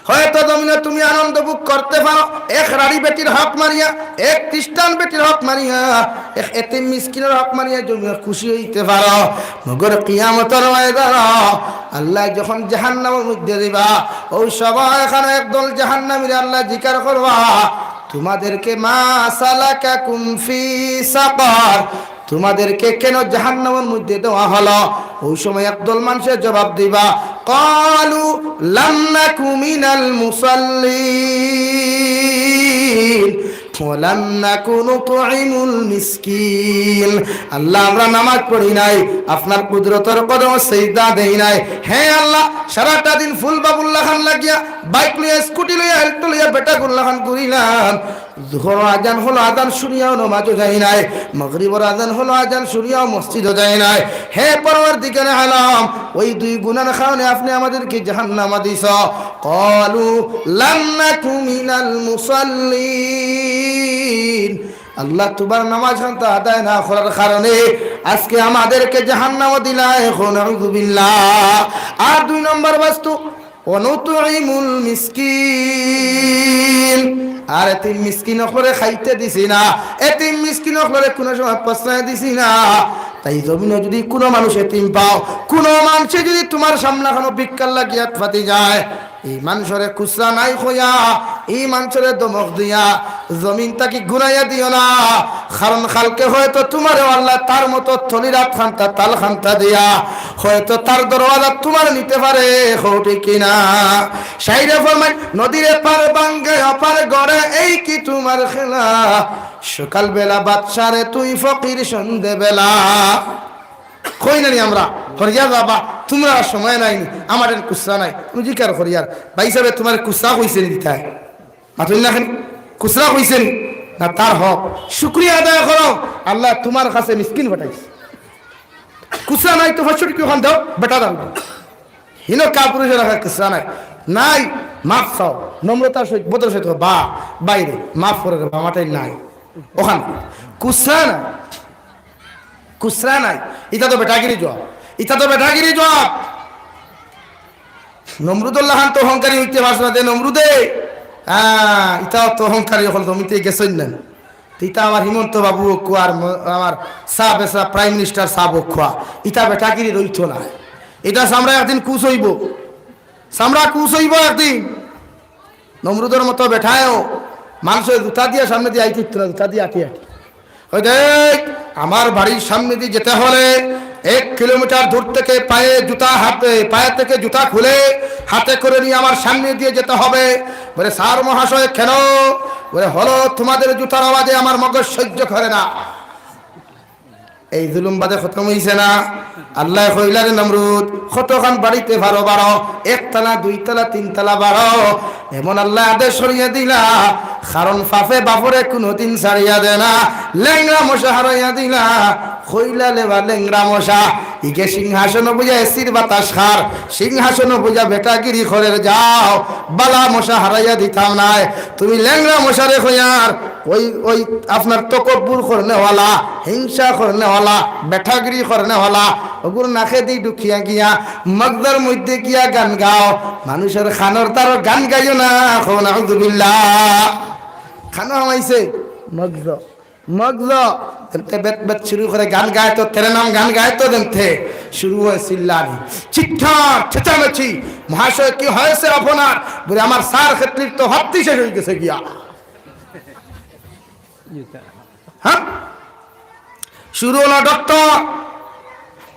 হয়তো জমিনো তুমি আনন্দ ভোগ করতে পারো, এক রাড়ি বেটির হক মারিয়া, এক খ্রিস্টান বেটির হক মারিয়া, এক এতিম মিসকিনর হক মারিয়া জমিনো খুশি অইতে পারো, মগর কিয়ামতর ময়দানো আল্লায় যখন জাহান্নামর মধ্যে দিবা, অউ সময়খানো একদল জাহান্নামীরে আল্লায় জিকার করবা, "তোমাদেরকে মা সালাকাকুম ফি সাকার?" তোমাদেরকে কেন জাহান্নামর মধ্যে দেওয়া হলো? অউ সময় একদল মানষে জবাব দিবা, "ক্বালু লাম নাকু মিনাল মুসাল্লিন ওয়া লাম নাকু নুতইমুল মিসকিন।" আল্লাহ, আমরা নামাজ পড়ি নাই, আপনার কুদরতর কদমো সিজদা দেই নাই। হে আল্লাহ, সারাটা দিন ফুল বাবুর লাখান লাগিয়া, বাইক লইয়া, স্কুটি লইয়া, অল্টো লইয়া, বেটাগুর লাখান ঘুরিলাম। জোহরর আজান হলো, আজান শুনিয়াও নমাজো যাই নাই, মাগরিবর আজান হলো, আজান শুনিয়াও মসজিদো যাই নাই। হে পরওয়ারদিগারে আলম, ওই দুই গুনার কারণে আপনে আমাদেরকে জাহান্নামো দিছো। ক্বালু লাম নাকু মিনাল মুসাল্লিন। আল্লাহ, তুমার নামাজ খানতা আদায় না করার কারণে আজকে আমাদেরকে জাহান্নামো দিলায়। কও নাউজুবিল্লাহ। আর দুই নম্বর বস্তু, ওয়া নুতইমুল মিসকিন। আর এতিম মিসকিন অকলরে খাইতে দিছি না, এতিম মিসকিন অকলরে কুনু সময় প্রশ্রয় দিছি না। তাই জমিনো যুদি কুনু মানুষ এতিম পাও, কুনু মানষে যুদি তুমার সামনাখানো ভিক্ষার লাগি আত পাতি যায়, ই মানষরে খুচরা নাই কইয়া, ই মানষরে ধমক দিয়া, জমিন থাকি ঘুরাইয়া দিও না। কারণ কালকে হয়তো তুমারেও আল্লায় তার মতো থলির আত খানতা, তাল খানতা দিয়া হয়তো তার দরওয়াজাত তুমারে নিতে পারে। কও ঠিক কিনা? শাইরে ফরমাইন, "নদীর এপার ভাঙ্গে ওপার গড়ে, এই কি তুমার খেলা? সকালবেলা বাদশারে তুই ফকির সন্ধেবেলা।" কই না নি আমরা? করিয়া যাবা, তুমরার সময় নাই নি, আমার এন খুচরা নাই। তুমি জিকার করিয়ার, "ভাইসাবে, তুমারে খুচরা কইছে নি দিতায়?" মাতইন না কেনে? খুচরা কইছে নি? না, তার হক। শুকরিয়া আদায় করো, আল্লায় তুমার কাছে মিসকিন পাঠাইছে। খুচরা নাই তো পাঁচশো টেকা অখান দেও, বেটা দাও। হিনো কাপুরুষর কাছে খুচরা নাই। নাই, মাফ চাও। নম্রতার সহিত, ভদ্রতার সহিত, "বা, বাইরে, মাফ করে রে বা, আমার টাইম নাই।" অখান খুচরা নাই। খুচরা নাই। ইতা তো বেটাগিরি জবাব। ইতা তো বেটাগিরি জবাব। নমরুদর লাখান তো অহংকারী অইতে পারছে না, যে নমরুদে, আহ, ইতাও তো অহংকারী অকল জমিন থাকি গেছইন না। তে ইতা আমার হিমন্ত বাবু অউক্কা আর ম-, আমার সাব এসা প্রাইম মিনিস্টার সাব অউক্কা, ইতা বেটাগিরি রইতো না। ইতা চামড়া একদিন কুচ অইবো, চামড়া কুচ অইবো একদিন। নমরুদর মতো বেটায়ও মানষর জুতা দিয়া সামনেদি আইতে দিতো না, জুতা দিয়া আটি আটি। ওই দেখ, আমার বাড়ির সামনেদি যেতে হলে এক কিলোমিটার দূর থেকে পায়ে জুতা হাতে, পায়ে থেকে জুতা খুলে হাতে করে নিয়ে আমার সামনে দিয়ে যেতে হবে। বলে, "স্যার মহাশয়, কেন?" বলে, "হলো, তোমাদের জুতার আওয়াজে আমার মগজ সহ্য করে না।" এই জুলুম বাদে খতম অইছে না? আল্লায় কইলা, "রে নমরুদ, কতখান বাড়িতে পারো বাড়ো, একতলা, দুইতলা, তিনতলা বাড়ো।" এমন আল্লায় আদেশ করিয়া দিলা, কারণ পাপে বাপরে কুনুদিন ছাড়িয়া দেয় না। লেংড়া মশা হারাইয়া দিলা, কইলা, "লে বা লেংড়া মশা, ইগে সিংহাসনো বইয়া এসির বাতাস খার, সিংহাসনো বইয়া বেটাগিরি করের, যাও, বালা মশা হারাইয়া দিতাম নায়। তুমি লেংড়া মশারে কইয়ার, ওই, ওই আপনার তকব্বুর করনেওয়ালা, হিংসা করনেওয়ালা, ওয়ালা, বেটাগিরি করনে ওয়ালা, ওগুর নাকেদি ঢুকিয়া গিয়া মগজর মধ্যে গিয়া গান গাও। মানুষর কানর তারো গান গাইও না, কও নাউজুবিল্লাহ। কানো হামাইছে মগজ, মগজ। যেনতে বেত বেত শুরু করে গান গাইতো, তেরে নাম গান গাইতো, যেনতে শুরু হয় চিল্লানি, চিৎকার, চেঁচামেচি। মহাশয়, কি হয়েছে আপনার? বলে, আমার সার খেতলির তো হাত্তি শেষ হয়ে গেছে গিয়া। হ্যাঁ, শুরু হলো ডক্টর,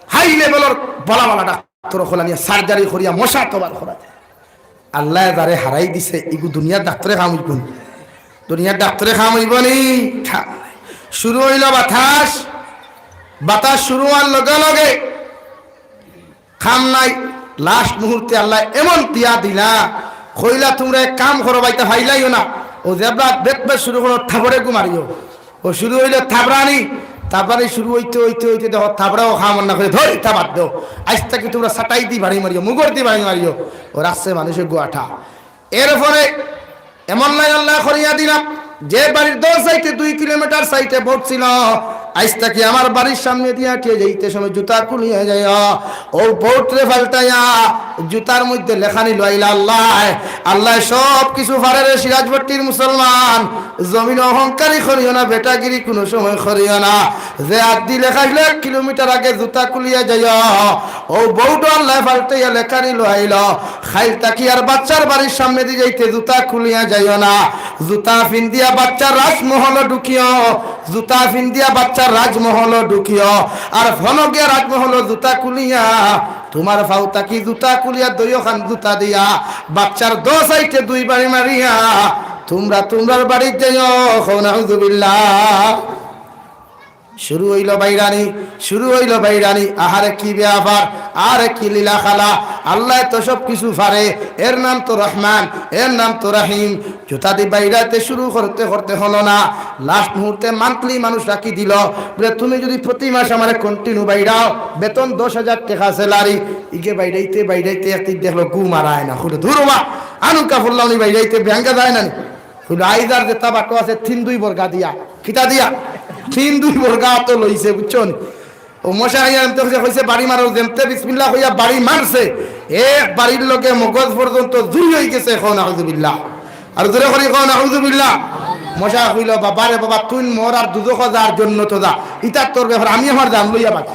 হাই লেভেলর বলা বলা ডাক্তর অকল আনিয়া সার্জারি করিয়া মশা তো বার করা যায়। আল্লায় যারে হারাই দিছে, ইগু দুনিয়ার ডাক্তরে কাম অইবো নি? দুনিয়ার ডাক্তরে কাম অইবো নি? কাম নাই। শুরু হইল বাতাস, বাতাস শুরু হওয়ার লগে লগে কাম নাই। লাস্ট মুহূর্তে আল্লায় এমন দিয়া দিলা, কইলা, "তুমরা এক কাম করো, বাইতা ফাইলাইও না।" ও যেবলা বেত বেত শুরু করো, থাপড়ে গু মারিও। ও শুরু হইল থাপড়ানি, থাপড়ানি শুরু হইতে হইতে হইতে দেখো, থাপড়াও কাম না করে, "ধর, ইতা বাদ দেও, আইজ থাকি তুমরা সাটাই দি বাড়ি মারিও, মুগর দি বাড়ি মারিও।" ও রাখছে মানুষে গুয়াঠা। এরপরে এমন লাইন আল্লায় করিয়া দিলাম, যে বাড়ির দশ সাইডে দুই কিলোমিটার সাইডে বোর্ড ছিল, আইজ থাকি আমার বাড়ির সামনে দিয়া আটিয়া যাইতে সময় জুতা খুলিয়া যাইও। ও বোর্ডরে পাল্টাইয়া জুতার মধ্যে লেখানি লইলা আল্লায়। আল্লায় সব কিছু পারে রে সিরাজপট্টির মুসলমান। জমিন অহংকারী করিও না, বেটাগিরি কোনো সময় করিও না। যে আত দি লেখাইল এক কিলোমিটার আগে জুতা খুলিয়া যাইও। ও বোর্ডও আল্লায় পাল্টাইয়া লেখানি লইল, কাইল থাকি আর বাচ্চার বাড়ির সামনেদি যাইতে জুতা খুলিয়া যাইও না। জুতা ফিন্দিয়া বাচ্চার রাজমহল ঢুকিও, জুতা ফিন্দিয়া বাচ্চার রাজমহল ঢুকিও। আর ফনো গিয়া রাজমহল জুতা খুলিয়া, তুমার ফাও থাকি জুতা খুলিয়া দইও খান জুতা দিয়া, বাচ্চার দশ সাইডে দুই বাড়ি মারিয়া, তুমরা তুমরার বাড়িত যাইও। কও নাউজুবিল্লাহ। শুরু হইল বাইরানি, শুরু হইল বাইরানি। আহারে কি ব্যাপার, আরে কি লীলা খেলা। আল্লায় তো সব কিছু পারে, এর নাম তো রহমান, এর নাম তো রহিম। জুতা দি বাইরাইতে শুরু করতে করতে হলো না, লাস্ট মুহূর্তে মান্থলি মানুষ রাখি দিল, বলে, "তুমি যদি প্রতি মাস আমারে কন্টিনিউ বাইরাও, বেতন দশ হাজার টেকা স্যালারি।" ইগে বাইরাইতে বাইরাইতে একদিন দেখলো ঘুম আর আয় না, খুলে ধরবা আনুকা ফুল্লাউনি বাইরাইতে ব্যাঙ্গা যায় না নি? কইলো, "আইজ আর যেতা বাটো আছে, তিন দুই বর্গা দিয়া।" কিতা দিয়া? তিন দুই বর্গা তো লইছে, বুঝছো নি? ও মশা আইয়া আনতে কইছে, কইছে, "বাড়ি মারো।" যেমতে বিসমিল্লাহ কইয়া বাড়ি মারছে, এক বাড়ির লগে মগজ পর্যন্ত জুড়ি হই গেছে। কও নাউজুবিল্লাহ। আর জোরে করি কও নাউজুবিল্লাহ। মশা কইলো, "বাবা রে বাবা, তুই মর আর দুজখো যা আর জন্নতো যা, ইতা তোর ব্যাপার, আমি আমার জান লইয়া বাঁচি।"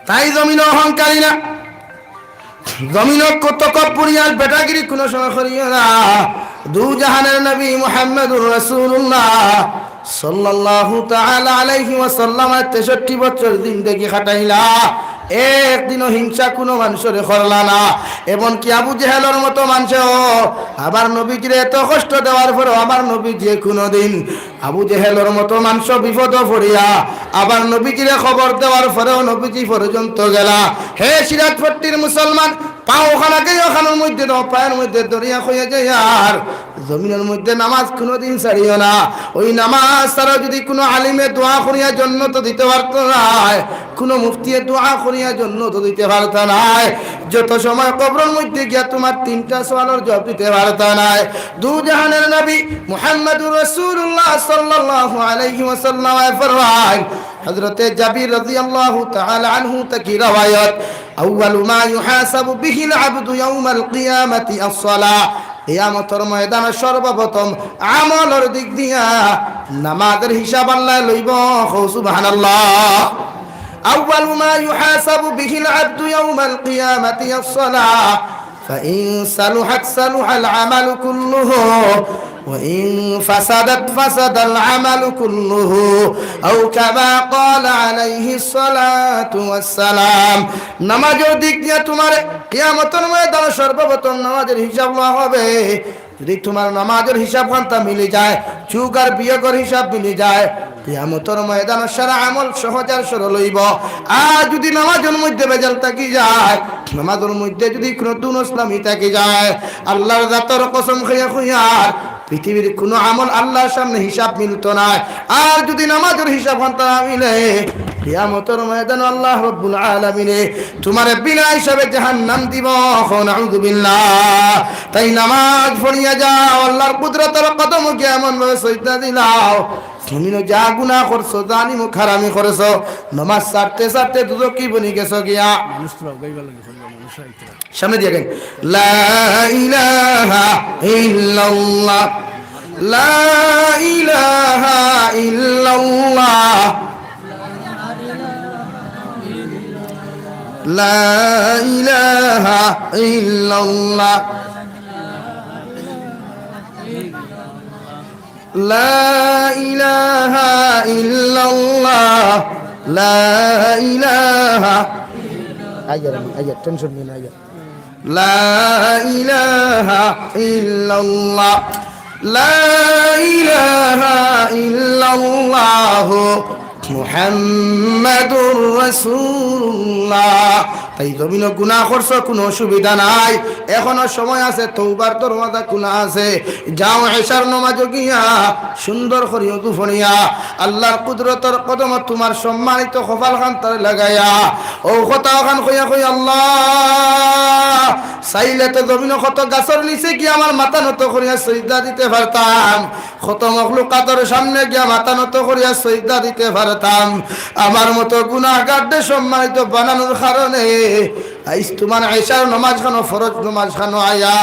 তাই জমিন অহংকারী না, জমিন তকব্বুরি আর বেটাগিরি কোনো সময় করিও না। দু জাহানের নবী মুহাম্মদুর রাসূলুল্লাহ সাল্লাল্লাহু তাআলা আলাইহি ওয়াসাল্লাম তেষট্টি বছর জিন্দেগি কাটাইলা, একদিনও হিংসা কোনো মানুষরে করলা না। এমনকি আবু জেহেলর মতো মানুষেও আবার নবীজিরে এত কষ্ট দেওয়ার পরেও আবার নবীজি কোনোদিন আবু জেহেলর মতো মানুষ বিপদ পড়িয়া আবার নবীজিরে খবর দেওয়ার পরেও নবীজি পর্যন্ত গেলা। হে সিরাজপট্টির মুসলমান, পাও ওখানাকে ওখানোর মধ্যে দাও, পায়ের মধ্যে দরিয়া হয়ে যায়। আর জমিনের মধ্যে নামাজ কোনোদিন ছাড়িও না। ওই নামাজ ছাড়া যদি কোনো আলিমে দোয়া করিয়া জন্নত দিতে পারতো নায়, কোনো মুফতিয়ে দোয়া করিয়া জন্নত দিতে পারতো নায়, যত সময় কবরর মধ্যে গিয়া তোমার তিনটা সওয়ালর জবাব দিতে পারতো নায়। দু জাহানের নবী মুহাম্মদুর রাসূলুল্লাহ সাল্লাল্লাহু আলাইহি ওয়াসাল্লাম ফরমায়, হযরতে জাবির রাদিয়াল্লাহু তাআলা আনহু থাকি রওয়ায়াত, "আউয়ালু মা ইউহাসাবু বিহিল আবদু ইয়াউমাল কিয়ামাতি আস-সালাহ।" কিয়ামতর ময়দানে সর্বপ্রথম আমলর দিক দিয়া নামাজের হিসাব আল্লায় লইবো। কও সুবহানাল্লাহ। "আউয়ালু মা ইউহাসাবু বিহিল আবদু ইয়াউমাল কিয়ামাতি আস-সালাহ।" فإن صلحت صلح العمل كله وإن فسدت فسد العمل كله أو كما قال عليه الصلاة والسلام। নামাজর দিক দিয়া তোমার কিয়ামতর ময়দানে সর্বপ্রথম নামাজর হিসাব লওয়া হবে। যদি তোমার নামাজর হিসাব খান্তা মিলি যায়, যোগ আর বিয়োগর হিসাব মিলি যায়, কিয়ামতর ময়দানে সারা আমল সহজ আর সরল হইব। আর যদি নামাজর মধ্যে ভেজাল থাকি যায়, নামাজর মধ্যে যদি কোনো দুনসলামি থাকি যায়, আল্লাহর জাতর কসম খাইয়া কইয়ার, পৃথিবীর কোনো আমল আল্লাহর সামনে হিসাব মিলতো নায়। আর যদি নামাজর হিসাব খান্তা না মিলে, কিয়ামতর ময়দানে আল্লাহ রাব্বুল আলামিনে তোমারে বিনা হিসাবে জাহান্নাম দিব। কও নাউজুবিল্লাহ। তাই নামাজ পড়িয়া যাও, আল্লাহর কুদরতর কদমো গিয়া এমন ভাবে সজদা দিলাও, জমিনো যা গুনা করছো, জানি মুখ হারামি করছো, নমাজ ছাড়তে ছাড়তে দুজখি বনি গেছো গিয়া। মানুষ তো গাইবার লাগে, মানুষ আইতরা। সামনে দিয়া গাইন। লা ইলাহা ইল্লাল্লাহ, লা ইলাহা ইল্লাল্লাহ, লা ইলাহা ইল্লাল্লাহ। لا إله إلا الله، لا إله। আইয়ার, আইয়ার, টেনশন নিও না, আইয়ার। لا إله إلا الله، لا إله إلا الله، محمد رسول الله। তাই জমিনো গুনা করছো, কুনু অসুবিধা নাই, এখনো সময় আছে, তওবার দরওয়াজা খুলা আছে। যাও, এশার নমাজো গিয়া সুন্দর করি অজু পড়িয়া আল্লার কুদরতর কদমো তুমার সম্মানিত কপালখান তারে লাগাইয়া অউ কথা অখান কইয়া কই, আল্লা, চাইলে তো জমিনো কত গাছর নিচে গিয়া আমার মাথা নত করিয়া সইজদা দিতে পারতাম, কত মখলুকাতর সামনে গিয়া মাথা নত করিয়া সইজদা দিতে পারতাম। আমার মতো গুনাহগাররে সম্মানিত বানানোর কারণে আইজ তুমার এশার নমাজ খানো, ফরজ নমাজ খানো আইয়া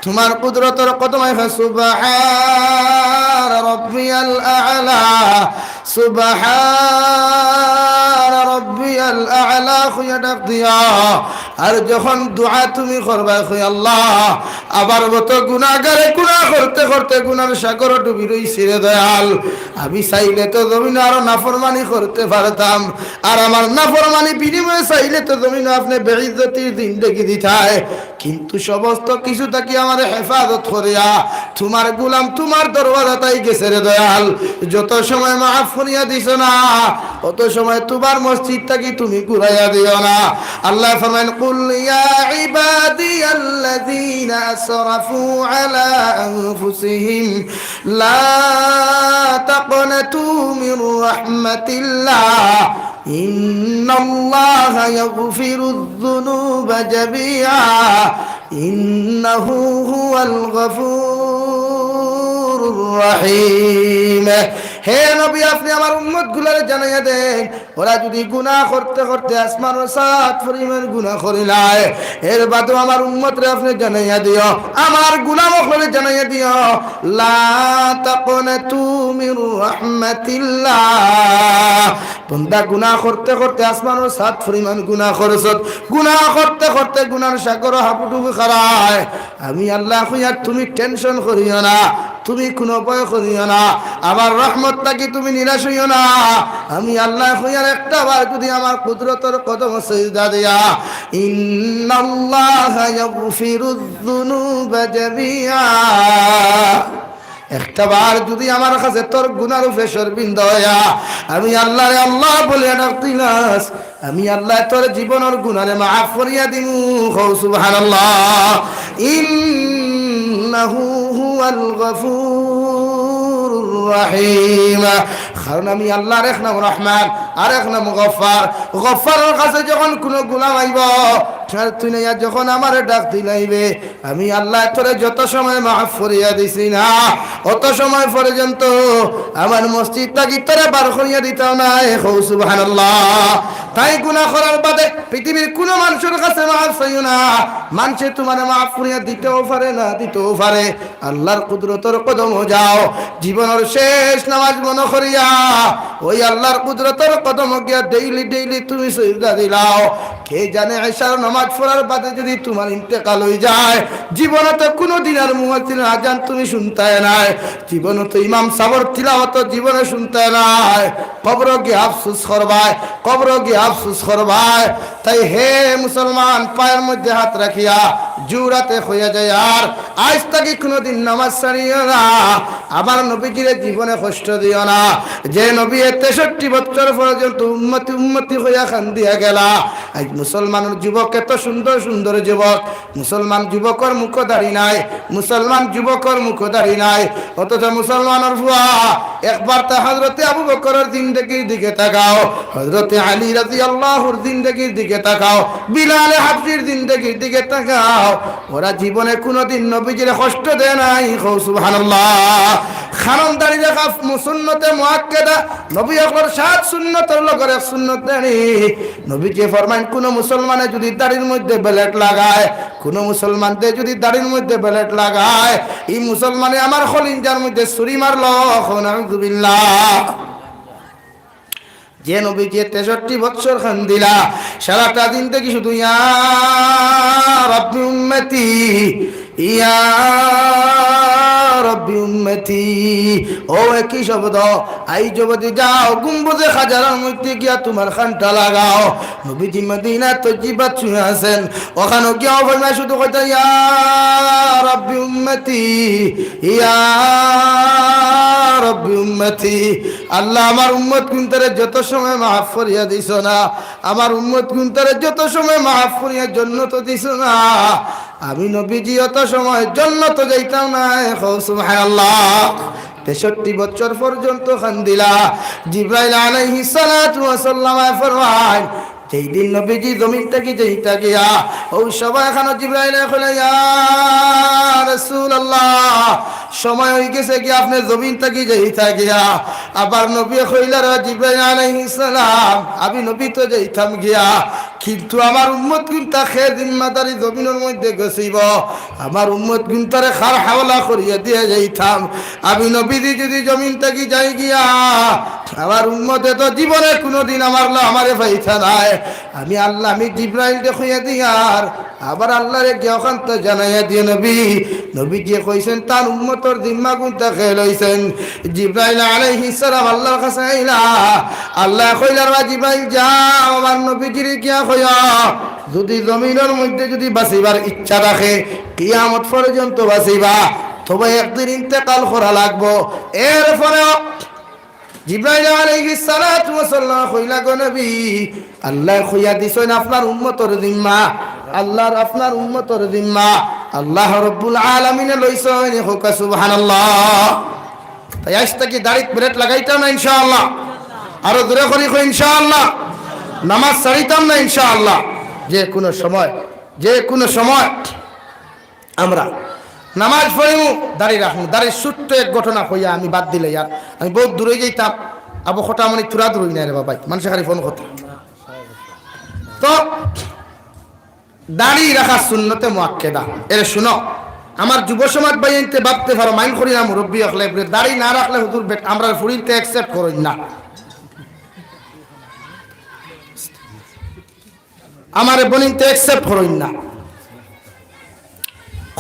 তুমার কুদরতর কদমো আইয়া সুবহান রব্বিয়াল আ'লা, সুবহান রব্বিয়াল আ'লা কইয়া ডাক দিয়া। আর যখন দোয়া তুমি করবায়, কই, আল্লা, আমার মতো গুনাহগারে গুনা করতে করতে গুনার সাগরো ডুবি রইছি রে দয়াল। আমি চাইলে তো জমিনো আরো নাফরমানি করতে পারতাম, আর আমার নাফরমানি বিনিময়ে চাইলে তো জমিনো আপনে বেইজ্জতির জিন্দেগি দিতায়, কিন্তু সমস্ত কিছু থাকি আমারে হেফাজত করিয়া তুমার গুলাম তুমার দরওয়াজাত আই গেছে রে দয়াল। যত সময় মাফ করিয়া দিছো না, অত সময় তুমার মসজিদ থাকি তুমি ঘুরাইয়া দিও না। আল্লায় ফরমাইন, قل يا عبادي الذين أسرفوا على أنفسهم لا تقنطوا من رحمة الله إن الله يغفر الذنوب جميعا إنه هو الغفور الرحيم। হে নবী, আপনে আমার উম্মতগুলারে জানাইয়া দেইন, ওরা যুদি গুনা করতে করতে আসমানর ছাদ পরিমাণ গুনা করিলায়, এর বাদেও আমার উম্মতরে আপনে জানাইয়া দিও, আমার গুলাম অকলরে জানাইয়া দিও, لا تقنطوا من رحمة الله। বন্দা গুনা করতে করতে আসমানর ছাদ পরিমাণ গুনা করছত, গুনা করতে করতে গুনার সাগরো হাবুডুবু খারায়। আমি আল্লায় কইয়ার, তুমি টেনশন করিও না, তুমি কুনু ভয় করিও না, আমার রহমত থাকি তুমি নিরাশ অইও না। আমি আল্লায় কইয়ার, একটা বার যুদি আমার কুদরতর কদমো সইজদা দিয়া, إن الله يغفر الذنوب جميعا। একটা বার যুদি আমার কাছে তোর গুনার উপরে শরমিন্দা অইয়া আমি আল্লারে আল্লা বলিয়া ডাক দিলাস, আমি আল্লায় তোর জীবনর গুনারে মাফ করিয়া দিমু। কও সুবহানাল্লাহ। إنه هو الغفور الرحيم। কারণ আমি আল্লার এক নাম রহমান, আর এক নাম গফফার। গফফারর কাছে যখন কুনু গুলাম আইবো, আর তুই না যখন আমারে ডাক দিলাইবে, আমি আল্লায় তোরে যত সময় মাফ করিয়া দিছি না, অত সময় পর্যন্ত আমার মসজিদ থাকি তোরে বার করিয়া দিতাম নায়। কও সুবহানাল্লাহ। তাই গুনা করার বাদে পৃথিবীর কুনু মানষর কাছে মাফ চাইও না। মানষে তুমারে মাফ করিয়া দিতেও পারে, না দিতেও পারে। আল্লার কুদরতর কদমো যাও, জীবনর শেষ নামাজ মনো করিয়া ওই আল্লার কুদরতর কদমো গিয়া ডেইলি ডেইলি তুমি সইজদা দিলাও। কে জানে, এশার নামাজ পড়ার বাদে যুদি তুমার ইন্তেকাল অইযায়, জীবনে তো কুনুদিন আর মুয়াজ্জিনর আজান তুমি শুনতায় নায়, জীবনে তো ইমাম সাবর তিলাওয়াত জীবনে শুনতায় নায়, কবরো গিয়া আফসুস করবায়, কবরো গিয়া আফসুস করবায়। তাই হে মুসলমান, পায়ের মধ্যে হাত রাখিয়া জুরাতে কইয়া যাইয়ার, আইজ থাকি কুনুদিন নামাজ ছাড়িও না, আমার নবীজিরে জীবনে কষ্ট দিও না। যে নবীয়ে তেষট্টি বছর পর্যন্ত উম্মতি উম্মতি কইয়া কান্দিয়া গেলা, আইজ মুসলমানর যুবক, এত সুন্দর সুন্দর যুবক, মুসলমান যুবকর মুখো দাড়ি নাই, মুসলমান যুবকর মুখো দাড়ি নাই, অথচ মুসলমানর ফুয়া একবার তা হযরতে আবু বকরর জিন্দেগির দিকে তাকাও, হযরতে আলী রাদিয়াল্লাহুর জিন্দেগির দিকে তাকাও, বিলালে হাবশির জিন্দেগির দিকে তাকাও। ওরা জীবনে কুনুদিন নবীজিরে কষ্ট দেয় নাই। কও সুবহানাল্লাহ। কারণ দাড়ি রাখা সুন্নতে মুআক্কাদা, নবী অকলর সাত সুন্নতর লগর এক সুন্নত দাড়ি। নবীজি ফরমাইন, কুনু মুসলমানে যুদি দাড়ির মধ্যে ব্লেড লাগায়, কুনু মুসলমানরে যুদি দাড়ির মধ্যে ব্লেড লাগায়, ই মুসলমানে আমার কলিজার মধ্যে ছুরি মারলো। কও নাউজুবিল্লাহ। যে নবীজিয়ে তেষট্টি বৎসর কান্দিলা, সারাটা জিন্দেগি শুধু ইয়া রব্বি উম্মতি, ইয়া রব্বি উম্মতি। অউ একই শব্দ, আইজ অবদি যাও গুম্বুজে খাজারার মধ্যে গিয়া তুমার কানটা লাগাও। নবীজি মদিনা তৈয়িবাত শুয়া আছইন, অখানো গিয়াও ফরমায় শুধু কইতা, ইয়া রব্বি উম্মতি, ইয়া রব্বি উম্মতি। আল্লাহ, আমার উম্মত কুনতারে যত সময় মাফ করিয়া দিছো না, আমার উম্মত কুনতারে যত সময় মাফ করিয়া জন্নত দিছো না, আমি নবীজি অত সময় জন্নত যাইতাম না। কও সুবহানাল্লাহ। তেষট্টি বছর পর্যন্ত কান্দিলা। জিব্রাইল আলাইহিস সালাতু ওয়াস সালাম ফরমাইন, যেই দিন নবীজি জমিন থাকি যাইতা গিয়া, অউ সময় খানো জিব্রাইলে কইলা, ইয়া রাসূলুল্লাহ, সময় অইগেছে গিয়া, আপনে জমিন থাকি যাইতা গিয়া। আবার নবীয়ে কইলা, রে জিব্রাইল আলাইহিস সালাম, আমি নবী তো যাইতাম গিয়া, কিন্তু আমার উম্মত কুনতা কে জিম্মাদারি জমিনর মধ্যে গছিবো? আমার উম্মত কুনতারে কার হাওলা করিয়া দিয়া যাইতাম? আমি নবীজি যুদি জমিন থাকি যাই গিয়া, আমার উম্মতে তো জীবনে কুনুদিন আমার লা-, আমারে পাইতা নায়। আমি আল্লাহ, আমি জিব্রাইলরে কইয়া দিয়ার, আবার আল্লাহরে গিয়া অখানতা জানাইয়া দিয়া নবী, নবীজিয়ে কইছইন, তান উম্মতর জিম্মা কুনতা কে লইছইন। জিব্রাইল আলাইহিস সালাম আল্লাহর কাছে আইলা, আল্লায় কইলা, রে জিব্রাইল, যাও আমার নবীজিরে গিয়া কইও, যুদি জমিনর মধ্যে যুদি বাঁচিবার ইচ্ছা থাকে, কিয়ামত পর্যন্ত বাঁচিবা, তবে একদিন ইন্তেকাল করা লাগবো। এরপরেও জিব্রাইল আলাইহিস সালাতু ওয়াস সালাম কইলা, গো নবী, আল্লায় কইয়া দিছইন আপনার উম্মতর জিম্মা, আল্লাহর আপনার উম্মতর জিম্মা, আল্লাহ রব্বুল আলামিনে লইছইন। কউক্কা সুবহানাল্লাহ। তাই আইজ থাকি দাড়িত ব্লেড লাগাইতাম না ইনশাআল্লাহ। আরো জোরে করি কই ইনশাআল্লাহ। নামাজ ছাড়িতাম না ইনশাআল্লাহ। যে কুনু সময়, যে কুনু সময় আমরা নামাজ পড়িমু, দাড়ি রাখমু। দাড়ির ছোট্ট এক ঘটনা কইয়া আমি বাদ দিলে, আর আমি বউত দূরে যাইতাম। আবু খোটা মানে থুড়া দূরই নাই রে বাবা, মানষে খালি ফোন করতা। তো দাড়ি রাখা সুন্নতে মুআক্কাদা। এরে শুনো, আমার যুব সমাজ ভাইয়াইন্তে ভাবতে পারো, মাইন্ড করি না মুরব্বি অকলে, দাড়ি না রাখলে হুজুর বেট-, আমরার ফুড়িন্তে accept করইন না। আমারে বইনাইন্তে accept করইন না।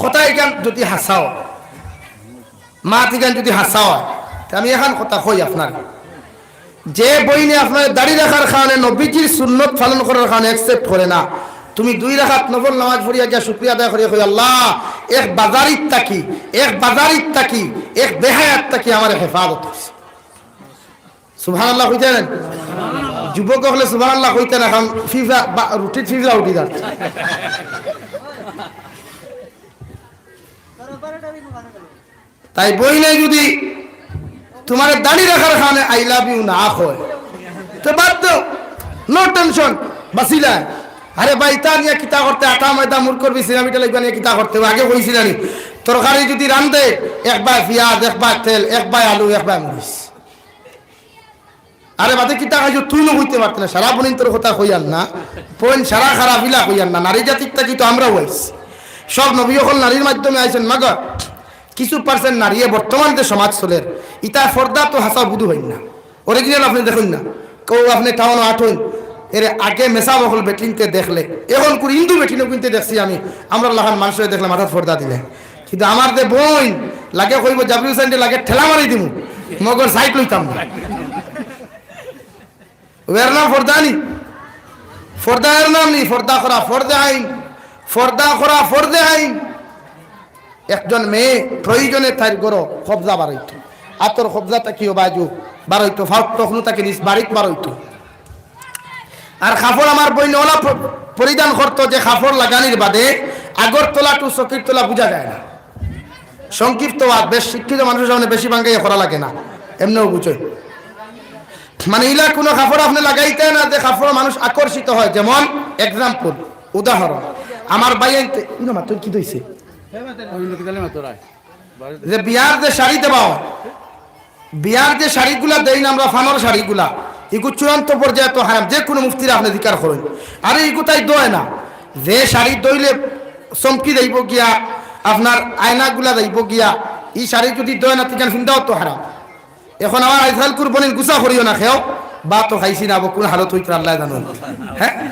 কথা ইখান যুদি হাছা অয়, মাত ইখান যুদি হাছা অয়, তে আমি এখান কথা কই আপনারে, যে বইনে আপনারে দাড়ি রাখার কারণে, নবীজির সুন্নত পালন করার কারণে accept করে না, তুমি দুই রাকাত নফল নামাজ পড়িয়া গিয়া শুকরিয়া আদায় করিয়া কই, আল্লাহ, এক বাজারিত থাকি, এক বাজারিত থাকি, এক বেহায়াত থাকি আমারে হেফাজত করছো। সুবহানাল্লাহ কইতা নায়? যুবক অকলে সুবহানাল্লাহ কইতা নায়, কারণ ফিফড়া বা-, রুটিত ফিফড়া উঠি যার। তাই বইনে যুদি তুমারে দাড়ি রাখার কারণে I love you না কয়, তে বাদ দেও, no tension, বাঁচিলায়। আরে ভাই, ইতা নিয়া কিতা করতে, আটা ময়দা মুরগ করবি, সিনা পিঠা লাগবে নিয়া কিতা করতে, আগে কইছিলানি। তরকারি যুদি রান্ধে, একবায় পিয়াজ, একবায় তেল, একবায় আলু, একবায় মরিচ। আরে বাদে কিতা খাইছো, তুই নু কইতে পারতে না, সারা বইন তোর কথা কইয়ার না, বইন সারা খারাপ ইলা কইয়ার না, নারী জাতির থাকি তো আমরাও আইছি। সব নবী অকল নারীর মাধ্যমে আইছইন, মাগর কিছু percent নারীয়ে বর্তমান যে সমাজ চলের, ইতা পর্দা তো হাছা বুধু অইন না, original আপনে দেখইন না, কেউ আপনে টাউনো আটইন, এরে আগে মেসাব অকল বেটিন্তে দেখলে, এখন কুড়ি হিন্দু বেটিনও কিন্তু দেখছি আমি, আমরার লাখান মানষরে দেখলে মাথাত পর্দা দিলে। কিন্তু আমার যে বইন লাগে কইবো, "জাবির হুসাইনরে লাগে ঠেলা মারি দিমু, মগর সাইড লইতাম না।" এর নাম পর্দা নি? পর্দা এর নাম নি? পর্দা করা ফরজে আইন, পর্দা করা ফরজে আইন। একজন মেয়ে প্রয়োজনে তাইর ঘরো কবজা বারইতো, আতর কবজা থাকিও বাজু বারইতো, ফাউত তখনু তাকে নিজ বাড়িত বারইতো। আর কাপড় আমার বইনে অলা প-, পরিধান করতো যে কাপড় লাগানির বাদে আগর তলা টু চকির তলা বুঝা যায় না। সংক্ষিপ্ত আর বেশ শিক্ষিত মানুষর সামনে বেশি বাঙ্গাইয়া করা লাগে না, এমনেও বুঝই। মানে, ইলা কুনু কাপড় আপনে লাগাইতা না যে কাপড়ো মানুষ আকর্ষিত হয়। যেমন, example, উদাহরণ, আমার ভাইয়াইন্তে, ইনো মা, তুই কিতা অইছে? যে বিয়ার যে শাড়ি দেওয়া অয়, বিয়ার যে শাড়িগুলা দেইন আমরা, ফানর শাড়িগুলা, ইগু চূড়ান্ত পর্যায়ে তো হারাম, যে কুনু মুফতিরে আপনে জিকার করইন। আরে, ইগু তাই দেয় না, যে শাড়ি দইলে চমকি যাইবো গিয়া, আপনার আয়নাগুলা যাইবো গিয়া, ই শাড়ি যুদি দেয় না, তিখান ফিন্দাও তো হারাম। এখন আমার আইজকাল কুরবানির গুছা করিও না কেউ, বা তো খাইছি না, কুন হালত অইতরা আল্লায় জানইন। হ্যাঁ,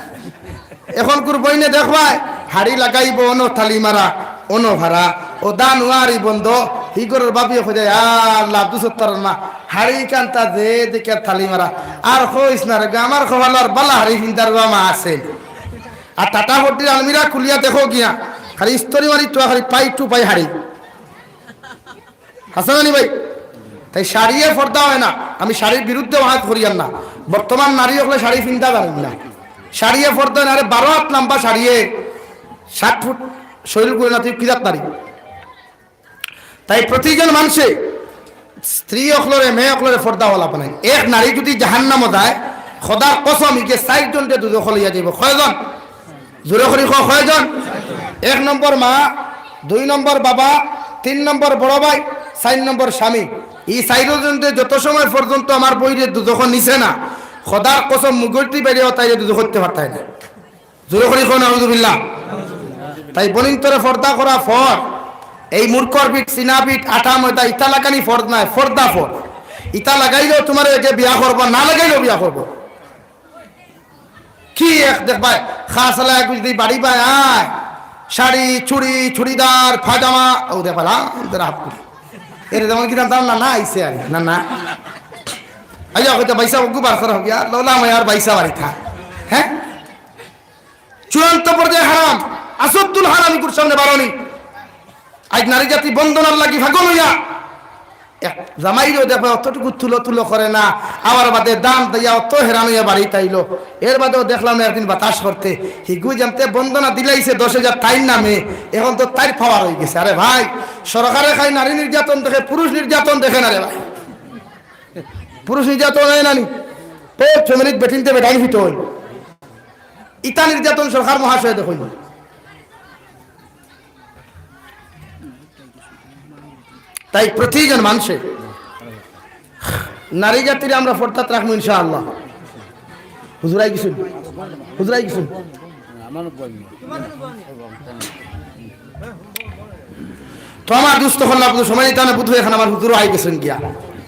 এখন কুরবানিয়ে দেখবায়, হাড়ি লাগাইবো অনো থালি মারা, অনো ভাড়া, ও দান ওয়ারি বন্ধ। হি ঘরর বাবিয়ে কইদে, "আল্লাহ, আব্দুল সত্তারর মা, হাড়ি কান্তা যে দেখে থালি মারা, আর কইস না রে, আমার কপালো আর বালা হাড়ি ফিন্দার বা মা আছে।" আর টাটা ফর্টির আলমিরা খুলিয়া দেখো গিয়া, খালি ইস্তরি মারি তো খালি পাই টু পাই হাড়ি। হাসান আলী ভাই, তাই শাড়িয়ে পর্দা হয় না। আমি শাড়ির বিরুদ্ধে ওয়াজ করিয়ার না। বর্তমান নারী অকলে শাড়ি ফিন্দা জানইন না। শাড়িয়ে পর্দা হয় না। আরে, বারো আত লম্বা শাড়িয়ে, সাত ফুট শরীর করে না, তুই কি জাত নারী? তাই প্রতিজন মানুষে স্ত্রী অকলরে, মেয়ে অকলরে পর্দাওয়ালা বানাইন। এক নারী যুদি জাহান্নামো যায়, খোদার কসম, ইগে চাইর জনরে দুজখো লইয়া যাইবো। কয়জন? জোরে করি কও, কয়জন? এক নম্বর মা, দুই নম্বর বাবা, তিন নম্বর বড় ভাই, চাইর নম্বর স্বামী। ই চাইরো জনরে যত সময় পর্যন্ত আমার বইনরে দুজখো নিছে না, খোদার কসম, মুগুরটি বেরিয়েও তাইরে দুজখো করতে পারতায় না। জোরে করি কও, নাউজুবিল্লাহ। তাই বইনতরে পর্দা করা ফর। এই মূর্খর পিঠ, সিনা পিঠ, আটা ময়দা, ইতা লাগানি ফরজ নায়, পর্দা ফর। ইতা লাগাইলেও তুমারে এগে বিয়া করবো, না লাগাইলেও বিয়া করবো। কি এক দেখবায়, খাসলা এক যদি বাড়ি বায় আয়, শাড়ি, চুড়ি, চুড়িদার, পাজামা, ও দেখবায়, আলহামদুলিল্লাহ, হাফ করি। এর যেমন কি জানতাম না, না, আইছে আর, না, না। আইয়া কইতে, "ভাইসাব, ওগু বার করা হবে, আর লোলা আমার ভাইসাব বাড়ি থা।" হ্যাঁ? চূড়ান্ত পর্যায়ে হারাম, আসদ্দুল হারাম, ইগুর সামনে বারোনি। আজ নারী জাতি বন্দনার লাগি পাগল হইয়া এক জামাইরেও দেখবায় অতটুকু তুলো তুলো করে না, আবার বাদে দাম দিয়া অত হেরান হইয়া বাড়িত আইলো। এর বাদেও দেখলাম না একদিন বাতাস করতে, হিগু যেমতে বন্দনা দিলাইছে দশ হাজার তাইর নামে, এখন তো তাইর পাওয়ার হয়ে গেছে। আরে ভাই, সরকারে খাই নারী নির্যাতন দেখে, পুরুষ নির্যাতন দেখে না রে ভাই। পুরুষ নির্যাতন হয় না নি? ও ফ্যামিলিত বেটিনতে বেটাইন হইতে হয়। ইতা নির্যাতন সরকার মহাশয় দেখইন। তাই প্রতিজন মানুষে নারী জাতিরে আমরা পর্দাত রাখমু ইনশাআল্লাহ। হুজুরাই গেছইন, হুজুরাই গেছইন। তো আমার দুস্ত হল্লা বুধু সময় নিতে না বুধু, এখন আমার হুজুরও আই গেছইন গিয়া।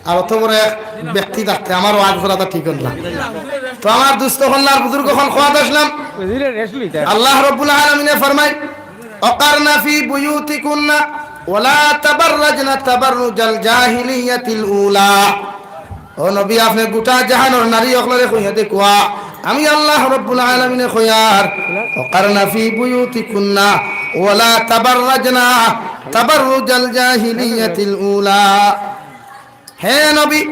আর অত বড় এক ব্যক্তি থাকতে আমারও আজ বলাটা ঠিক হল না। তো আমার দুস্ত হল্লার বুজুর্গ হল খোয়াদ আসলাম। আল্লাহ রব্বুল আলামিনে ফরমায়, "ওয়াকারনা ফি বুয়ুতিকুন্না ওয়ালা তাবাররাজনা তাবাররুজাল জাহিলিয়াতিল উলা।" ও নবী, আপনে গোটা জাহানর নারী অকলরে কইয়া দেখুয়া, আমি আল্লাহ রব্বুল আলামিনে কইয়ার, "ওয়াকারনা ফি বুয়ুতিকুন্না ওয়ালা তাবাররাজনা তাবাররুজাল জাহিলিয়াতিল উলা।" হে নবী,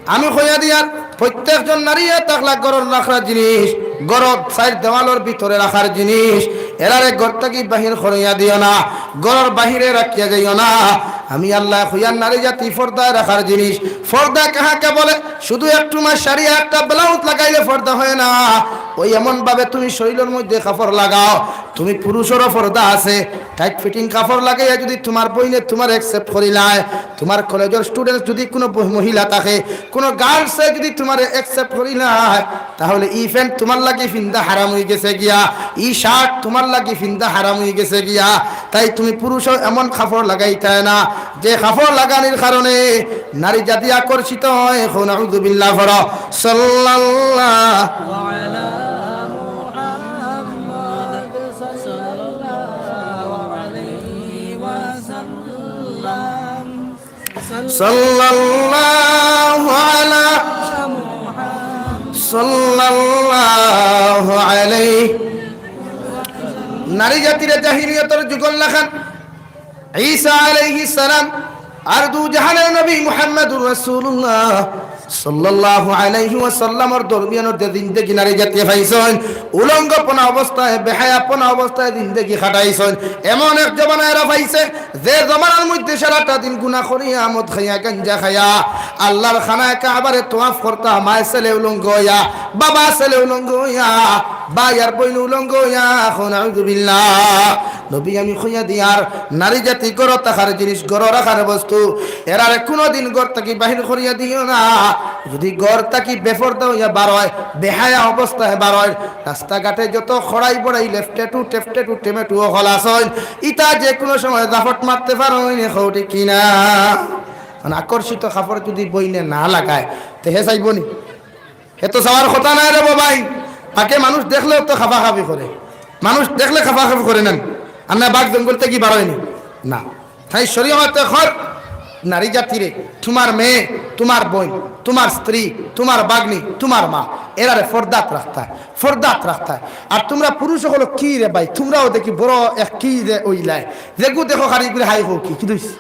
আমি কইয়া দিয়ার, প্রত্যেকজন নারী থাকলা ঘরর রাখার জিনিস, ঘরর চাইর দেওয়ালর ভিতরে রাখার জিনিস, এরারে ঘর থাকি বাহির করাইয়া দিও না, ঘরর বাহিরে রাখিয়া যাইও না। আমি আল্লাহ কইয়ার নারী জাতি পর্দায় রাখার জিনিস। পর্দা কাহাকে বলে? শুধু একটু মাস শাড়ি আর একটা ব্লাউজ লাগাইলে পর্দা হয় না। ওই এমন ভাবে তুমি শরীরের মধ্যে কাপড় লাগাও, তুমি পুরুষেরও পর্দা আছে। টাইট ফিটিং কাপড় লাগাইয়া যদি তোমার বইনে তোমারে accept করিলায়, তোমার কলেজর student যদি কোনো ব-, মহিলা থাকে, কোনো girls এ যদি তোমারে accept করিলায়, তাহলে ই প্যান্ট তোমার লাগি ফিন্দা হারাম হয়ে গেছে গিয়া, ই শার্ট তোমার লাগি ফিন্দা হারাম হয়ে গেছে গিয়া। তাই তুমি পুরুষও এমন কাপড় লাগাইতায় না, যে কাপড় লাগানির কারণে নারী জাতি আকর্ষিত হয়। কও নাউজুবিল্লাহ পড়ো। সাল্লাল্লাহু সাল্লাল্লাহু আলা, সাল্লাল্লাহু আলাইহি। নারী জাতিরে জাহিলিয়তর যুগর লাখান ঈসা আলাইহিস সালাম আর দু জাহানের নবী মুহাম্মাদুর রাসূলুল্লাহ সাল্লাল্লাহু আলাইহি ওয়াসাল্লামর দরমিয়ানর যে জিন্দেগি নারী জাতিয়ে পাইছইন, উলঙ্গপনা অবস্থায়, বেহায়াপনা অবস্থায় জিন্দেগি কাটাইছইন। এমন এক জমানা এরা পাইছে, যে জমানার মধ্যে সারাটা দিন গুনা করিয়া, মদ খাইয়া, গাঞ্জা খাইয়া, আল্লাহর খানায় কাবারে তোয়াফ করতা, মায় ছেলে উলঙ্গ অইয়া, বাবা ছেলে উলঙ্গ অইয়া, ভাই আর বইন উলঙ্গ অইয়া, কও নাউজুবিল্লাহ। নবী, আমি কইয়া দিয়ার, নারী জাতি ঘরো থাকার জিনিস, ঘরো রাখার বস্তু, এরারে কুনুদিন ঘর থাকি বাহির করিয়া দিও না। যুদি ঘর থাকি বেপর্দা অইয়া বার অয়, বেহায়া অবস্থায় বার অয়, রাস্তাঘাটে যত খড়াই বড়াই, লেফটেটু, টেফটেটু, টেমেটু অকল আছইন, ইতা যে কুনু সময় জাফট মারতে পারইন, কও ঠিক কিনা? মানে আকর্ষিত কাপড় যুদি বইনে না লাগায়, তে হে চাইবো নি? হে তো চাওয়ার কথা নায় রে বাবাই। তাকে মানুষ দেখলেও তো খাফাখাফি করে, মানুষ দেখলে খাফাখাফি করে না নি? আর না বাঘ জঙ্গল থাকি বার অয়নি? না। তাই শরীয়তে কর, নারী জাতিরে, তুমার মেয়ে, তুমার বইন, তুমার স্ত্রী, তুমার ভাগ্নি, তুমার মা, এরারে পর্দাত রাখতায়, পর্দাত রাখতায়। আর তুমরা পুরুষ অকল কি রে ভাই, তুমরাও দেখি বড় এক কি রে অইলায়, যেগু দেখো খালি করে হাই হো কি, কি দইস?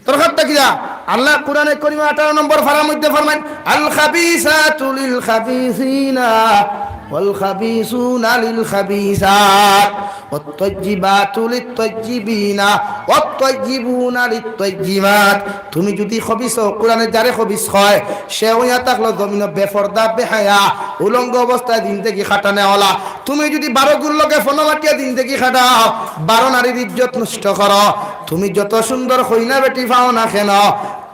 দরকারটা কিতা? আল্লাহ কোরআনে করিমে আঠারো নম্বর পারার মধ্যে ফরমাইন, "আল খাবিসাতু লিল খাবিসিনা ওয়াল খাবিসুনা লিল খাবিসাত ওয়াত তাইয়্যিবাতু লিত তাইয়্যিবিনা ওয়াত তাইয়্যিবুনা লিত তাইয়্যিবাত।" তুমি যুদি খবিস অও, কোরআনে যারে খবিস কয়, সে অইয়া থাকলো জমিনো বেপর্দা, বেহায়া, উলঙ্গ অবস্থায় জিন্দেগি কাটানেওয়ালা। তুমি যুদি বারো গুর লগে ফোনো মাতিয়া জিন্দেগি কাটাও, বারো নারীর ইজ্জত নষ্ট করো, তুমি যত সুন্দর কইনা বেটি পাও না কেন,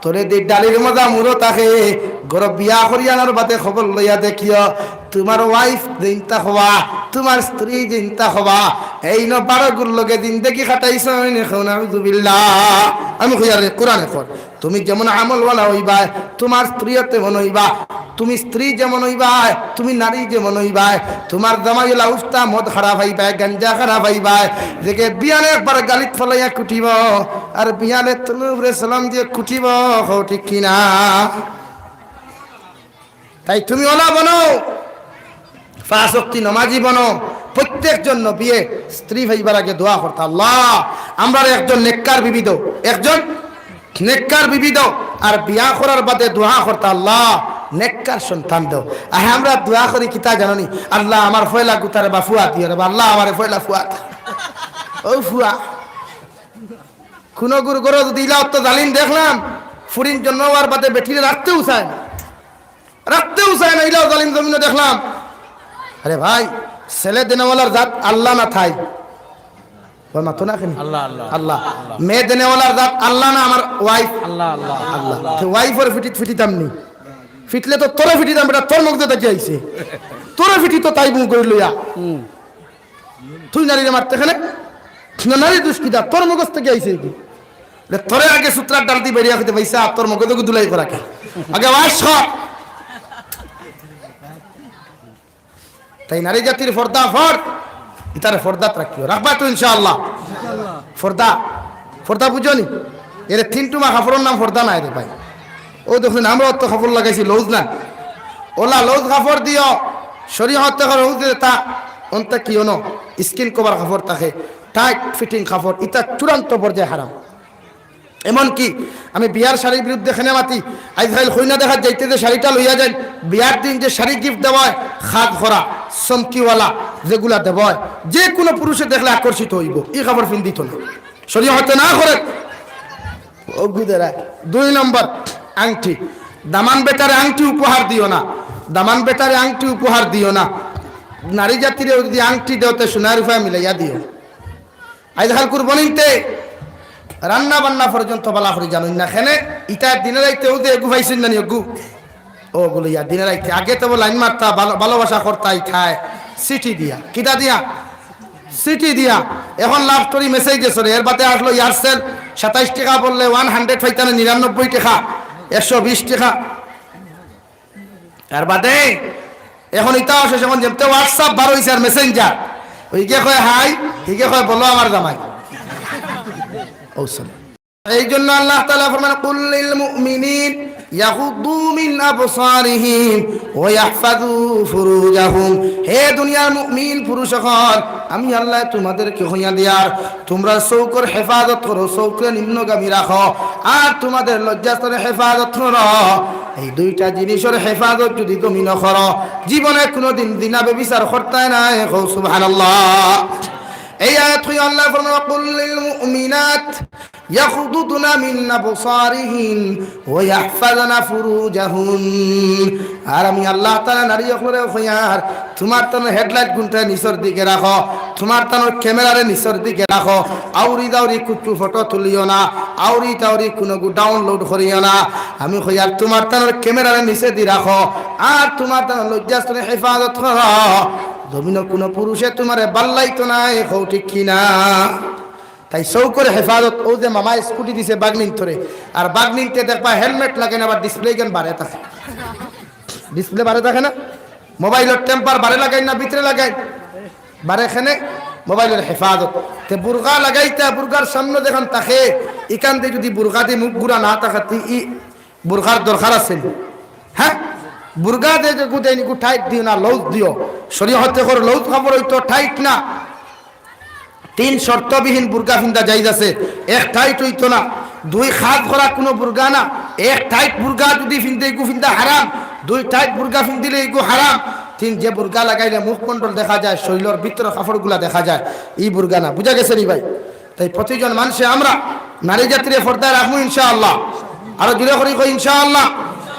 তলেদি ডালির মজা মুরো থাকে। ঘরো বিয়া করি আনার বাদে খবর লইয়া দেখিও, তুমার ওয়াইফ যেইনতা কবা, তুমার স্ত্রী যেইনতা কবা, এইন বারো গুর লগে জিন্দেগি কাটাইছইন, কও নাউজুবিল্লাহ। আমি কইয়ার নি, কোরআনে কর। তুমি যেমন আমলওয়ালা অইবায়, তুমার স্ত্রীও তেমন অইবা। তুমি স্ত্রী যেমন অইবায়, তুমি নারী যেমন অইবায়, তুমার জামাই অইলা উস্তা মদ খারা পাইবায়, গাঞ্জা খারা পাইবায়, যেগে বিয়ানে একবার গালিত ফালাইয়া কুটিবো, আর বিয়ানে তুমরার উপরে সালাম দিয়া কুটিবো, কও ঠিক কিনা? তাই তুমি অলা বনো, পাঁচ ওয়াক্তি নমাজি বনো। প্রত্যেকজন নবিয়ে স্ত্রী পাইবার আগে দোয়া করতা, "আল্লাহ, আমরারে একজন নেককার বিবি দেও, একজন নেককার বিবি দেও।" আর বিয়া করার বাদে দোয়া করতা, "আল্লাহ, নেককার সন্তান দেও।" আর আমরা দোয়া করি কিতা জানো নি? "আল্লাহ, আমার পয়লা গুতারে বা ফুয়া দিও রে বা, আল্লাহ, আমারে পয়লা ফুয়া দেও।" ও ফুয়া, কুনু গুর ঘরো যুদি ইলা অত জালিম দেখলাম, ফুরিন জন্ম অওয়ার বাদে বেটিরে রাখতেও চায় না, রাখতেও চায় না, ইলাও জালিম জমিনো দেখলাম। আরে ভাই, ছেলে দেনেওয়ালার জাত আল্লাহ না থাই? ওই মাতো না কেনে? আল্লাহ, আল্লাহ। আল্লাহ। মেয়ে দেনেওয়ালার জাত আল্লাহ না আমার ওয়াইফ? আল্লাহ, আল্লাহ। আল্লাহ। তে ওয়াইফর ফিটিত ফিটিতাম নি? ফিটলে তো তোরে ফিটিতাম, বেটা, তোর মগজে থাকি আইছে। তোরে ফিটিতো তাই মুখ করি লইয়া। তুই নারীরে মারতে কেনে? না, নারী দুষ কিতা? তোর মগজ থাকি আইছে কি? লে তোরে আগে সুতরার ডালদি বেরিয়া কইতে পাইছা, তোর মগজগু ধুলাই করা কে? আগে ওয়াশ কর। তাই নারী জাতির পর্দা ফর, ইতারে পর্দাত রাখিও, রাখবা তো ইনশাআল্লাহ। পর্দা, পর্দা বুঝো নি? এরে তিন টুমা কাপড়র নাম পর্দা নায় রে ভাই। ও দেখুন, আমরা অত কাপড় লাগাইছি, লউজ না, অলা লউজ কাপড় দিও। শরীয়তে কর হউজ তা, অন্তে কি অনো, স্কিন কভার কাপড় থাকে, টাইট ফিটিং কাপড়, ইতা চূড়ান্ত পর্যায়ে হারাম। এমনকি আমি বিয়ার শাড়ির বিরুদ্ধে কেনে মাতি, আইজকাইল কইনা দেখাত যাইতে যে শাড়িটা লইয়া যাইন, বিয়ার দিন যে শাড়ি গিফট দেওয়া অয়, খাদ করা, চমকিওয়ালা, যেগুলা দেওয়া অয়, যে কুনু পুরুষে দেখলে আকর্ষিত অইবো, ই কাপড় পিন্দিতো না, শরীয়তে না করে। অগু দেরা। দুই নম্বর, আংটি। দামান বেটারে আংটি উপহার দিও না, দামান বেটারে আংটি উপহার দিও না। নারী জাতিরে যুদি আংটি দেও, তে সোনা রুপা মিলাইয়া দিও। আইজকাইল কুরবানিতে রান্না বান্না পর্যন্ত বালা করি জানইন না। কেনে? ইতা দিনে রাইতে অউ যে এগু পাইছইন না নি, এগু? অগু লইয়া দিনে রাইতে। আগে তো লাইন মারতা, ভালো, ভালোবাসা করতা ইতায় চিঠি দিয়া। কিতা দিয়া? চিঠি দিয়া। এখন লাভ স্টোরি মেসেজ চলে। এর বাদে আসলো Aircel, সাতাইশ টেকা বললে ওয়ান হান্ড্রেড পাইতা না, নিরানব্বই টেকা, একশো বিশ টেকা। আর বাদে এখন ইতাও শেষ, এখন যেমতে WhatsApp বার অইছে আর Messenger, ওইগে কয় হাই, হিগে কয় বলো আমার জামাই। ও, sorry। এই জন্য আল্লাহ তাআলা ফরমান, "কুল লিল মুমিনিন ইয়াগুদ্দু মিন আবসারিহিম ওয়া ইয়াহফাযু ফুরুজাহুম। হে দুনিয়ার মুমিন পুরুষ অকল, আমি আল্লায় তুমাদেরকে কইয়া দিয়ার, তুমরা চউখর হেফাজত করো, চউখরে নিম্নগামী রাখো, আর তুমাদের লজ্জাস্থানর হেফাজত করো। এই দুইটা জিনিসর হেফাজত যুদি তুমি না করো, জীবনে কুনুদিন জিনা ব্যভিচার করতায় নায়। কও সুবহানাল্লাহ। এই আয়াত কইয়া আল্লায় ফরমাইন, "ওয়া কুল লিল মুমিনাত ইয়াগুদুদনা মিন আবসারিহিন ওয়া ইয়াহফাজনা ফুরুজাহুন।" আর আমি আল্লাহ তাআলা নারী অকলরে কইয়ার, তুমার তানর headlight গুনরে নিচর দিকে রাখো, তুমার তানর camera রে নিচর দিকে রাখো, আউরি দাউরি কুচ্ছু ফটো তুলিও না, আউরি তাউরি কুনুগু download করিও না। আমি কইয়ার তুমার তানর camera রে নিচেদি রাখো, আর তুমার তানর লজ্জাস্থানর হেফাজত করো। জমিনো কুনু পুরুষে তুমারে বাল্লাইতো নায়, কও ঠিক কি না? তাই চউখর হেফাজত। অউ যে মামায় scooty দিছে ভাগ্নিন্তরে, আর ভাগ্নিন্তে দেখবা helmet লাগাইন, আবার display গান বারে থাকে, display বারে থাকে না? Mobile অর temper বারে লাগাইন না ভিতরে লাগাইন? বারে। কেনে? Mobile অর হেফাজত। তে বুরকা লাগাইতা, বুরকার সামনে যেখান থাকে, ইখানদি যুদি বুরকাদি মুখ গুরা না থাকে, তে ই বুরকার দরকার আছে নি? হ্যাঁ, বুরকা দে যে গুদে নিকু tight দিও না, loose দিও। শরীয়তে কর loose কাপড় অইতো, tight না। তিন শর্তবিহীন বুরকা ফিন্দা জায়েজ আছে। এক, tight অইতো না। দুই, খাজ করা কুনু বুরকা না। এক, tight বুরকা যুদি ফিন্দে, ইগু ফিন্দা হারাম। দুই, tight বুরকা ফিন্দিলে ইগু হারাম। তিন, যে বুরকা লাগাইলে মুখমণ্ডল দেখা যায়, শরীলর ভিতরর কাপড়গুলা দেখা যায়, ই বুরকা না। বুঝা গেছে নি ভাই? তাই প্রতিজন মানষে আমরা নারী জাতিরে পর্দায় রাখমু ইনশাআল্লাহ। আরো জুরে করি কই ইনশাআল্লাহ।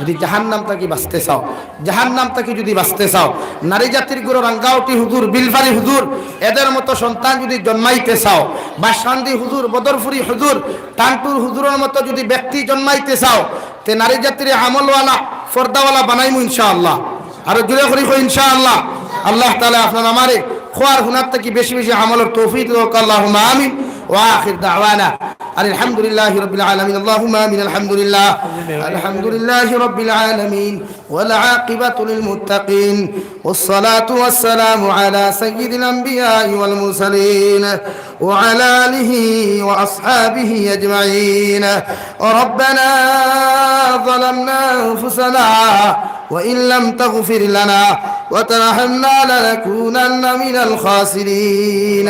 যুদি জাহান্নাম থাকি বাঁচতে চাও, জাহান্নাম থাকি যুদি বাঁচতে চাও, নারী জাতির গুরু রাঙ্গাউটি হুজুর, বিলফারি হুজুর, এদের মতো সন্তান যুদি জন্মাইতে চাও, বাসকান্দি হুজুর, বদরপুরি হুজুর, টান্টুর হুজুরর মতো যুদি ব্যক্তি জন্মাইতে চাও, তে নারী জাতিরে আমলওয়ালা, পর্দাওয়ালা বানাইমু ইনশাআল্লাহ। আরো জুরে করি কই ইনশাআল্লাহ। আল্লাহ তাআলা আপনার আমারে কওয়ার হুনার থাকি বেশি বেশি আমলর তৌফিক দেউক, আল্লাহুম্মা আমিন। ওয়া আখির দাওয়ানা আনিল হামদুলিল্লাহি রাব্বিল আলামিন। আল্লাহুম্মা আমিন। আলহামদুলিল্লাহ। আলহামদুলিল্লাহি রাব্বিল আলামিন। والعاقبة للمتقين، والصلاة والسلام على سيد الأنبياء والمرسلين، وعلى آله وأصحابه أجمعين. ربنا ظلمنا أنفسنا وإن لم تغفر لنا وترحمنا لنكونن من الخاسرين.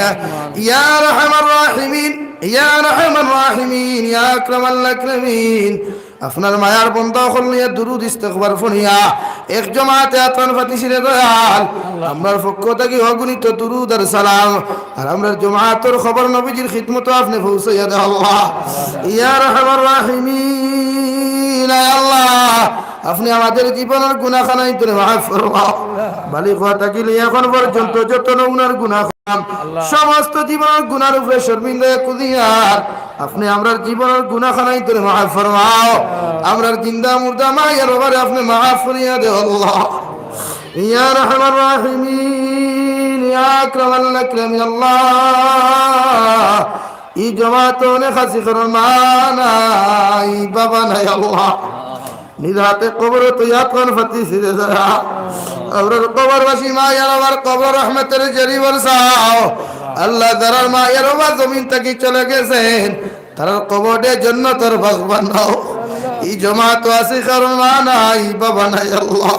يا أرحم الراحمين، يا أرحم الراحمين، يا أكرم الأكرمين. আপনার মায়ার বন্দা অকল লইয়া দুরুদ ইস্তেগফার পড়িয়া এক জমাতে আতন ফাতিছি রে দয়াল। আমরার পক্ষ থাকি অগণিত দুরুদ আর সালাম আর আমরার জমাতর খবর নবীজির খিদমতো আপনে পৌঁছাইয়া দেও আল্লাহ। ইয়া আরহামার রাহিমিন, আয় আল্লাহ, আপনে আমাদের জীবনর গুনাখানাইন্তরে মাফ ফরমাও। বালিগ অওয়া থাকি লইয়া এখন পর্যন্ত যত নমুনার গুনা সমস্ত জীবনর গুনার উপরে শর্মিন্দা অইয়া কুদিয়ার, আপনে আমরার জীবনর গুনাখানাইন্তরে মাফ ফরমাও। আমরার জিন্দা মুর্দা মাই আর বাবারে আপনে মাফ করিয়া দেও আল্লাহ। ইয়া আরহামার রাহিমিন, ইয়া আকরামাল আকরামিন আল্লাহ। ই জমাতো অনেক আছি, কারো মা নাই, বাবা নাই আল্লাহ। নিজ হাতে কবরো তো ইয়াতখান ফাতিছি রে যারা। আমরার কবরবাসী মা আর বাবার কবর রহমতের জরি বরসাও। আল্লাহ, যারার মা আর বাবা জমিন থাকি চলে গেছেন, তারার কবররে জন্নতর বাগ বানাও। ই জমাতো আছি, কারো মা নাই, বাবা নাই আল্লাহ।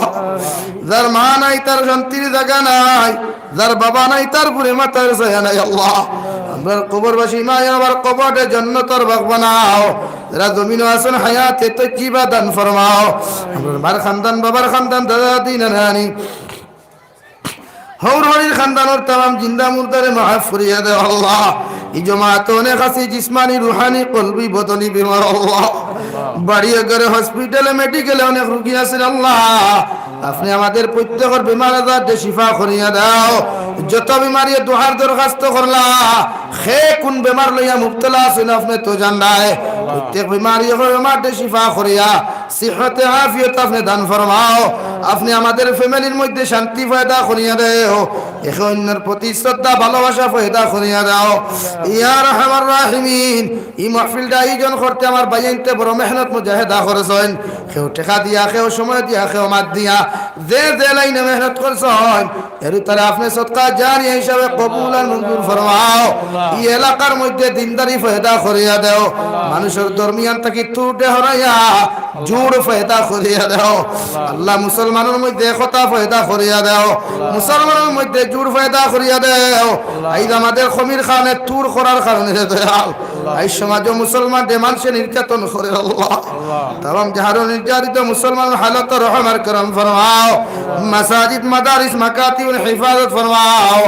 যার মা নাই, তার শান্তির জাগা নাই। যার বাবা নাই, তার উপরে মাথার ছায়া নাই আল্লাহ। আমরার কবরবাসী মা আর বাবার কবররে জন্নতর বাগ বানাও। যারা জমিনো আছেন, হায়াতে তৈয়্যিবা দান ফরমাও। আমরার মার খানদান, বাবার খানদান, দাদা দাদি, নানা নানি, হউর হড়ির খানদানর তামাম জিন্দা মুর্দারে মাফ করিয়া দেও আল্লাহ। ই জমাতো অনেক আছি জিসমানি, রুহানি, কলবি, বদনি বেমার আল্লাহ। বাড়িয়ে ঘরে, হসপিটালে, মেডিকেলে অনেক রুগী আছেন আল্লাহ। আপনে আমাদের প্রত্যেকর বেমার আজাররে শিফা করিয়া দেও। যত বেমারিয়ে দোয়ার দরখাস্ত করলা, কে কুন বেমার লইয়া মুবতলা আছেন, আপনে তো জানরায়। প্রত্যেক বেমারিয়ে বেমাররে শিফা করিয়া সিহতে আফিয়ত আপনে দান ফরমাও। আপনে আমাদের ফ্যামিলির মধ্যে শান্তি পয়দা করিয়া দেও। একে অন্যর প্রতি শ্রদ্ধা, ভালোবাসা পয়দা করিয়া দেও। ইয়া আরহামার রাহিমিন, ই মাহফিলটা আয়োজন করতে আমার ভাইয়াইন্তে বড় মেহনত মুজাহেদা করছইন। কেউ টেকা দিয়া, কেউ সময় দিয়া, কেউ মাত দিয়া, যে যে লাইনে মেহনত করছইন, এরু তারে আপনে সদকা জারিয়া হিসাবে কবুল আর মঞ্জুর ফরমাও। ই এলাকার মধ্যে দিনদারি পয়দা করিয়া দেও। মানুষর দরমিয়ান থাকি ত্রুটি হরাইয়া জোড় পয়দা করিয়া দেও। আল্লাহ, মুসলমানর মধ্যে একতা পয়দা করিয়া দেও, মুসলমানর মধ্যে জোড় পয়দা করিয়া দেও। আইজ আমাদের কমির কারণে, তুর করার কারণে রে দয়াল, আইজ সমাজো মুসলমান যে মানষে নির্যাতন করের আল্লাহ, তামাম জাহারো নির্যাতিত মুসলমান হালত রহম আর করম ফরমাও। মাসাজিদ, মাদারিস, মাকাতিবর হেফাজত ফরমাও।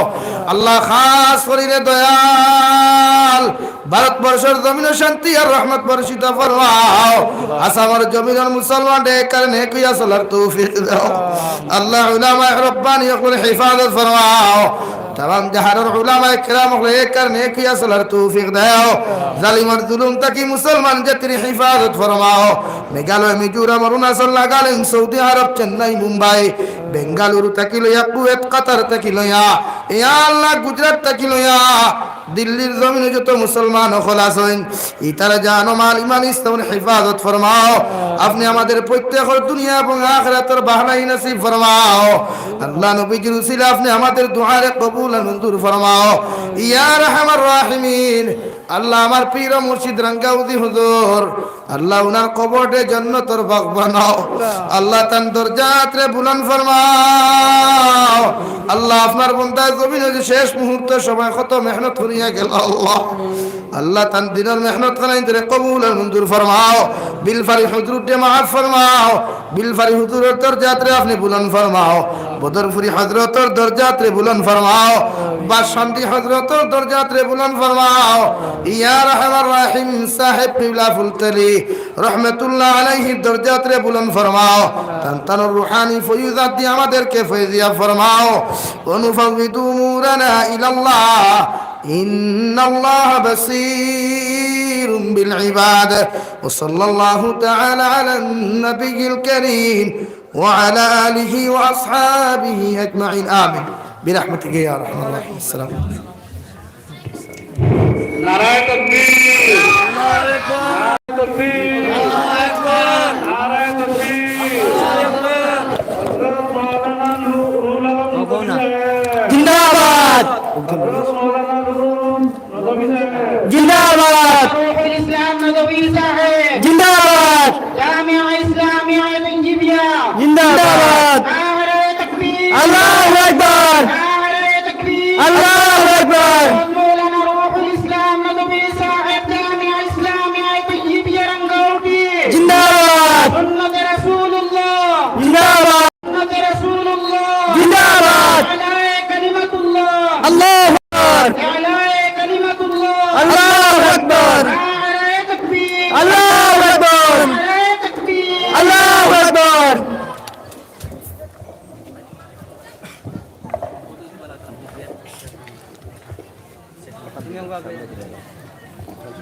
আল্লাহ, খাস করি রে দয়াল, ভারতবর্ষর জমিনো শান্তি আর রহমত বর্ষিত ফরমাও। আসামর জমিনর মুসলমানরে একার নেক অইয়া চলার তৌফিক দেও। আল্লাহ, উলামায়ে রব্বানী অকলর হেফাজত ফরমাও। তামাম জাহানর উলামায়ে কেরাম অকলরে একার নেক অইয়া চলার তৌফিক দেও। জালিমর জুলুম থাকি মুসলমান জাতির হেফাজত ফরমাও। মেঘালয়, মিজোরাম, অরুণাচল, নাগাল্যান্ড, সৌদি আরব, চেন্নাই, মুম্বাই, বেঙ্গালুরু থাকি লইয়া কুয়েত, কাতার থাকি লইয়া, ইয়া আল্লাহ, গুজরাট থাকি লইয়া দিল্লির জমিনো যত মুসলমান অকল আছইন, ইতার জান ও মাল ইমান ইসলামর হেফাজত ফরমাও। আপনে আমাদের প্রত্যেকর দুনিয়া এবং আখিরাতর ভালাই নসিব ফরমাও। আল্লাহ, নবীজির উসিলা আপনে আমাদের দোয়ারে কবুল আর মঞ্জুর ফরমাও। ইয়া আরহামার রাহিমিন, আল্লাহ, আমার পীর ও মুর্শিদ রাঙ্গাউজি হুজুর, আল্লাহ, উনার কবররে জন্নতর বাগ বানাও। আল্লাহ, তান দরজাতরে বুলন্দ ফরমাও। আল্লাহ, আপনার বন্দায় জমিনো যে শেষ মুহূর্ত সময় কত মেহনত করিয়া গেল, আল্লাহ, আল্লাহ, তান দিনর মেহনত খানাইন্তরে কবুল আর মঞ্জুর ফরমাও। বিলফারি হুজুররে মাফ ফরমাও। বিলফারি হুজুরর দরজাতরে আপনে বুলন্দ ফরমাও। বদরপুরি হজরতর দরজাতরে বুলন্দ ফরমাও। বাসন্তি হজরতর দরজাতরে বুলন্দ ফরমাও। ইয়া আরহামার রাহিম, সাহেব কিবলা ফুলতলি রহমতুল্লাহ আলাইহির দরজাতরে বুলন্দ ফরমাও। তান তানর রুহানি ফয়ুজাত দিয়া আমাদেরকে ফয়জিয়াব ফরমাও। ونفوض أمورنا إلى الله إن الله بصير بالعباد. وصلى الله تعالى على النبي الكريم وعلى آله وأصحابه أجمعين. آمين. برحمتك يا أرحم الراحمين. السلام عليكم. নারায়ে তাকবীর। নারায়ে তাকবীর। নারায়ে তাকবীর। হযরত মাওলানা রুহুল আলম নদভী সাহেব। জিন্দাবাদ। হযরত মাওলানা রুহুল নদভী সাহেব। জিন্দাবাদ। রুহুল ইসলাম নদভী সাহেব। জিন্দাবাদ। জামিয়া ইসলামিয়া তিনজিবিয়া। জিন্দাবাদ। নারায়ে তাকবীর। আল্লাহু আকবার। নারায়ে তাকবীর। আল্লাহু আকবার। মাওলানা রুহুল ইসলাম নদভী সাহেব জামিয়া ইসলামিয়া তিনজিবিয়া রাঙ্গাউটি। জিন্দাবাদ। সুন্নতে রাসূলুল্লাহ। জিন্দাবাদ। সুন্নতে রাসূলুল্লাহ। জিন্দাবাদ। আলায়ে কালিমাতুল্লাহ। আল্লাহু আকবার। আলায়ে কালিমাতুল্লাহ। আল্লাহু আকবার। নারায়ে তাকবীর। আল্লাহু আকবার। নারায়ে তাকবীর। আল্লাহু আকবার।